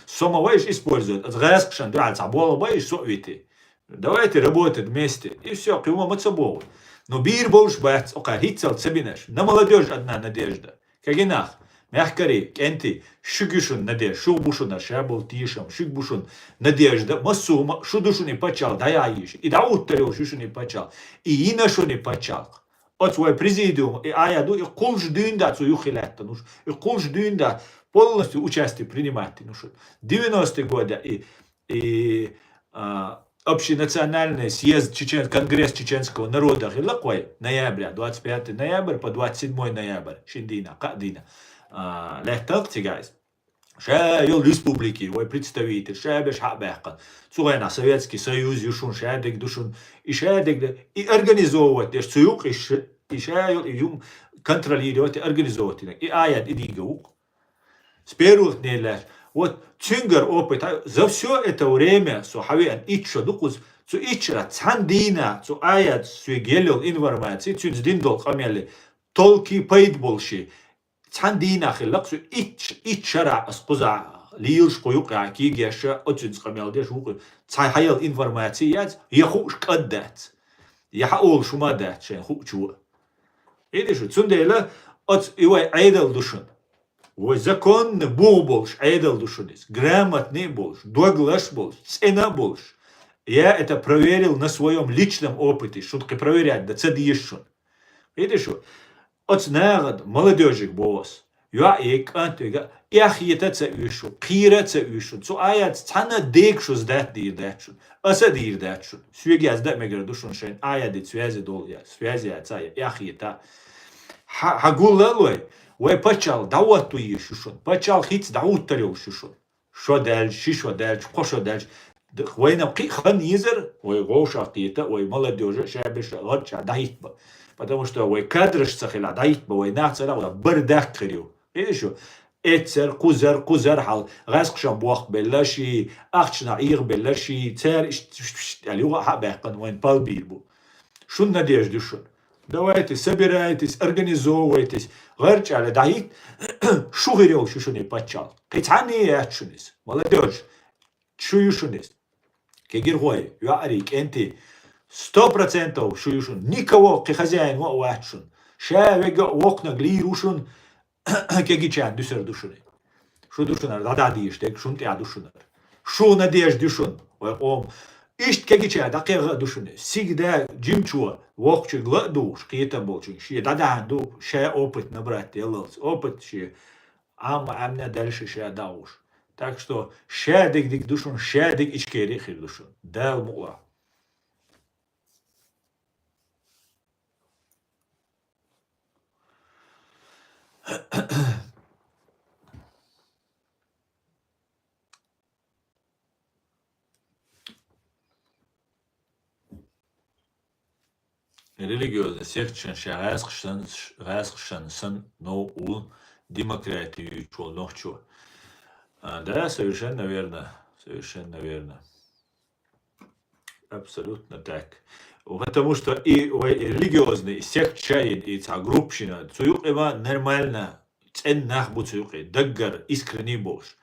Со ма вайша использовать, аса гӀаскхашна дуьхьал цхьа болх бай, со а вити. Давайте работать вместе. И всё, кхин хӀума ма ца боху. Но бийр болуш бац, окхара хӀинццалц ца бинарш. На молодёжь одна надежда. Кегий нах, мехкарий, кӀентий, шуьга ю шуна надежда, шух бу шуна ша болу тешам, шуьга бу шуна надежда, массо а хӀума, шу ду шуна и пачхьалкх дӀаяхьа йиш. И дӀахӀуттур йолуш ю шуна и пачхьалкх, и йина шуна и пачхьалкх. Оцу вай президиум, и Ӏая ду, и кхуллуш дуьйна да цу юххе лаьттина уьш, и кхуллуш дуьйна да полностью участие принимать дина уьш. Девяностые годы и, и, а, Общенациональный съезд чечен-, Конгресс чеченского народа хилла-кх вай ноября, двадцать пятое ноябрь по двадцать седьмое ноябрь, шина дийнахь, кхаа дийнахь, а, лаьттина-кх цигахь иза. Ша йолу республики, вай представитель, ша берш хьа а баьккхина. Цу хенахь Советский Союз ю шуна, ша дерг ду шуна, и ша дерг ду, и организовывать деш цу юкъа, и ш-, и ша йолу, и юм контролировать, и организовывать динарг, и Ӏая ду, и дийга ву-кх. С первых дней лаьцна. Вот цуьнгара опыт, а, за всё это время, со хьан веана итт шо ду кхуза, цу итт шарахь цхьана дийнахь цу Ӏая ду соьга елла йолу информаци, цуьнца дина долу къамеле толки пайда болуш. Цхьана дийнахь хилла-кх со итт, итт шарахь ас кхузахь лелаш кху юкъахь кегийша, оцуьнца къамел деш ву-кх, цхьа хьан елла информаци яц, я хууш кӀад дац, я хьан олуш хӀума дац шайна хуучо. Видишь, цундела оцу и вай Ӏедал ду шуна. Вай законный бух болуш Ӏедал ду шуна иза. Грамотный а болуш, доглаш а болуш, цӀена а болуш. Я это проверил на своём личном опыте. Шуна кхин проверять дан ца дезаш шуна. Видишь, оцу нахана, молодёжига боху ас. ЙоӀ е кӀант вега, эхь хета а ца оьшу, кхера а ца оьшу. Цу Ӏаяца цхьана а дега шуьца датта дийр дац шуна. Аса а дийр дац шуна. Соьга язда а мегар ду шуна шайна Ӏая ди связи долу я, связи яца я, эхь хета. Хьа-, хьан гулла а лой, вай пачхьалкх дӀахӀотто езаш ю шуна. Пачхьалкх хӀинца дӀахӀуттур йолуш ю шуна. Шо даьлча, ши шо даьлча, кхо шо даьлча, д-, вайна кхин а хан езара, вай вовшах кхета, вай молодёжа, ша берш а гӀарчӀа дӀахӀиттабан. Потому что вай кадраш ца хилахь дӀахӀиттабан, вай нах ца лахь, вай бара даккха хир ю. Видишь, эццара, кхузара, кхузара хьал, гӀаскхашан бохк белла ши, ахчанах Ӏехабелла ши, цара ишт-, ишт-, ишт-, аьлла юха а хьа а баьккхина, вайна пал бийр бу. Шуна надежда ю шуна. Давайте, собирайтесь, организовывайтесь. ГӀарчӀ аьлла дӀахӀитта, шу хир йолуш ю шуна и пачхьалкх. Кхин цхьанне а яц шуна иза. Молодёжь, шу ю шуна иза. Кегирхой, йоӀарий, кӀентий, сто процентов шу ю шуна. Никого кхин хозяин ван а вац шуна. Ша вега а воккханиг лийр ву шуна. Кегичарна дуьсур ду шуна. Шу ду шунара дӀадахьа дезаш дерг, шуна тӀехь ду шунара. Шу надежда ю шуна, вай къоман. Иштта кегичара дӀакхегӀа а ду шуна. Сигда жимачо воккхачуьнга ла а дугӀуш, кхетам болчуьнга, шен дӀадахьана ду, ша опыт набрать еллалц. Опыт шен Ӏама Ӏаьмна даьлла ша дагӀуш. Так что шадерг дика ду шун, шадерг Ичкери хир ду шун. Дала мукъла. Религиозный секташна ша гӀазкхашна, гӀазкхашна санна новкъа ву демократию юьйцуш волу нохчо. А, да, совершенно верно. Совершенно верно. Абсолютно так. Потому что и вай религиозный, и сект шайна, и цхьа группа шина, цу юкъе ма нормально, цӀена нах бу цу юкъе, даггара, искренний болуш.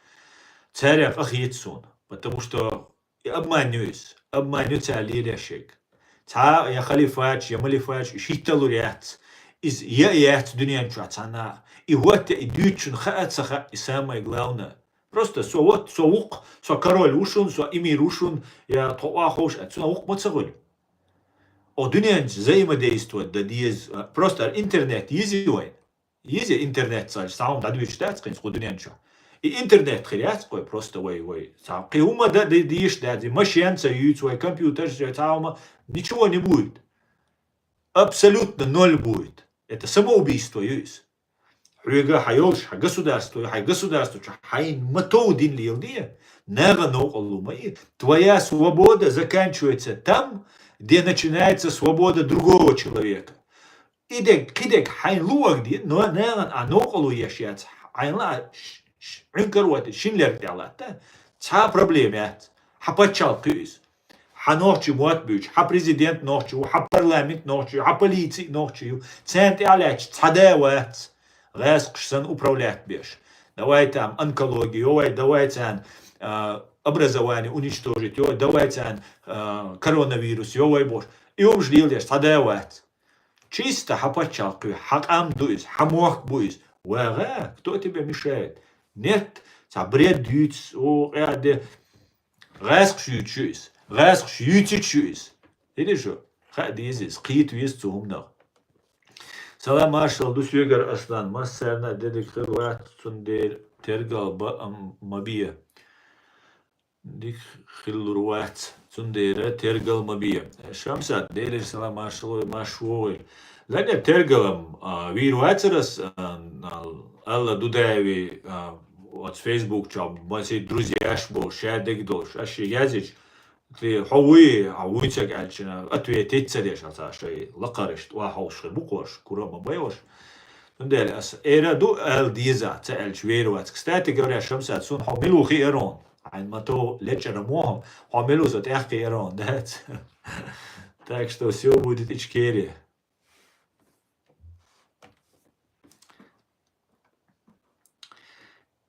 Царах къахета суна, потому что и обман ю иза, обман ю цара лелош ерг. Цхьа я халифаташ, я малифаташ, уьш хӀитталур яц. Иза я а яц дуьнен чохь цхьанна а. И хӀотта и дуьйцучунна хаа а ца хаьа, и самое главное. Просто со вот, со ву-кх, со король ву шун, со эмир ву шун, я тхо охьаховшу, а цунах ву-кх ма ца хуьлу. О, дуьнен чу взаимодействовать дан деза, просто интернет йизи вайн. Йизи интернет ца хилча, цхьа хӀума дӀадуьйцуш дац кхин кху дуьнен чохь. И интернет хир яц кхой, просто вай, вай. Цхьа кхин хӀума дан де-, дезаш дац, и машен ца юьйцу вай, компьютерш ца хӀума, ничего не будет. Абсолютно ноль будет. Это самоубийство ю иза. Хьоьга хьан йолуш, хьан государство, хьайн государство чу хьайна ма тов дина леладе, нагӀан новкъарло ма е. Твоя свобода заканчивается там, где начинается свобода другого человека. И дерг, кхидерг хьайна луъург де, но нагӀан а новкъарло еш яц, хьайна лаа ш-, ш-, Ӏуьнкар вати шин лерг тӀехь латта, цхьа а проблема яц. Хьан пачхьалкх ю иза. Хьан нохчий мотт буьйцу, хьан президент нохчи ву, хьан парламент нохчи ю, хьан полици нохчи ю. Царна тӀехь лаьтташ цхьа да вац, гӀазкхаш санна управлять беш. Давай там онкология, йовай, давай царна, а, образование уничтожить, йовай, давай царна, а, коронавирус, йовай бош. И хӀумаш леладеш цхьа да вац. Чисто хьан пачхьалкх ю, хьан къам ду иза, хьан мохк бу иза. ВагӀа, кто тебе мешает? Нет, цхьа бред юьйцу, о, къаьхьа де. ГӀазкхаш юьйцуш ю иза. ГӀазкхаш юьйцуш ю иза. Хиъна шу? Хаа деза иза, кхета веза цу хӀуманах. Салам, маршалла ду соьгара, Аслан. Массарна а де дика хир вац, цундела тергал бан ма бе. Дика хилалур вац, цундела тергал ма бе. Шамсат, Делера салам, маршалла, марш вогӀийла. Лаьннера тергалан, а, вийр вацара ас, а, Алла Дудаеви, а, оцу Facebook чохь, масех друзьяш болуш, шадерг долуш, ас шен яздича, те, хьо вуй, хьо вуй ца аьлча, ответ ца деш, аса шайн лакхараш, тӀе хьовсуш хир бу кхорш, кура а ма байош. Цундела ас эра ду аьлла деза, ца аьлча вер вац. Кстати говоря, Шамсат, суна хьо мила ву хиара хьуна. Хьайн ма тов лечкъара мо хьо, хьо мила ву со тӀехь кхиара хьуна, дац? Так что всё будет Ичкери.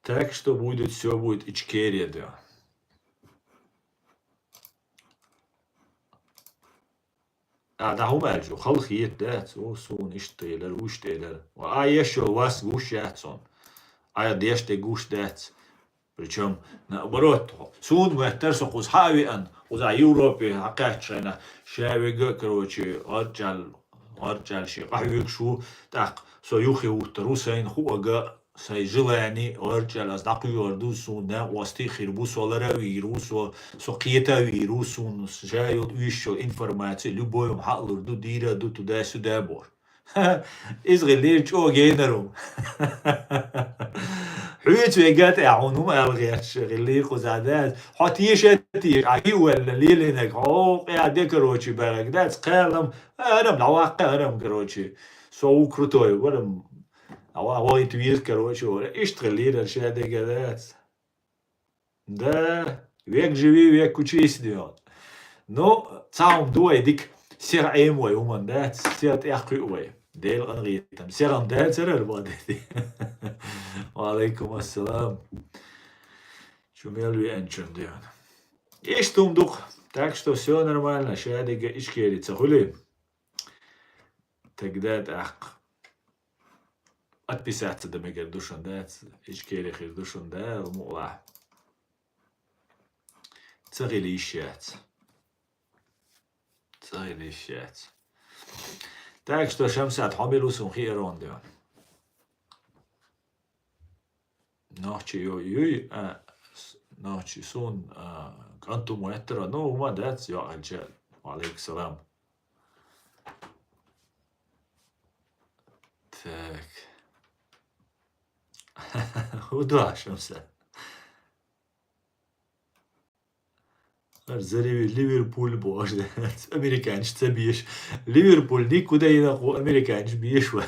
Так что будет, всё будет Ичкерия, да. А, дӀа хӀума аьлча, хала хета дац, о, суна иштта елара, вуьшта елара. Ва а еш йолу вас гуш яц хьуна. Айхьа деш де гуш дац. Причём, наоборот, суна моьттара со кхуза хьа а веана, кхузахь Европе хьакхаьчча хенахь, ша вега, короче, гӀарчӀал, гӀарчӀал шен къахьоьгуш ву, тӀаккха со юххе хӀуттур ву сайна хуага, сайн желание, гӀарчӀал ас дӀакхоьхьур ду, суна накъостий хир бу, со лара а вийр ву, со, со кхета а вийр ву, суна ша йолу уьш йолу информация, любой хӀума хьаалур ду, дийр а ду, туда-сюда бохуш. Иза гӀиллера чӀогӀа генар ву. Хьоьца вегга тӀехь хьуна хӀума ала гӀерташ, гӀиллера кхузахь дац. Хьо теша а теша, Ӏа гиъ ваьлла лелийнарг, хьо къаьхьа де, короче, баьрг дац, кхалам, хӀара-м дӀаваккха, хӀара-м, короче, со ву крутой, вара-м, дӀаван вахийта веза, короче, вара. Иштта гӀиллера ша дегга дац. Да, век живи, век учись, дион. Ну, цхьа хӀума ду вай дика, сиха Ӏема вай хӀуманна, да? Сиха тӀекхуьу вай. Делан къинхетам. Сиха-м дацара ара боху дети. Ва алейкум ассалам. Чу мел веанчун, дион. Иштта хӀума ду-кх. Так что всё нормально. Ша дегга Ичкери ца хуьлий. Тогда тӀаккха отписаться дан мегар ду шун, дац? Ичкери хир ду шун, да, мукъалахь. Ца хила йиш яц. Ца хила йиш яц. Так что, Шамсат, хьо мила ву суна хиара хьуна, дион. Нохчий ю-, юй, а, Нохчий сун, а, кӀанту моттара, ну, ума дац, йоӀ хӀанча. Ва алейкум салам. Так. Удаш, Шамсат. Ар за Ливер-, Ливерпуль бо, аш да. Американец ца беш. Ливерпуль никуда и нахуй американец беш ва.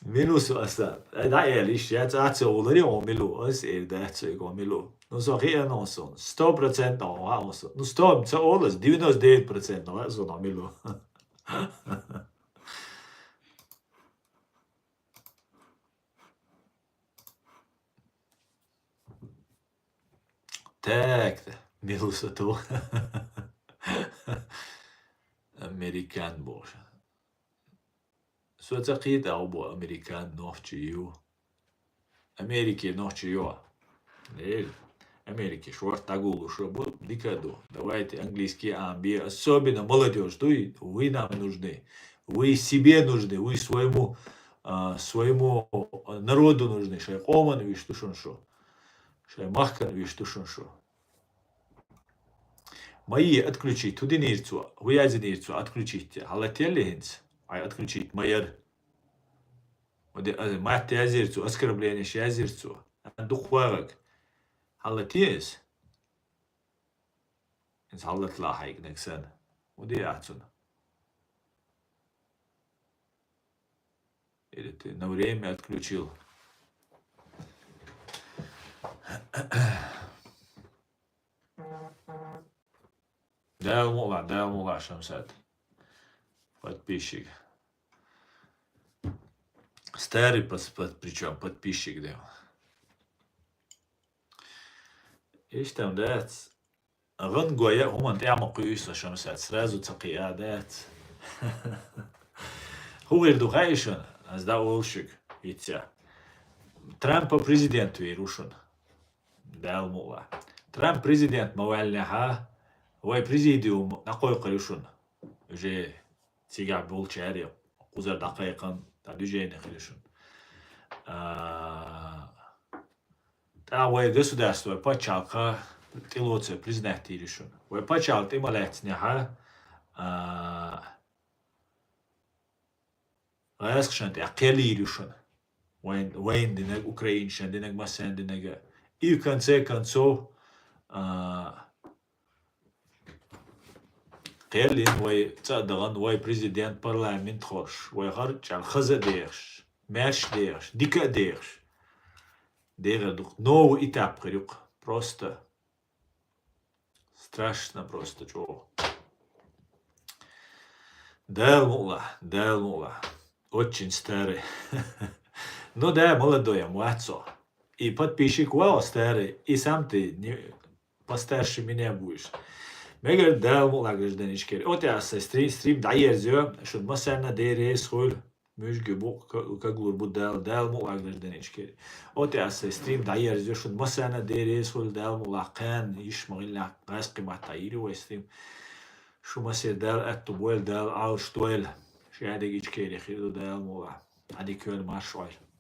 Минус аса. Э, да, э, лиш, я ца, ца олари, о, милу, ас, э, да, ца, о, милу. Ну, со, хи, э, ну, со. Сто процентов, а, со. Ну, сто, ца олас, девяносто девять процентов, а, со, ну, милу. Так, да. Минус а то. Американ бо. Со ца кхета, а, бо, американ нохчий ю. Америке нохчий ю. Э, Америке шорт тагулу шо бу дика ду. Давайте английский Ӏомабе. Особенно молодёжь, дуй, вы нам нужны. Вы себе нужны, вы своему, а, своему народу нужны. Шай къоман виш ду шун шо. Шай махкан виш ду шун шо. Мои отключить, хӀу динийр цо, хӀу язйинийр цо, отключить. Хьалателли хӀинца? Ай отключить, ма яр. Оде, а, мат язйийр цо, оскорблениеш язйийр цо. Ан дукха вагӀаг. Хьалатес? ХӀинца хьалатла хьайгнаг сан. ХӀу де яц цунна? Или ты на время отключил? Дала мукъла, Дала мукъла, Шамсат. Подписчик. Старый пос-, под-, причём подписчик, да. Иш там дац. ГӀан гоя хӀуман тӀехь ма кхуьуьй со, Шамсат, сразу ца кхиа дац. ХӀу вир ду хаьий шуна, ас да олшиг, ицця. Трампа президент вийр ву шуна. Дала мукъла. Трамп президент ма ваьллинехьа, вай президиум дӀакхойкхур ю шуна. Уже цигахь болчаьрца кхузара дӀакхайкхина, дӀа движение хир ю шуна. А, тӀаккха вай государство, вай пачхьалкх тӀелоцур, признать йийр ю шуна. Вай пачхьалкх тӀе ма лаьцнехьа, а, гӀаскхашна тӀехь кхел йийр ю шуна. Вайн, вайн динарг, украинцашна динарг, массарна динарг. И в конце концов, а, кхел йина вай цӀа а дахана, вай президент, парламент хоржуш, вай харчӀал хаза а дехаш, маьрша а дехаш, дика а дехаш. ДегӀар ду-кх, новый этап хир ю-кх. Просто страшно просто чӀогӀа. Дала мукъла, Дала мукъла. Очень старый. Ну да, молодой ам вац со. И подписчик вау старый, и сам ты не постарше меня будешь. Мегар Дала мукъла, гражданин Ичкери. От я аса стрим, стрим дӀаерзайо, шун массарна дерригаш хуьлу. Муьжги бу, ка-, каглур бу Дала, Дала мукъла, гражданин Ичкери. От я аса стрим дӀаерзайо, шун массарна дерригаш хуьлу, Дала мукъла, кхаьн, йиш ма гӀиллакх, гӀаскхи матта йийр ю вай стрим. Шу массеран Дала аьтту бойла, Дала Ӏалаш дойла. Ша дерг Ичкери хир ду, Дала мукъла. Ӏадика йойла, марша Ӏойла.